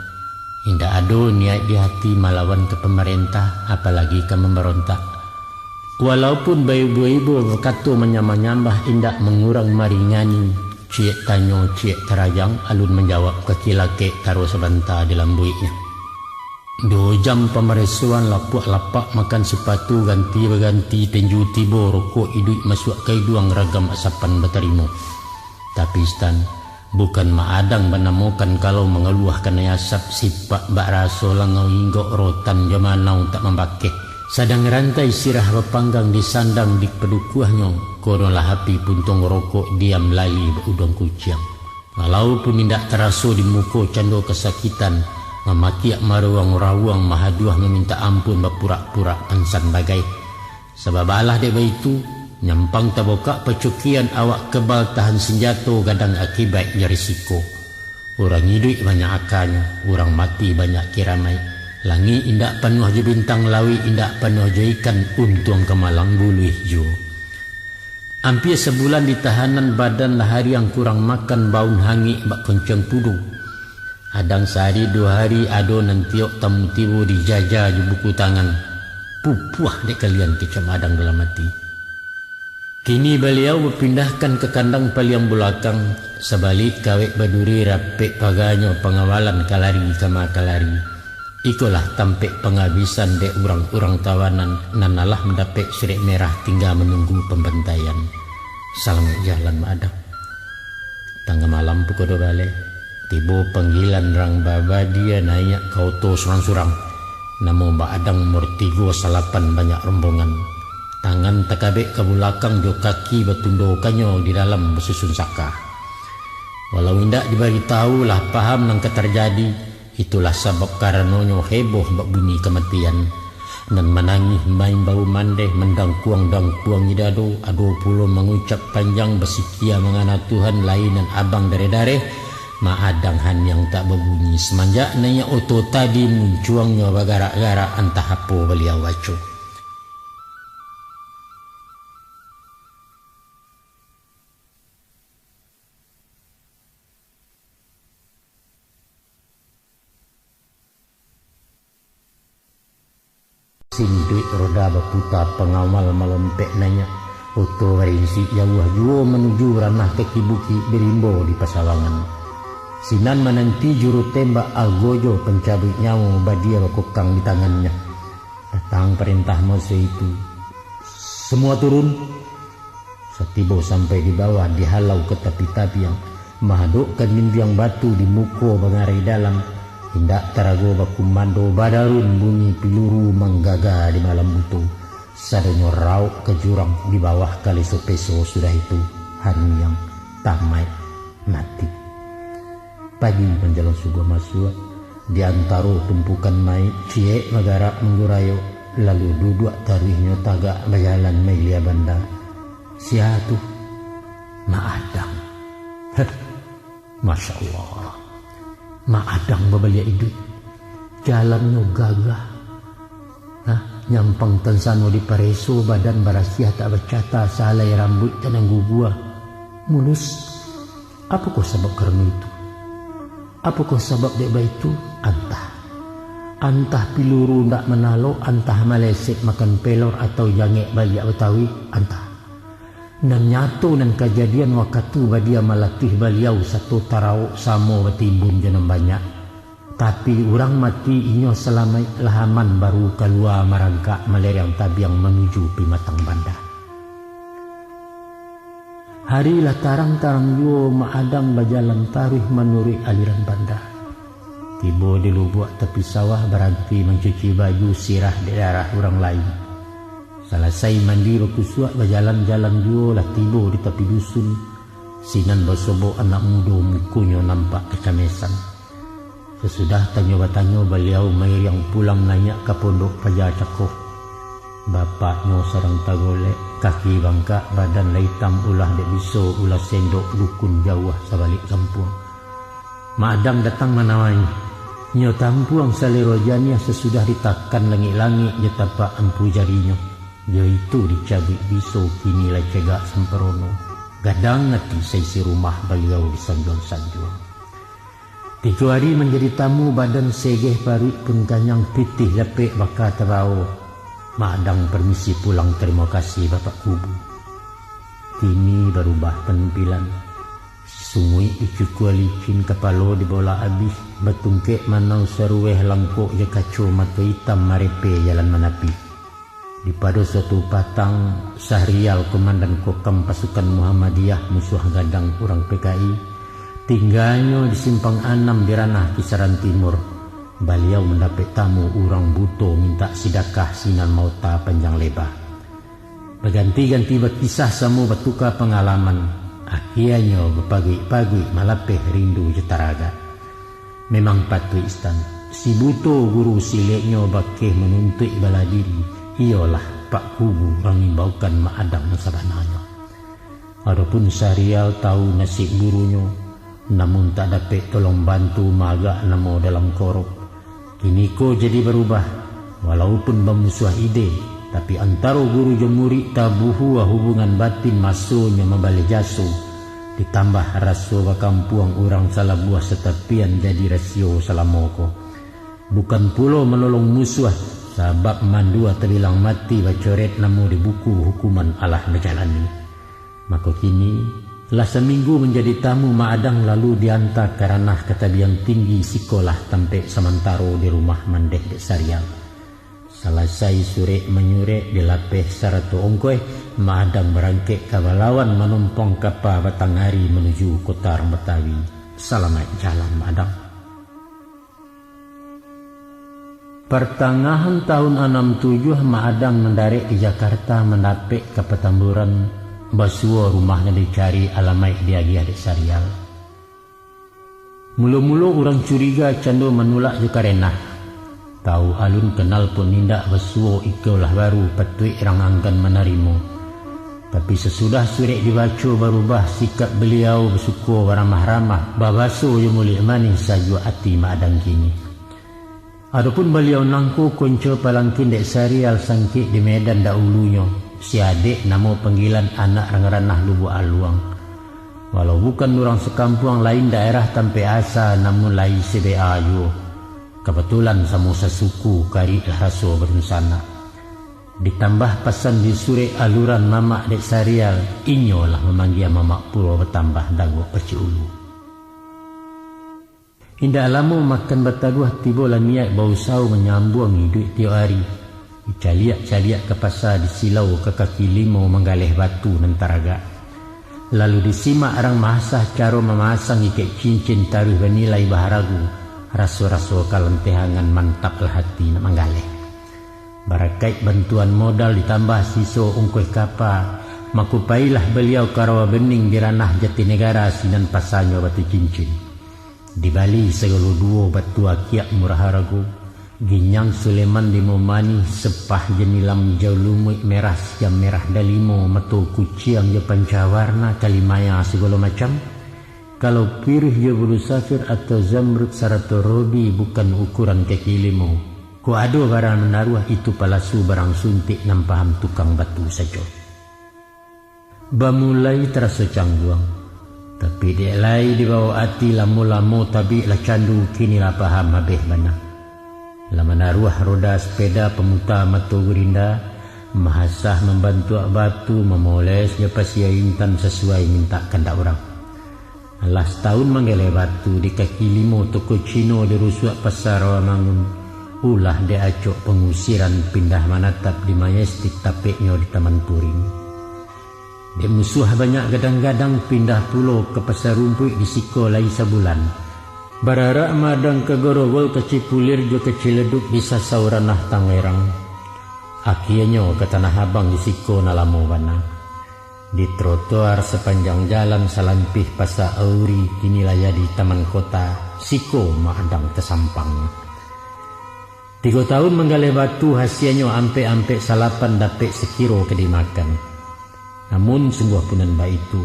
Indak ado niaik di hati malawan ka pamarentah, apalagi ka mambarontak. Walaupun baibo-ibo bakato manyambah-nyambah, indak mangurang maringani, ciek tanyo, ciek tarajang, alun manjawab kaki lakek, taruih sabanta dilambuiknyo. Duo jam pamaresoan, lapuak lapak makan sipatu, ganti baganti tinju tibo, rokok iduik masuak ka iduang, ragam asapan batarimo. Tapi Stan, bukan Madang banamokan kalau mangaluah kanai asap, sipak bak raso langau inggok, rotan jo manau tak mambakeh. Sadang rantai sirah bapanggang, disandang di padukuahnyo, kono lah api puntuang rokok, diam lali bak uduang kuciang. Walaupun indak taraso di muko cando kasakitan, mamakiak maruang-rawuang, mahaduah mamintak ampun, bapurak-purak pansan bagai. Sabab alah dek baitu, nyampang tabokak pacukian, awak kebal tahan sinjato, gadang akibaik jo risiko. Urang iduik banyak akanyo, urang mati banyak kiramaik. Langik indak panuah jo bintang, lauik indak panuah jo ikan, untuang kamalang buluih juo. Ampia sabulan ditahanan, badan lah hariang kurang makan, baun hangik bak koncong pudu. Adang sahari duo hari ado nan tiok tamu tibo, dijaja jo buku tangan. Pupuah dek kalian, kecek Madang dalam ati. Kini baliau bapindahkan ka kandang paliang bulakang, sabalik kawek baduri, rapek paganyo pangawalan, ka lari kama ka lari. Ikolah tampek pangabisan dek urang-urang tawanan nan alah mandapek surek merah, tingga manunggu pambantaian. Salamaik jalan, Madang. Tangah malam pukua duo baleh, tibo panggilan rang babadia naiak ka oto surang-surang. Namo Madang nomor tigo salapan banyak rombongan. Tangan takabek ka bulakang jo kaki batundokannyo di dalam basusun saka. Walau indak dibaritahu, lah paham nan ka tarjadi, itulah sabab karanonyo heboh bak bunyi kamatian. Nan manangih maimbau mandeh, mandangkuang-dangkuangi dado, ado pulo mangucap panjang basikia mangana Tuhan, lai nan abang dareh-dareh, Madang haniang tak babunyi. Samanjak naiak oto tadi, muncuangnyo bagarak-garak, antah apo baliau baco. Sinduik roda baputa, pangawal malompek naiak. Oto barinsik jauah juo manuju ranah kaki bukik di rimbo di pasawangan. Sinan mananti juru tembak algojo pancabuik nyawo badia bakokang di tangannyo. Datang parentah maso itu, "Samua turun!" Satibo sampai di bawah, dihalau ka tapi-tapiang, mahadok ka dindiang batu di muko bangarai dalam, indak tarago bakumando, badarun bunyi piluru manggaga di malam buto. Sadonyo rauk ka jurang di bawah kaleso-peso, sudah itu haniang, tamaik, mati. Pagi manjalang subuah masuak, di antaro tumpukan maik, ciek bagarak manggurayok, lalu duduak taruihnyo tagak bajalan mailia banda. Sia tu? Mak Adang. Heh, Masya Allah. Mak Adang babaliak iduik. Jalannyo gagah. Nah, nyampang tansano dipareso, badan barasiah tak bacata, sahalai rambuik tanang gugua. Mulus. Apokoh sabab karano itu? Apokoh sabab dek baitu? Antah. Antah piluru ndak manalo, antah maleset makan pelor atau jangek baliak Batawi, antah. Nan nyato nan kajadian wakatu badia malatuih baliau sato tarawok samo batimbun jo nan banyak. Tapi urang mati inyo salamaik lah aman baru kalua marangkak malereang tabiang manuju pimatang banda. Hari lah tarang-tarang juo, Mak Adang bajalan taruih manuruik aliran banda. Tibo di lubuak tapi sawah, baranti mancuci baju sirah di darah urang lain. Salasai mandi bakusuak, bajalan-jalan juo lah tibo di tapi dusun. Sinan basobok anak mudo, mukonyo nampak kacamesan. Sasudah tanyo batanyo, baliau mairiang pulang naiak ka pondok paja cako. Bapaknyo sadang tagolek, kaki bangkak, badan lah itam, ulah dek biso, ulah sendok, dukun jauah sabalik kampuang. Mak Adang datang manawai. Nyo tampuang salero janiah sasudah ditakan langik-langik jo tapak ampu jarinyo. Jo itu dicabuik biso, kini lah cegak samparono. Gadang ati saisi rumah baliau disanjuang-sanjuang. Tigo ari manjadi tamu, badan segeh, paruik pun kanyang, pitih lapek baka tabao. Mak Adang parmisi pulang, tarimo kasih Bapak Kubu. Kini barubah panampilan. Sunguik dicukua licin, kapalo dibolak abih, batungkek manau saruweh, langkok jo kaco mato itam, marepe jalan manapih. Di pado suatu patang, Sahrial, komandan Kokam pasukan Muhammadiyah, musuah gadang urang P K I, tingganyo di Simpang Anam di Ranah Kisaran Timur. Baliau mandapek tamu urang buto mintak sidakah, sinan maota panjang leba. Baganti-ganti bakisah, samo batuka pangalaman, akianyo bapaguik-paguik, malapeh rindu jo taragak. Memang patuik Istan, si buto guru sileknyo bakeh manuntuik bala diri, iyolah Pak Kubu, urang imbaukan Mak Adang nan sabananyo. Adopun Sahrial tahu nasib gurunyo, namun tak dapek tolong bantu, maagak namo dalam korok. Kiniko jadi barubah, walaupun bamusuah ide, tapi antaro guru jo murik tabuhua hubungan batin, masonyo mambaleh jaso, ditambah raso bakampuang urang salabuah satapian jadi rasio salamo ko. Bukan pulo manolong musuah, sabab mandua tabilang mati, bacoret namo di buku hukuman alah bajalani. Mako kini, lah saminggu manjadi tamu Mak Adang, lalu dianta ka Ranah ka tabiang tinggi sikolah tampek samantaro di rumah mandeh dek Sarial. Salasai surek manyurek, dilapeh sarato ongkoih, Mak Adang barangkek ka Balawan manompong kapa batang ari manuju kota Rang Batawi. Salamaik jalan, Mak Adang. Partangahan tahun anam tujuah, Mak Adang mandarek di Jakarta, mandapek ka Patamburan, basuo rumah nan dicari, alamaik diagiah dek Sarial. Mulo-mulo urang curiga cando manulak jo karenah. Tahu alun kanal pun indak, basuo iko lah baru patuik rang anggan manarimo. Tapi sasudah surek dibaco, barubah sikap baliau, basuko baramah-ramah, babaso jo muluik manih, sajuak ati Mak Adang kini. Adopun baliau nangko konco palangkin dek Sarial sangkek di Medan dahulunyo, si Adek namo panggilan anak rang Ranah Lubuak Aluang. Walau bukan urang sakampuang, lain daerah tampek asa, namun lai se-B A juo. Kabatulan samo sasuku, kariklah raso badunsanak. Ditambah pasan di surek aluran mamak dek Sarial, inyo lah mamanggia mamak pulo batambah dagok pacik ulu. Indak lamo makan bataruah, tibolah niaik bausaho manyambuang iduik tiok ari. Dicaliak-caliak ka pasa, disilau ka kaki limo manggaleh batu nan taragak. Lalu disimak rang maasah caro mamasang ikek cincin taruih banilai baharago, raso-raso kalantehangan mantaplah hati nak manggaleh. Barakaik bantuan modal ditambah siso ungkuih kapa, mako pailah baliau ka Rawa Bening di ranah Jatinegara sinan pasanyo batu cincin. Dibali sagalo duo batu akiak murah harago, ginjang Suleman limo manih, sepah janilam ijau lumuik merah siam merah dalimo, mato kuciang jo panca warna kalimaya sagalo macam, kalau piruih jo bulu safir atau zamrud sarato robi bukan ukuran kaki limo. Kok ado barang manaruah itu palasu barang suntik nan paham tukang batu sajo. Bamulai taraso cangguang, tapi dek lai dibawo ati lamo-lamo tabik lah candu, kini lah paham habeh bana. Lah manaruah roda sepeda pamuta mato gurinda, mahasah mambantuak batu, mamoles jo pasia intan sasuai mintak kandak urang. Alah satahun manggaleh batu di kaki limo toko Cino di rusuak Pasa Rawamangun, ulah dek acok pangusiran pindah manatap di Majestik tapeknyo di Taman Puring. Dek musuah banyak gadang-gadang pindah pulo ka Pasa Rumpuik di siko lai sabulan. Bararak Madang ka Gorogol ka Cipulir jo ka Ciledug di sasau ranah Tangerang. Akienyo ka Tanah Abang di siko nan lamo bana. Di trotoar sapanjang jalan salampih Pasa Auri kini lah jadi Taman Kota, siko Madang tasampang. Tigo tahun manggaleh batu hasianyo ampek-ampek salapan dapek sakiro ka dimakan. Namun sungguah pun nan baitu,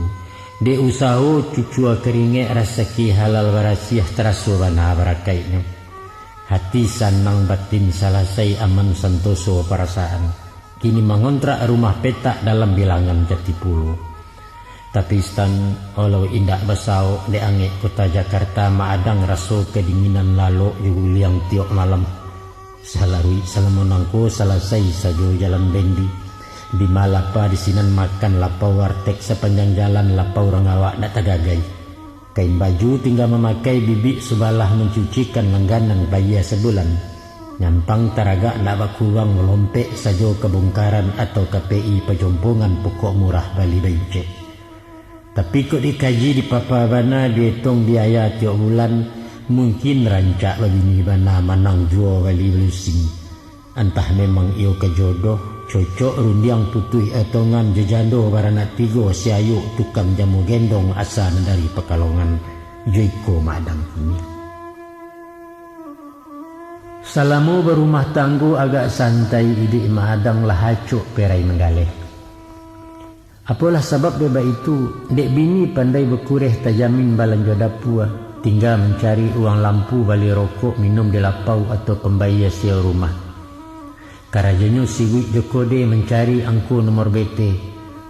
dek usaho cucua karingek rasaki halal barasiah taraso bana barakaiknyo. Hati sanang batin salasai aman santoso parasaan. Kini mangontrak rumah petak dalam bilangan Jatipulo. Tapi Stan, walau indak basaok dek angek kota Jakarta, Madang raso kadinginan lalok jo guliang tiok malam. Salaruik salamo nangko salasai sajo jalan bendi. Di ma lapa di sinan makan lapau wartek sapanjang jalan lapau urang awak ndak tagagai. Kain baju tingga mamakai bibik subalah mancucikan langganan bayia sabulan. Nyampang taragak ndak bakuruang malompek sajo ka bongkaran atau ka P I pajompongan pokok murah bali baincek. Tapi kok dikaji dipapa bana dietong biaya tiok bulan, mungkin rancak babini bana manang juo bali balusing. Antah memang iyo ka jodoh, cocok rundiang putuih etongan jo jando baranak tigo si Ayuk tukang jamu gendong asa nan dari Pakalongan, jo iko Madang kini. Salamo barumah tanggo agak santai iduik Madang lah acok perai manggaleh. Apolah sabab dek baitu, dek bini pandai bakureh tajamin balanjo dapua, tingga mancari uang lampu bali rokok minum di lapau atau pambayia sewa rumah. Karajonyo siwik jo kode mancari angko nomor B T.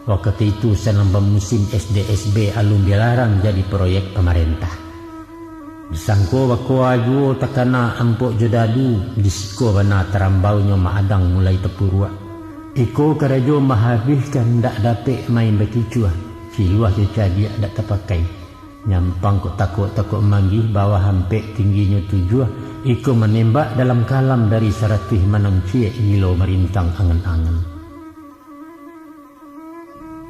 Wakatu itu sanang bamusim S D S B alun dilarang jadi proyek pamarentah. Disangko bakoa juo takana ampok jo dadu, di siko bana tarambaunyo Madang mulai tapuruak. Iko karajo mahabihkan ndak dapek main bakicuah, ciluah jo cadiak ndak tapakai. Nyampang kok takok-takok manggih bawah ampek tingginyo tujuah, iko manembak dalam kalam dari saratuih manang ciek gilo marintang angan-angan.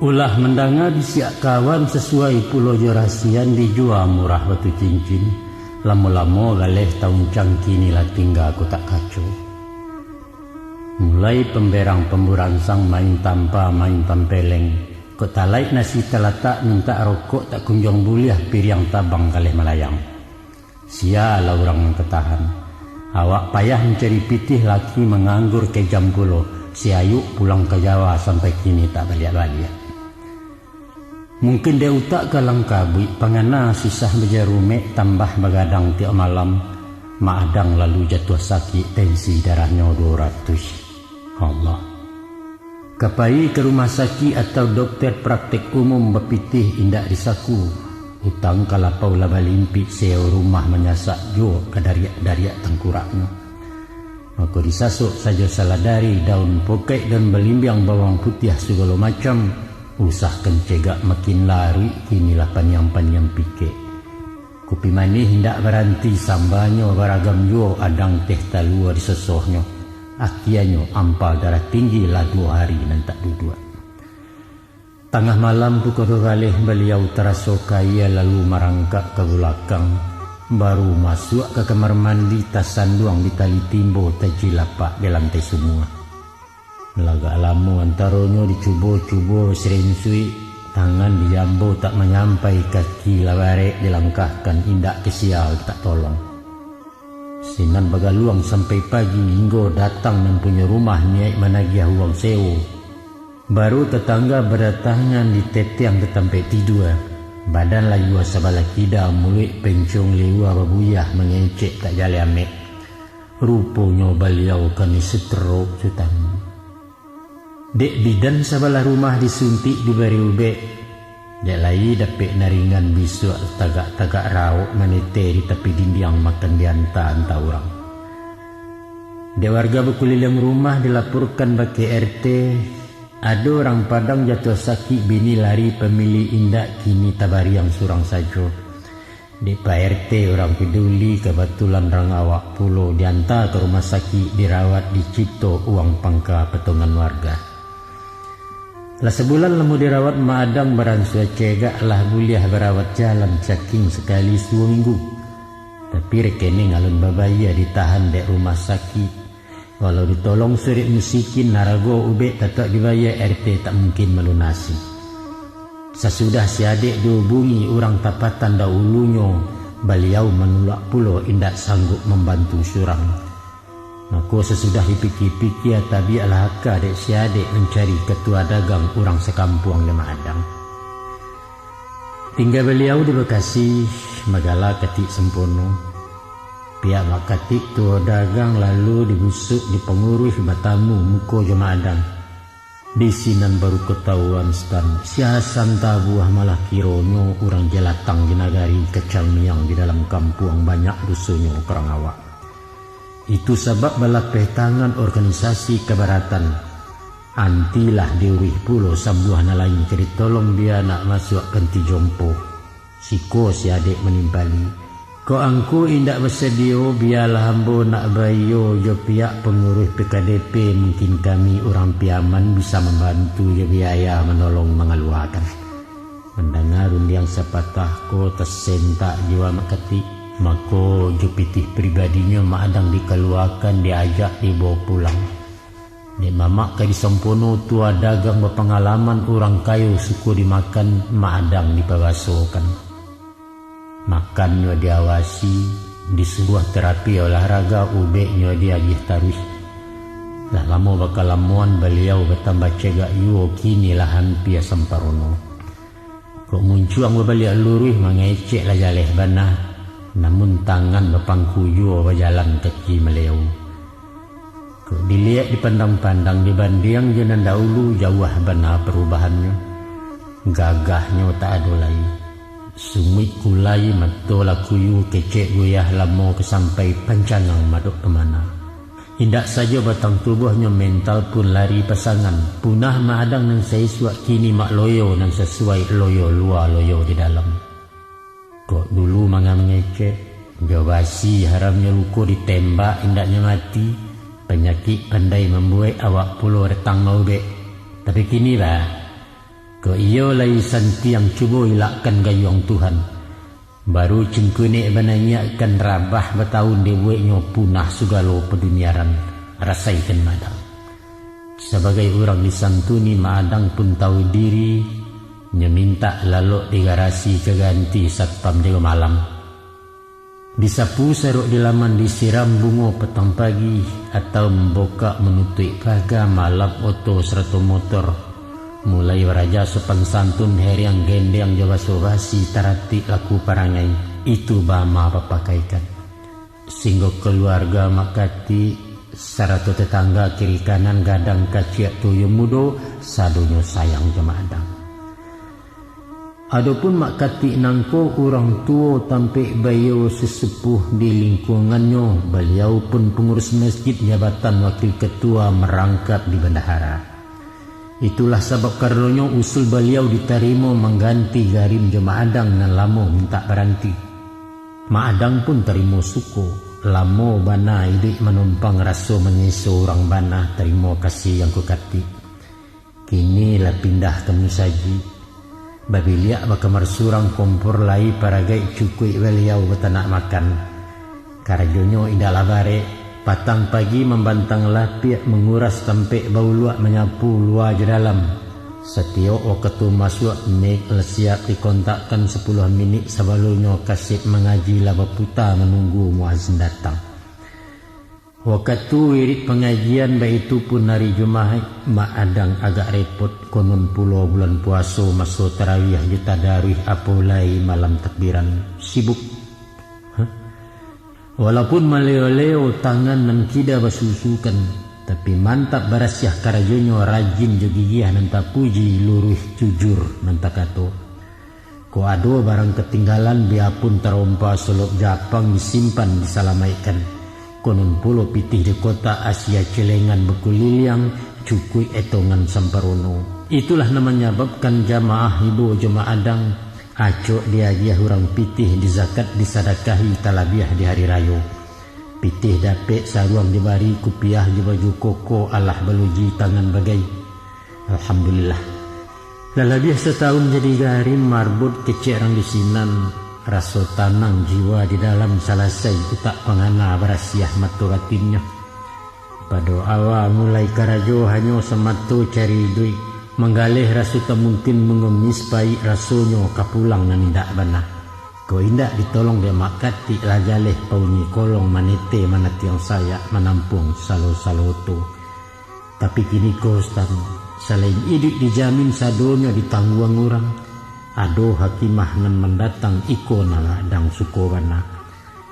Ulah mandanga bisiak kawan sasuai pulo jo rasian dijua murah batu cincin, lamo-lamo galeh tauncang kini lah tingga kotak kaco. Mulai pamberang pamburansang main tampa main pampeleng, kok talaik nasi talatak mintak rokok tak kunjuang buliah piriang tabang galeh malayang. Sia lah urang nan ka tahan. Awak payah mancari pitih laki manganggur kejam pulo, si Ayuk pulang ka Jawa sampai kini tak baliak-baliak. Mungkin dek utak kalang kabuik pangana susah bajarumek tambah bagadang tiok malam, Madang lalu jatuah sakik tensi darahnyo duo ratuih. Allah. Ka pai ka rumah sakik atau dokter praktek umum bapitih indak disaku, utang ka lapau lah balimpik sewa rumah manyasak juo ka dariak-dariak tangkuraknyo. Mako disasok sajo saladari, daun pokek, daun balimbiang, bawang putiah sagalo macam, usah kancegak makin laruik, kini lah paniang-paniang pikek. Kupi manih indak baranti sambanyo, baragam juo adang teh talua disosohnyo. Akianyo ampal darah tinggi, lah duo hari nan tak duduak. Tangah malam pukua duo baleh baliau taraso kayia lalu marangkak ka bulakang, baru masuak ka kamar mandi tasanduang di tali timbo tajilapak di lantai sumua. Lagak lamo antaronyo dicubo-cubo sirinsuik, tangan dijambo tak manyampai, kaki lah barek dilangkahkan, indak ka sia tak tolong. Sinan bagaluang sampai pagi, hinggo datang nan punyo rumah niaik managiah uang sewo. Baru tatangga badatangan ditetiang ka tampek tidua, badan layua sabalah kida, muluik pencong liua babuyah mangecek tak jaleh amek. Ruponyo baliau kanai stroke sutan. Dek bidan sabalah rumah disuntik dibari ubek, dek lai dapek naringan bisuak tagak-tagak raok manete di tapi dindiang makan dianta-anta urang. Dek warga bakuliliang rumah dilaporkan bakeh R T, ado urang Padang jatuah sakik, bini lari pamilih indak, kini tabariang surang sajo. Dek Pak R T urang paduli, kabatulan rang awak pulo dianta ka rumah sakik dirawat, dicito uang pangka potongan warga. Lah sabulan lamo dirawat, Mak Adang baransua cegak, lah buliah barawat jalan, caking sakali duo minggu. Tapi rekening alun babayia, ditahan dek rumah sakik. Walau ditolong surek musikin, harago ubek tatak dibayia, R T tak mungkin malunasi. Sasudah si adek dihubungi urang tapatan dahulunyo, baliau manulak pulo, indak sanggup mambantu surang. Mako sasudah dipikia-pikia, tabiaklah aka dek si adek mancari katua dagang urang sakampuang di Mak Adang. Tingga baliau di Bekasi, bagala Katik Sampono. Pihak Mak Katik tuo dagang lalu dibusuk di panguruih batamu muko jo Mak Adang. Di sinan baru katahuan, Stan, si Hasan Tabuah malah kironyo urang jalatang di nagari, kacang miang di dalam kampuang, banyak dosonyo ka urang awak. Itu sabab balapeh tangan organisasi kabaratan. Antilah diuruih pulo sambuah nan lain, ka ditolong bia nak masuak panti jompo. Siko si adek manimpali, "Kok angku indak basadio, bialah ambo nak baiyo jo pihak panguruih P K D P, mungkin kami urang Piaman bisa mambantu jo biaya manolong mangaluakan." Mandanga rundiang sapatah ko, tasentak jiwa Mak Katik. Mako, jo pitih pribadinyo Mak Adang dikaluakan, diajak dibawo pulang. Dek mamak Katik Sampono, tua dagang bapangalaman, urang kayo suko dimakan, Mak Adang dipabasokan. Makannyo diawasi, disuruah terapi olahraga, ubeknyo diagiah taruih. Lah lamo bakalamoan, baliau batambah cegak juo, kini lah ampia samparono. Kok muncuang babaliak luruih, mangecek lah jaleh bana, namun tangan bapangku juo, bajalan kaki maliau. Kok diliek dipandang-pandang, dibandiang jo nan dahulu, jauah bana parubahannyo. Gagahnyo tak ado lai. Sumuik kulai, mato lah kuyu, kecek guyah, lamo ka sampai pancangang madok ka mana. Indak sajo batang tubuahnyo, mental pun lari pasangan. Punah Mak Adang nan saisuak, kini mak loyo nan sasuai, loyo lua, loyo di dalam. Kok dulu manga mangecek, jo basi haramnyo luko, ditembak indaknyo mati, panyakik pandai mambuek, awak pulo datang maubek. Tapi kini bah, kok iyo lai santiang, cubo ilakkan gayuang Tuhan. Baru cingkunek bananyiak, kan rabah batahun dibueknyo, punah sagalo paduniaran, rasaikan Mak Adang. Sabagai urang disantuni, Mak Adang pun tahu diri, nyo mintak lalok di garasi ka ganti satpam jago malam. Disapu sarok di laman, disiram bungo patang pagi, atau mambukak manutuik paga, malap oto sarato motor. Mulai baraja sopan santun, heriang gendeang jo baso basi, taratik laku parangai, itu bama bapakaikan. Singgo kaluarga Mak Katik, sarato tatangga kiri kanan, gadang kaciak tuyo mudo, sadonyo sayang jo Mak Adang. Adopun Mak Katik nangko urang tuo tampek baiyo sesepuh di lingkuangannyo, baliau pun pangurus masjid jabatan wakil ketua marangkap di bandahara. Itulah sabab karanonyo usul baliau ditarimo mangganti Garim jo Mak Adang nan lamo mintak baranti. Mak Adang pun tarimo suko, lamo bana iduik manumpang raso manyeso urang bana tarimo kasih Angku Katik. Kini lah pindah ka musajik. Babiliak bakamar surang, kompor lai paragaik, cukuik baliau batanak makan. Karajonyo indaklah barek, patang pagi mambantang lapiak, manguras tampek bauluak, manyapu lua jo dalam. Satiok wakatu masuak, mik lah siap dikontakkan, sapuluah minik sabalumnyo kaset mangaji lah baputa manunggu muazin datang. Wakatu wirid pangajian, baitu pun ari Jumaik, Mak Adang agak repot, konon pulo bulan puaso, maso tarawiah jo tadaruih, apo lai malam takbiran, sibuk. Hah? Walaupun maleo-leo tangan nan kida basusukan, tapi mantap barasiah karajonyo, rajin jo gigiah nan tapuji, luruih jujur nan takato. Kok ado barang katinggalan, biapun tarompa solok japang, disimpan, disalamaikkan. Konon pulo pitih di kotak, asia celengan bakuliliang, cukuik etongan samparono. Itulah nan manyababkan jamaah ibo jo Mak Adang, acok diagiah urang pitih, dizakat, disadakahi, talabiah di hari rayo. Pitih dapek, saruang dibari, kupiah jo baju koko, alah baluji tangan bagai. Alhamdulillah. Lah labiah satahun jadi Garim, marbot kecek rang di sinan, raso tanang jiwa di dalam, salasai utak pangana, barasiah mato batinnyo. Pado awa mulai karajo, hanyo samato cari iduik, manggaleh raso tamuntin, mangemis paik rasonyo, ka pulang nan indak bana. Kok indak ditolong dek Mak Katik, lah jaleh paunyi kolong, manete manatiang sayak, manampuang salo-salo oto. Tapi kini ko, Ustaz, salain iduik dijamin, sadonyo ditangguang urang, ado hakimah nan mandatang, iko nan Mak Adang suko bana,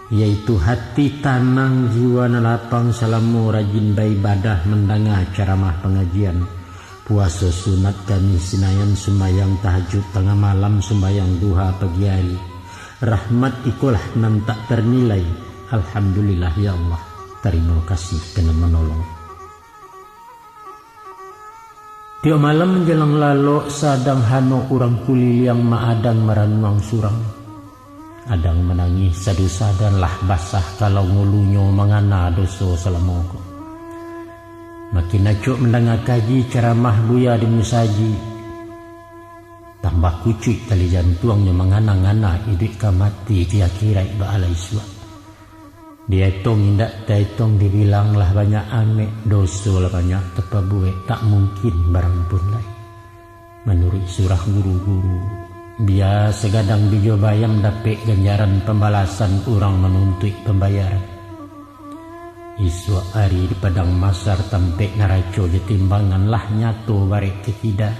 yaitu hati tanang, jiwa nan lapang, salamo rajin baibadah, mandanga caramah pangajian, puaso sunat Kamih Sinayan, sumbayang tahajud tangah malam, sumbayang duha pagi ari. Rahmat ikolah nan tak tarnilai. Alhamdulillah, ya Allah, tarimo kasih ka nan manolong. Tiok malam manjalang lalok, sadang hanok urang kuliliang, Mak Adang maranuang surang. Adang manangih sadosa, dan lah basah kalau ngulunyo, mangana doso salamo ko. Makin acok mandanga kaji, caramah buya di musajik. Tambah kucuik tali jantuangnyo, mangana-ngana iduik ka mati, di akiraik baalai suak. Dietong indak taetong, dibilang lah banyak amek, doso lah banyak tapabuek, tak mungkin barampun lai. Manuruik surah guru-guru, bia sagadang bijo bayam, dapek ganjaran pambalasan, urang manuntuik pambayaran. Isuak ari di padang masar, tampek naraco jo timbangan, lah nyato barek takida.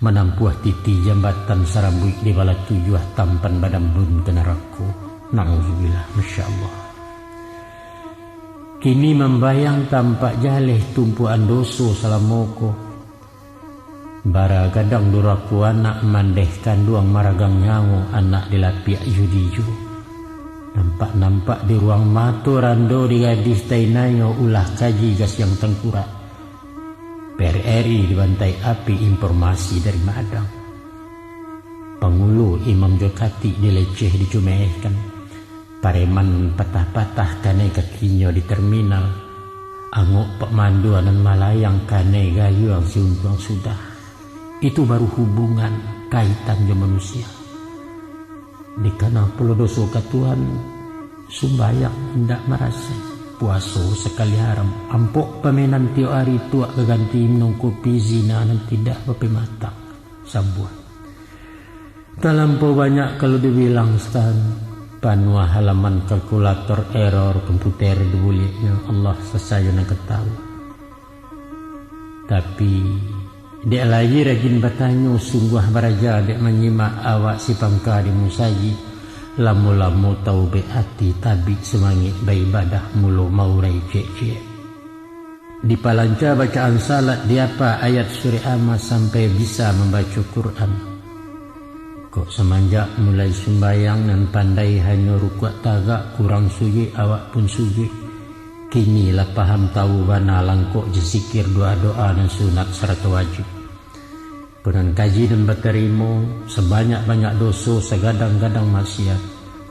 Manampuah titi jambatan sarambuik, di bala tujuah tampan badambun ka narako. Nauzubillah, masya Allah. Kini mambayang tampak jaleh, tumpuakan doso salamo ko. Bara gadang durako anak, mandeh kanduang maragang nyawo, anak dilapiak judi juo. Nampak-nampak di ruang mato, rando di gadih tainayo, ulah kaji gasiang tangkurak. P R R I dibantai api, informasi dari Mak Adang. Pangulu imam jo katik dileceh dicumehkan. Pareman patah-patah kanai kakinyo di terminal. Angok Pak Mandua nan malayang kanai gayuang si Untuang sudah. Itu baru hubungan, kaitan jo manusia. Dikana pulo doso ka Tuhan, sumbayang indak marasai, puaso sakali haram, ampok pamenan tiok ari, tuak ka ganti minum kopi, zina nan tidak bapematang. Sambuang. Talampau banyak kalau dibilang, Stan. Panuah halaman kalkulator, error komputer dibuliaknyo, Allah sasajo nan ka tahu. Tapi, dek lai rajin batanyo, sungguah baraja dek manyimak awak si pangka di musajik, lamo-lamo taubek ati, tabik sumangek baibadah, mulo maurai ciek-ciek. Dipalanca bacaan salat, diapa ayat surek Amma sampai bisa mambaco Quran. Kok samanjak mulai sumbayang nan pandai hanyo rukuak tagak, kurang sujuik awak pun sujuik. Kini lah paham tawu bana langkok jo zikir, doa-doa nan sunat sarato wajib. Ko nan kaji nan batarimo, sabanyak-banyak doso, sagadang-gadang maksiat.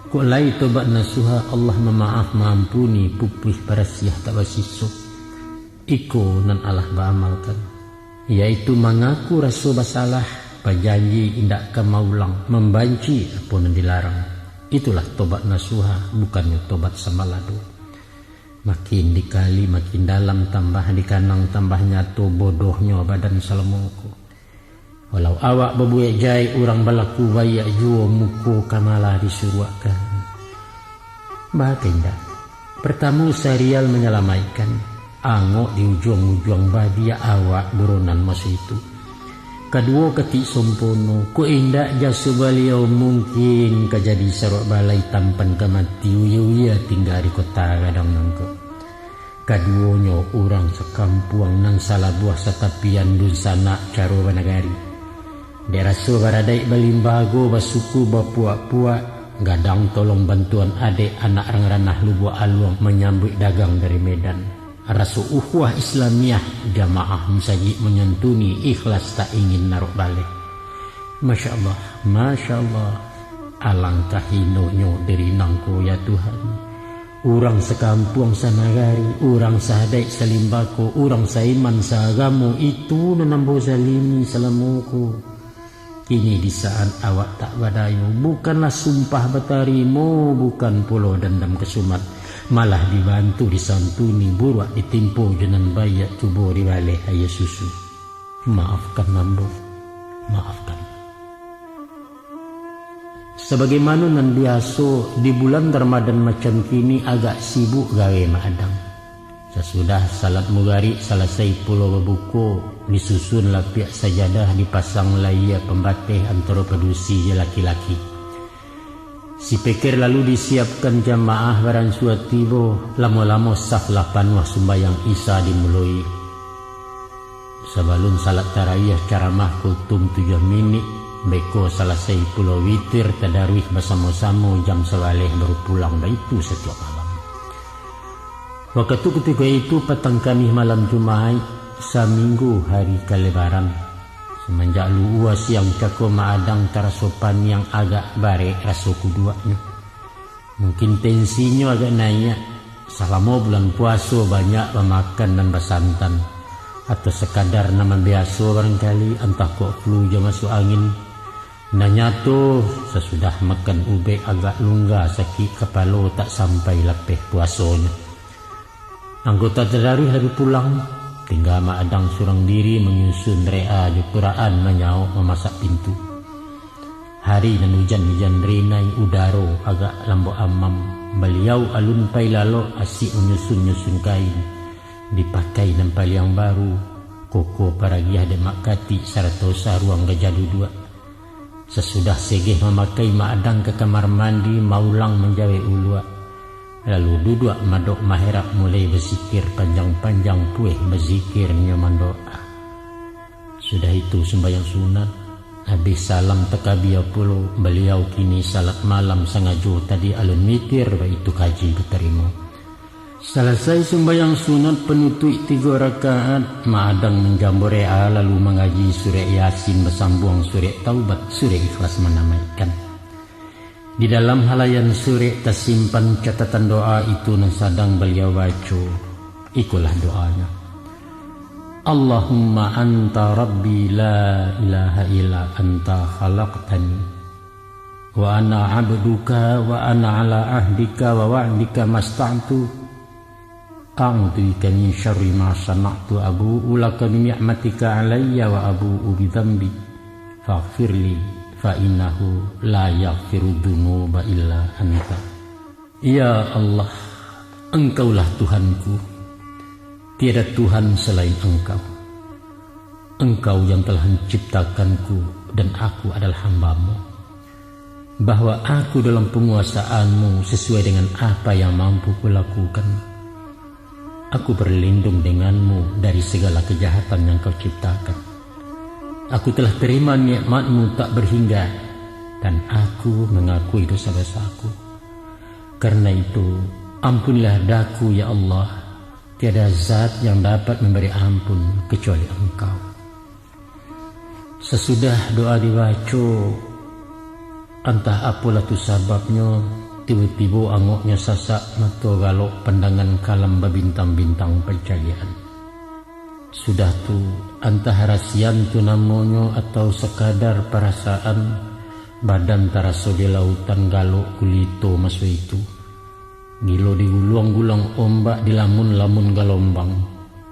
Kok lai tobat nasuha, Allah mamaaf maampuni, pupuih barasiah tak basiso. Iko nan alah baamalkan, yaitu mangaku raso basalah, bajanji indak ka maulang, mambanci apo nan dilarang. Itulah tobat nasuha, bukannyo tobat sambalado. Makin dikali makin dalam, tambah dikanang tambah nyato bodohnyo badan salamo ko. Walau awak babuek jahek, urang balaku baiak juo, muko ka malah disuruakkan. Baa ka indak? Partamo, sarial manyalamaikkan, angok di ujuang-ujuang badiak awak buronan maso itu. Kaduo, katik sompono, kok indak jaso baliau, mungkin ka jadi saruak balai, tampan ka mati, uya-uya tingga di kota gadang nangko. Kaduonyo urang sakampuang nan salabuah satapian, dunsanak caro banagari. Dek raso baradaik balimbago, basuku bapuak-puak, gadang tolong bantuan adek, anak rang ranah Lubuak Aluang manyambuik dagang dari Medan. Raso ukhuwah Islamiah, jamaah musajik manyantuni, ikhlas tak ingin narok baleh. Masya Allah, Masya Allah. Alangkah hinonyo diri nangko, ya Tuhan. Urang sakampuang sanagari, urang saadaik salimbako, urang saiman saagamo, itu nan ambo zalimi salamo ko. Kini di saat awak tak badayo, bukanlah sumpah batarimo, bukan pulo dandam kasumat, malah dibantu disantuni, buruak ditimpo jo nan baiak, cubo dibaleh aia susu. Maafkan ambo, maafkan. Sabagaimano nan biaso, di bulan Ramadan macam kini agak sibuk gawe Mak Adang. Sasudah salat mugarik salasai pulo babuko, disusun lapiak sajadah, dipasang layia pambateh antaro padusi jo laki-laki. Sipeker lalu disiapkan jamaah, baransua tibo, lamo-lamo saf lah panuah, sumbayang Isya dimuloi. Sabalun salat tarawih, caramah kutum tujuah minik, beko salasai pulo witir, tadaruih basamo-samo, jam sabaleh baru pulang, baitu satiok malam. Wakatu kutiko itu patang Kamih malam Jumaik, saminggu hari kalebaran. Samanjak luhua siang cako Mak Adang taraso paniang, agak barek raso kuduaknyo. Mungkin tensinyo agak naiak. Salamo bulan puaso banyak bamakan nan basantan, atau sakadar nan mambiaso barangkali, antah kok flu jo masuak angin. Nan nyato, sasudah makan ubek agak lungga sakik kapalo, tak sampai lapeh puasonyo. Anggota tadaruih lah bi pulang, tingga Mak Adang surang diri manyusun re'a jo Quran, manyaok mamasak pintu. Hari nan ujan-ujan rinai, udaro agak lambok amam, baliau alun pai lalok, asik manyusun-nyusun kain, dipakai nan paliang baru, koko paragiah dek Mak Katik sarato saruang gajah duduak. Sasudah segeh mamakai, Mak Adang ka kamar mandi, maulang manjawek uluak. Lalu duduak madok maherap, mulai bazikir panjang-panjang, pueh bazikir nyo mandoa. Sudah itu sumbayang sunat, abih salam takabia pulo, baliau kini salat malam, sangajo tadi alun witir, baitu kaji batarimo. Salasai sumbayang sunat panutuik tigo rakaat, Mak Adang manjambo re'a, lalu mangaji surek Yasin basambuang surek Taubat, surek Ikhlas manamaikkan. Di dalam halayan surek tasimpan catatan doa itu nan sadang baliau baco. Ikolah doanyo. Allahumma anta rabbi la ilaha illa anta khalaqtani. Wa ana abduka wa ana ala ahdika wa wa'dika masta'tu. A'udzu bika min syarri ma sana'tu, abu'u laka bi ni'matika alayya wa abu'u bi dzambi. Faghfirli fa innahu la yaghfiru dzunuba illa anta. Ya Allah, Engkaulah Tuhanku. Tiada Tuhan selain Engkau. Engkau yang telah menciptakanku dan aku adalah hamba-Mu. Bahwa aku dalam penguasaan-Mu sesuai dengan apa yang mampu kulakukan. Aku berlindung dengan-Mu dari segala kejahatan yang Kau ciptakan. Aku telah terima nikmat-Mu tak berhingga. dan aku mangakui dosa-dosaku. Karena itu, ampunilah daku, ya Allah, tiada zat yang dapat mambari ampun kacuali Engkau. Sasudah doa dibaco, antah apolah tu sababnyo, tibo-tibo angoknyo sasak, mato galok, pandangan kalam babintang-bintang pancaliakan. Sudah tu, antah rasian tu namonyo atau sakadar parasaan, badan taraso di lautan, galok gulito maso itu. Gilo diguluang-guluang ombak, dilamun-lamun galombang,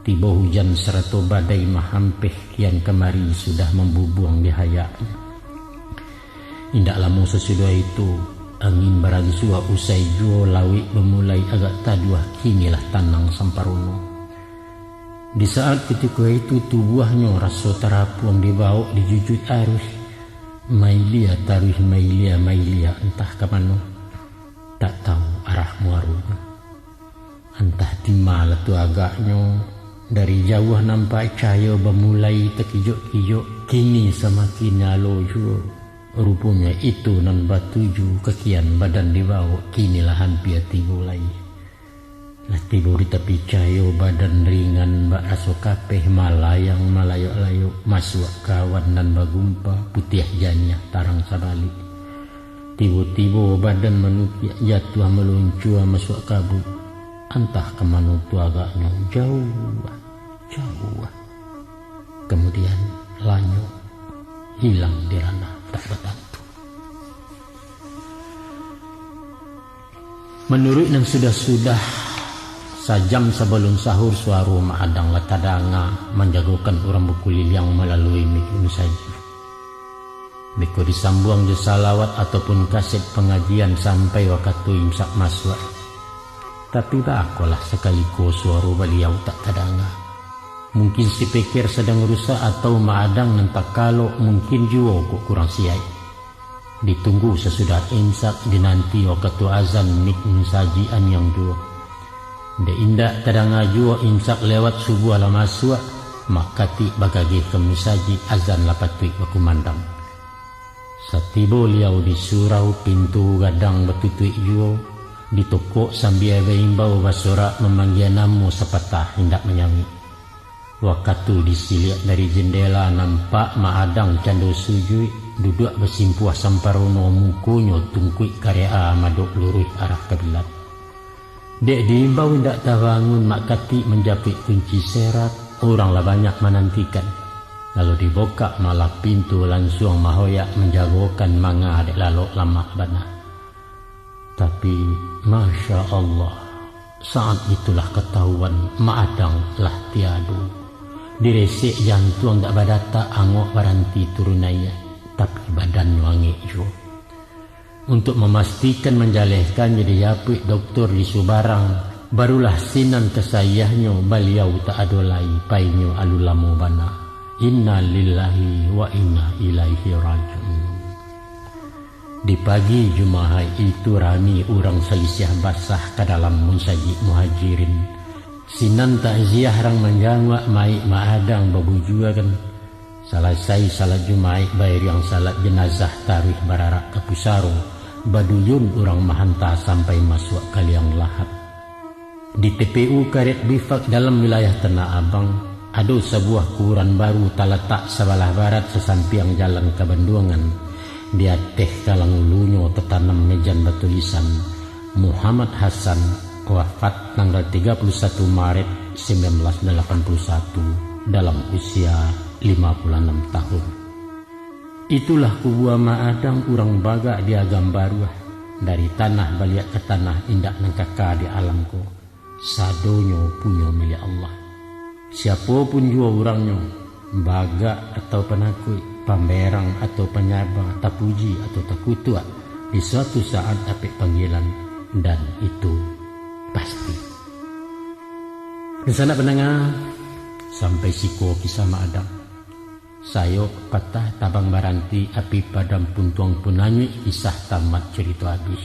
tibo hujan sarato badai mahampeh kian kamari sudah mambubuang di hayaknyo. Indak lamo sasudah itu, angin baransuah usai juo, lauik bamulai agak taduah, kini lah tanang samparono. Di saat kutiko itu, tubuahnyo raso tarapuang dibawok dijujuik aruih, mailia taruih, mailia, mailia antah ka mano, tak tahu arah muaronyo. Antah di ma lah tu agaknyo, dari jauah nampak cayo bamulai takijok-kijok, kini samakin nyalo juo. Ruponyo itu nan batuju ka kian badan dibawok, kini lah hampia tibo lai. Lah tibo di tapi cayo, badan ringan bak raso kapeh, malayang malayok-layok, masuak ka awan nan bagumpa, putiah janiah tarang sabalik. Tibo-tibo badan manukiak, jatuah maluncua masuak kabuik. Antah ka mano tu agaknyo, jauah, jauah. Kamudian, lanyok, hilang di ranah tak batantu. Manuruik nan sudah-sudah, sajam sabalun sahur, suaro Mak Adang lah tadanga manjagokan urang bakuliliang malalui mik musajik. Beko disambuang jo salawat ataupun kaset pangajian sampai wakatu imsak masuak. Tapi, baa kolah sakali ko suaro baliau tak tadanga. Mungkin speaker sadang rusak atau Mak Adang nan takalok, mungkin juo kok kurang siaik. Ditunggu sasudah imsak, dinanti wakatu azan mik musajik aniang juo. Dek indak tadanga juo imsak lewat subuah lah masuak, Mak Katik bagageh ka musajik, azan lah patuik bakumandang. Satibo liau di surau, pintu gadang batutuik juo, ditokok sambia baimbau, basorak mamanggia namo, sapatah indak manyauik. Wakatu disiliak dari jendela, nampak Mak Adang cando sujuik, duduak basimpuah samparono, mukonyo tungkuik karek a, madok luruih arah kiblat. Dek diimbau indak tabangun, Mak Katik manjapuik kunci serak, urang lah banyak manantikan. Lalu dibukak malah pintu, lansuang mahoyak manjagokan manga, dek lalok lamak bana. Tapi, masya Allah, saat itulah katahuan Mak Adang lah tiado. Diresek jantuang dak badatak, angok baranti turun naiak, tapi badannyo angek juo. Untuak mamastikan manjalehkannyo dijapuik doktor di Subarang, barulah sinan ka sayahnyo, baliau tak ado lai, painyo alun lamo bana. Inna lillahi wa inna ilaihi raji'un. Di pagi Jumahaik itu rami urang salisiah basah ka dalam musajik Muhajirin. Sinan takziah rang manjanguak mayik Mak Adang babujuakan. Salasai salat Jumaik, bairiang salat janazah taruih bararak ka pusaro, baduyun urang mahanta sampai masuak ka liang lahat. Di T P U Karet Bifak dalam wilayah Tanah Abang, ado sabuah kuburan baru talatak sabalah barat sasampiang jalan ka Banduangan. Di ateh kalang ulunyo tatanam mejan batulisan, Muhammad Hasan, wafat tanggal tiga puluh satu Maret sembilan belas delapan puluh satu, dalam usia lima puluh anam tahun. Itulah kubua Mak Adang urang bagak di Agam Baruah, dari tanah baliak ka tanah indak nan kaka di alam ko. Sadonyo punyo milik Allah. Siapo pun juo urangnyo, bagak atau panakuik, pamberang atau panyaba, tapuji atau takutuak, di suatu saat dapek panggilan, dan itu pasti. Dunsanak pandanga, sampai siko kisah Mak Adang. Sayok patah tabang baranti, api padam puntuang pun anyuik, kisah tamat carito abih.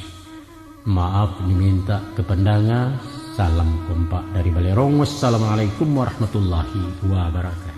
Maaf dimintak ka pandanga. Salam kompak dari Balerong. Wassalamualaikum warahmatullahi wabarakatuh.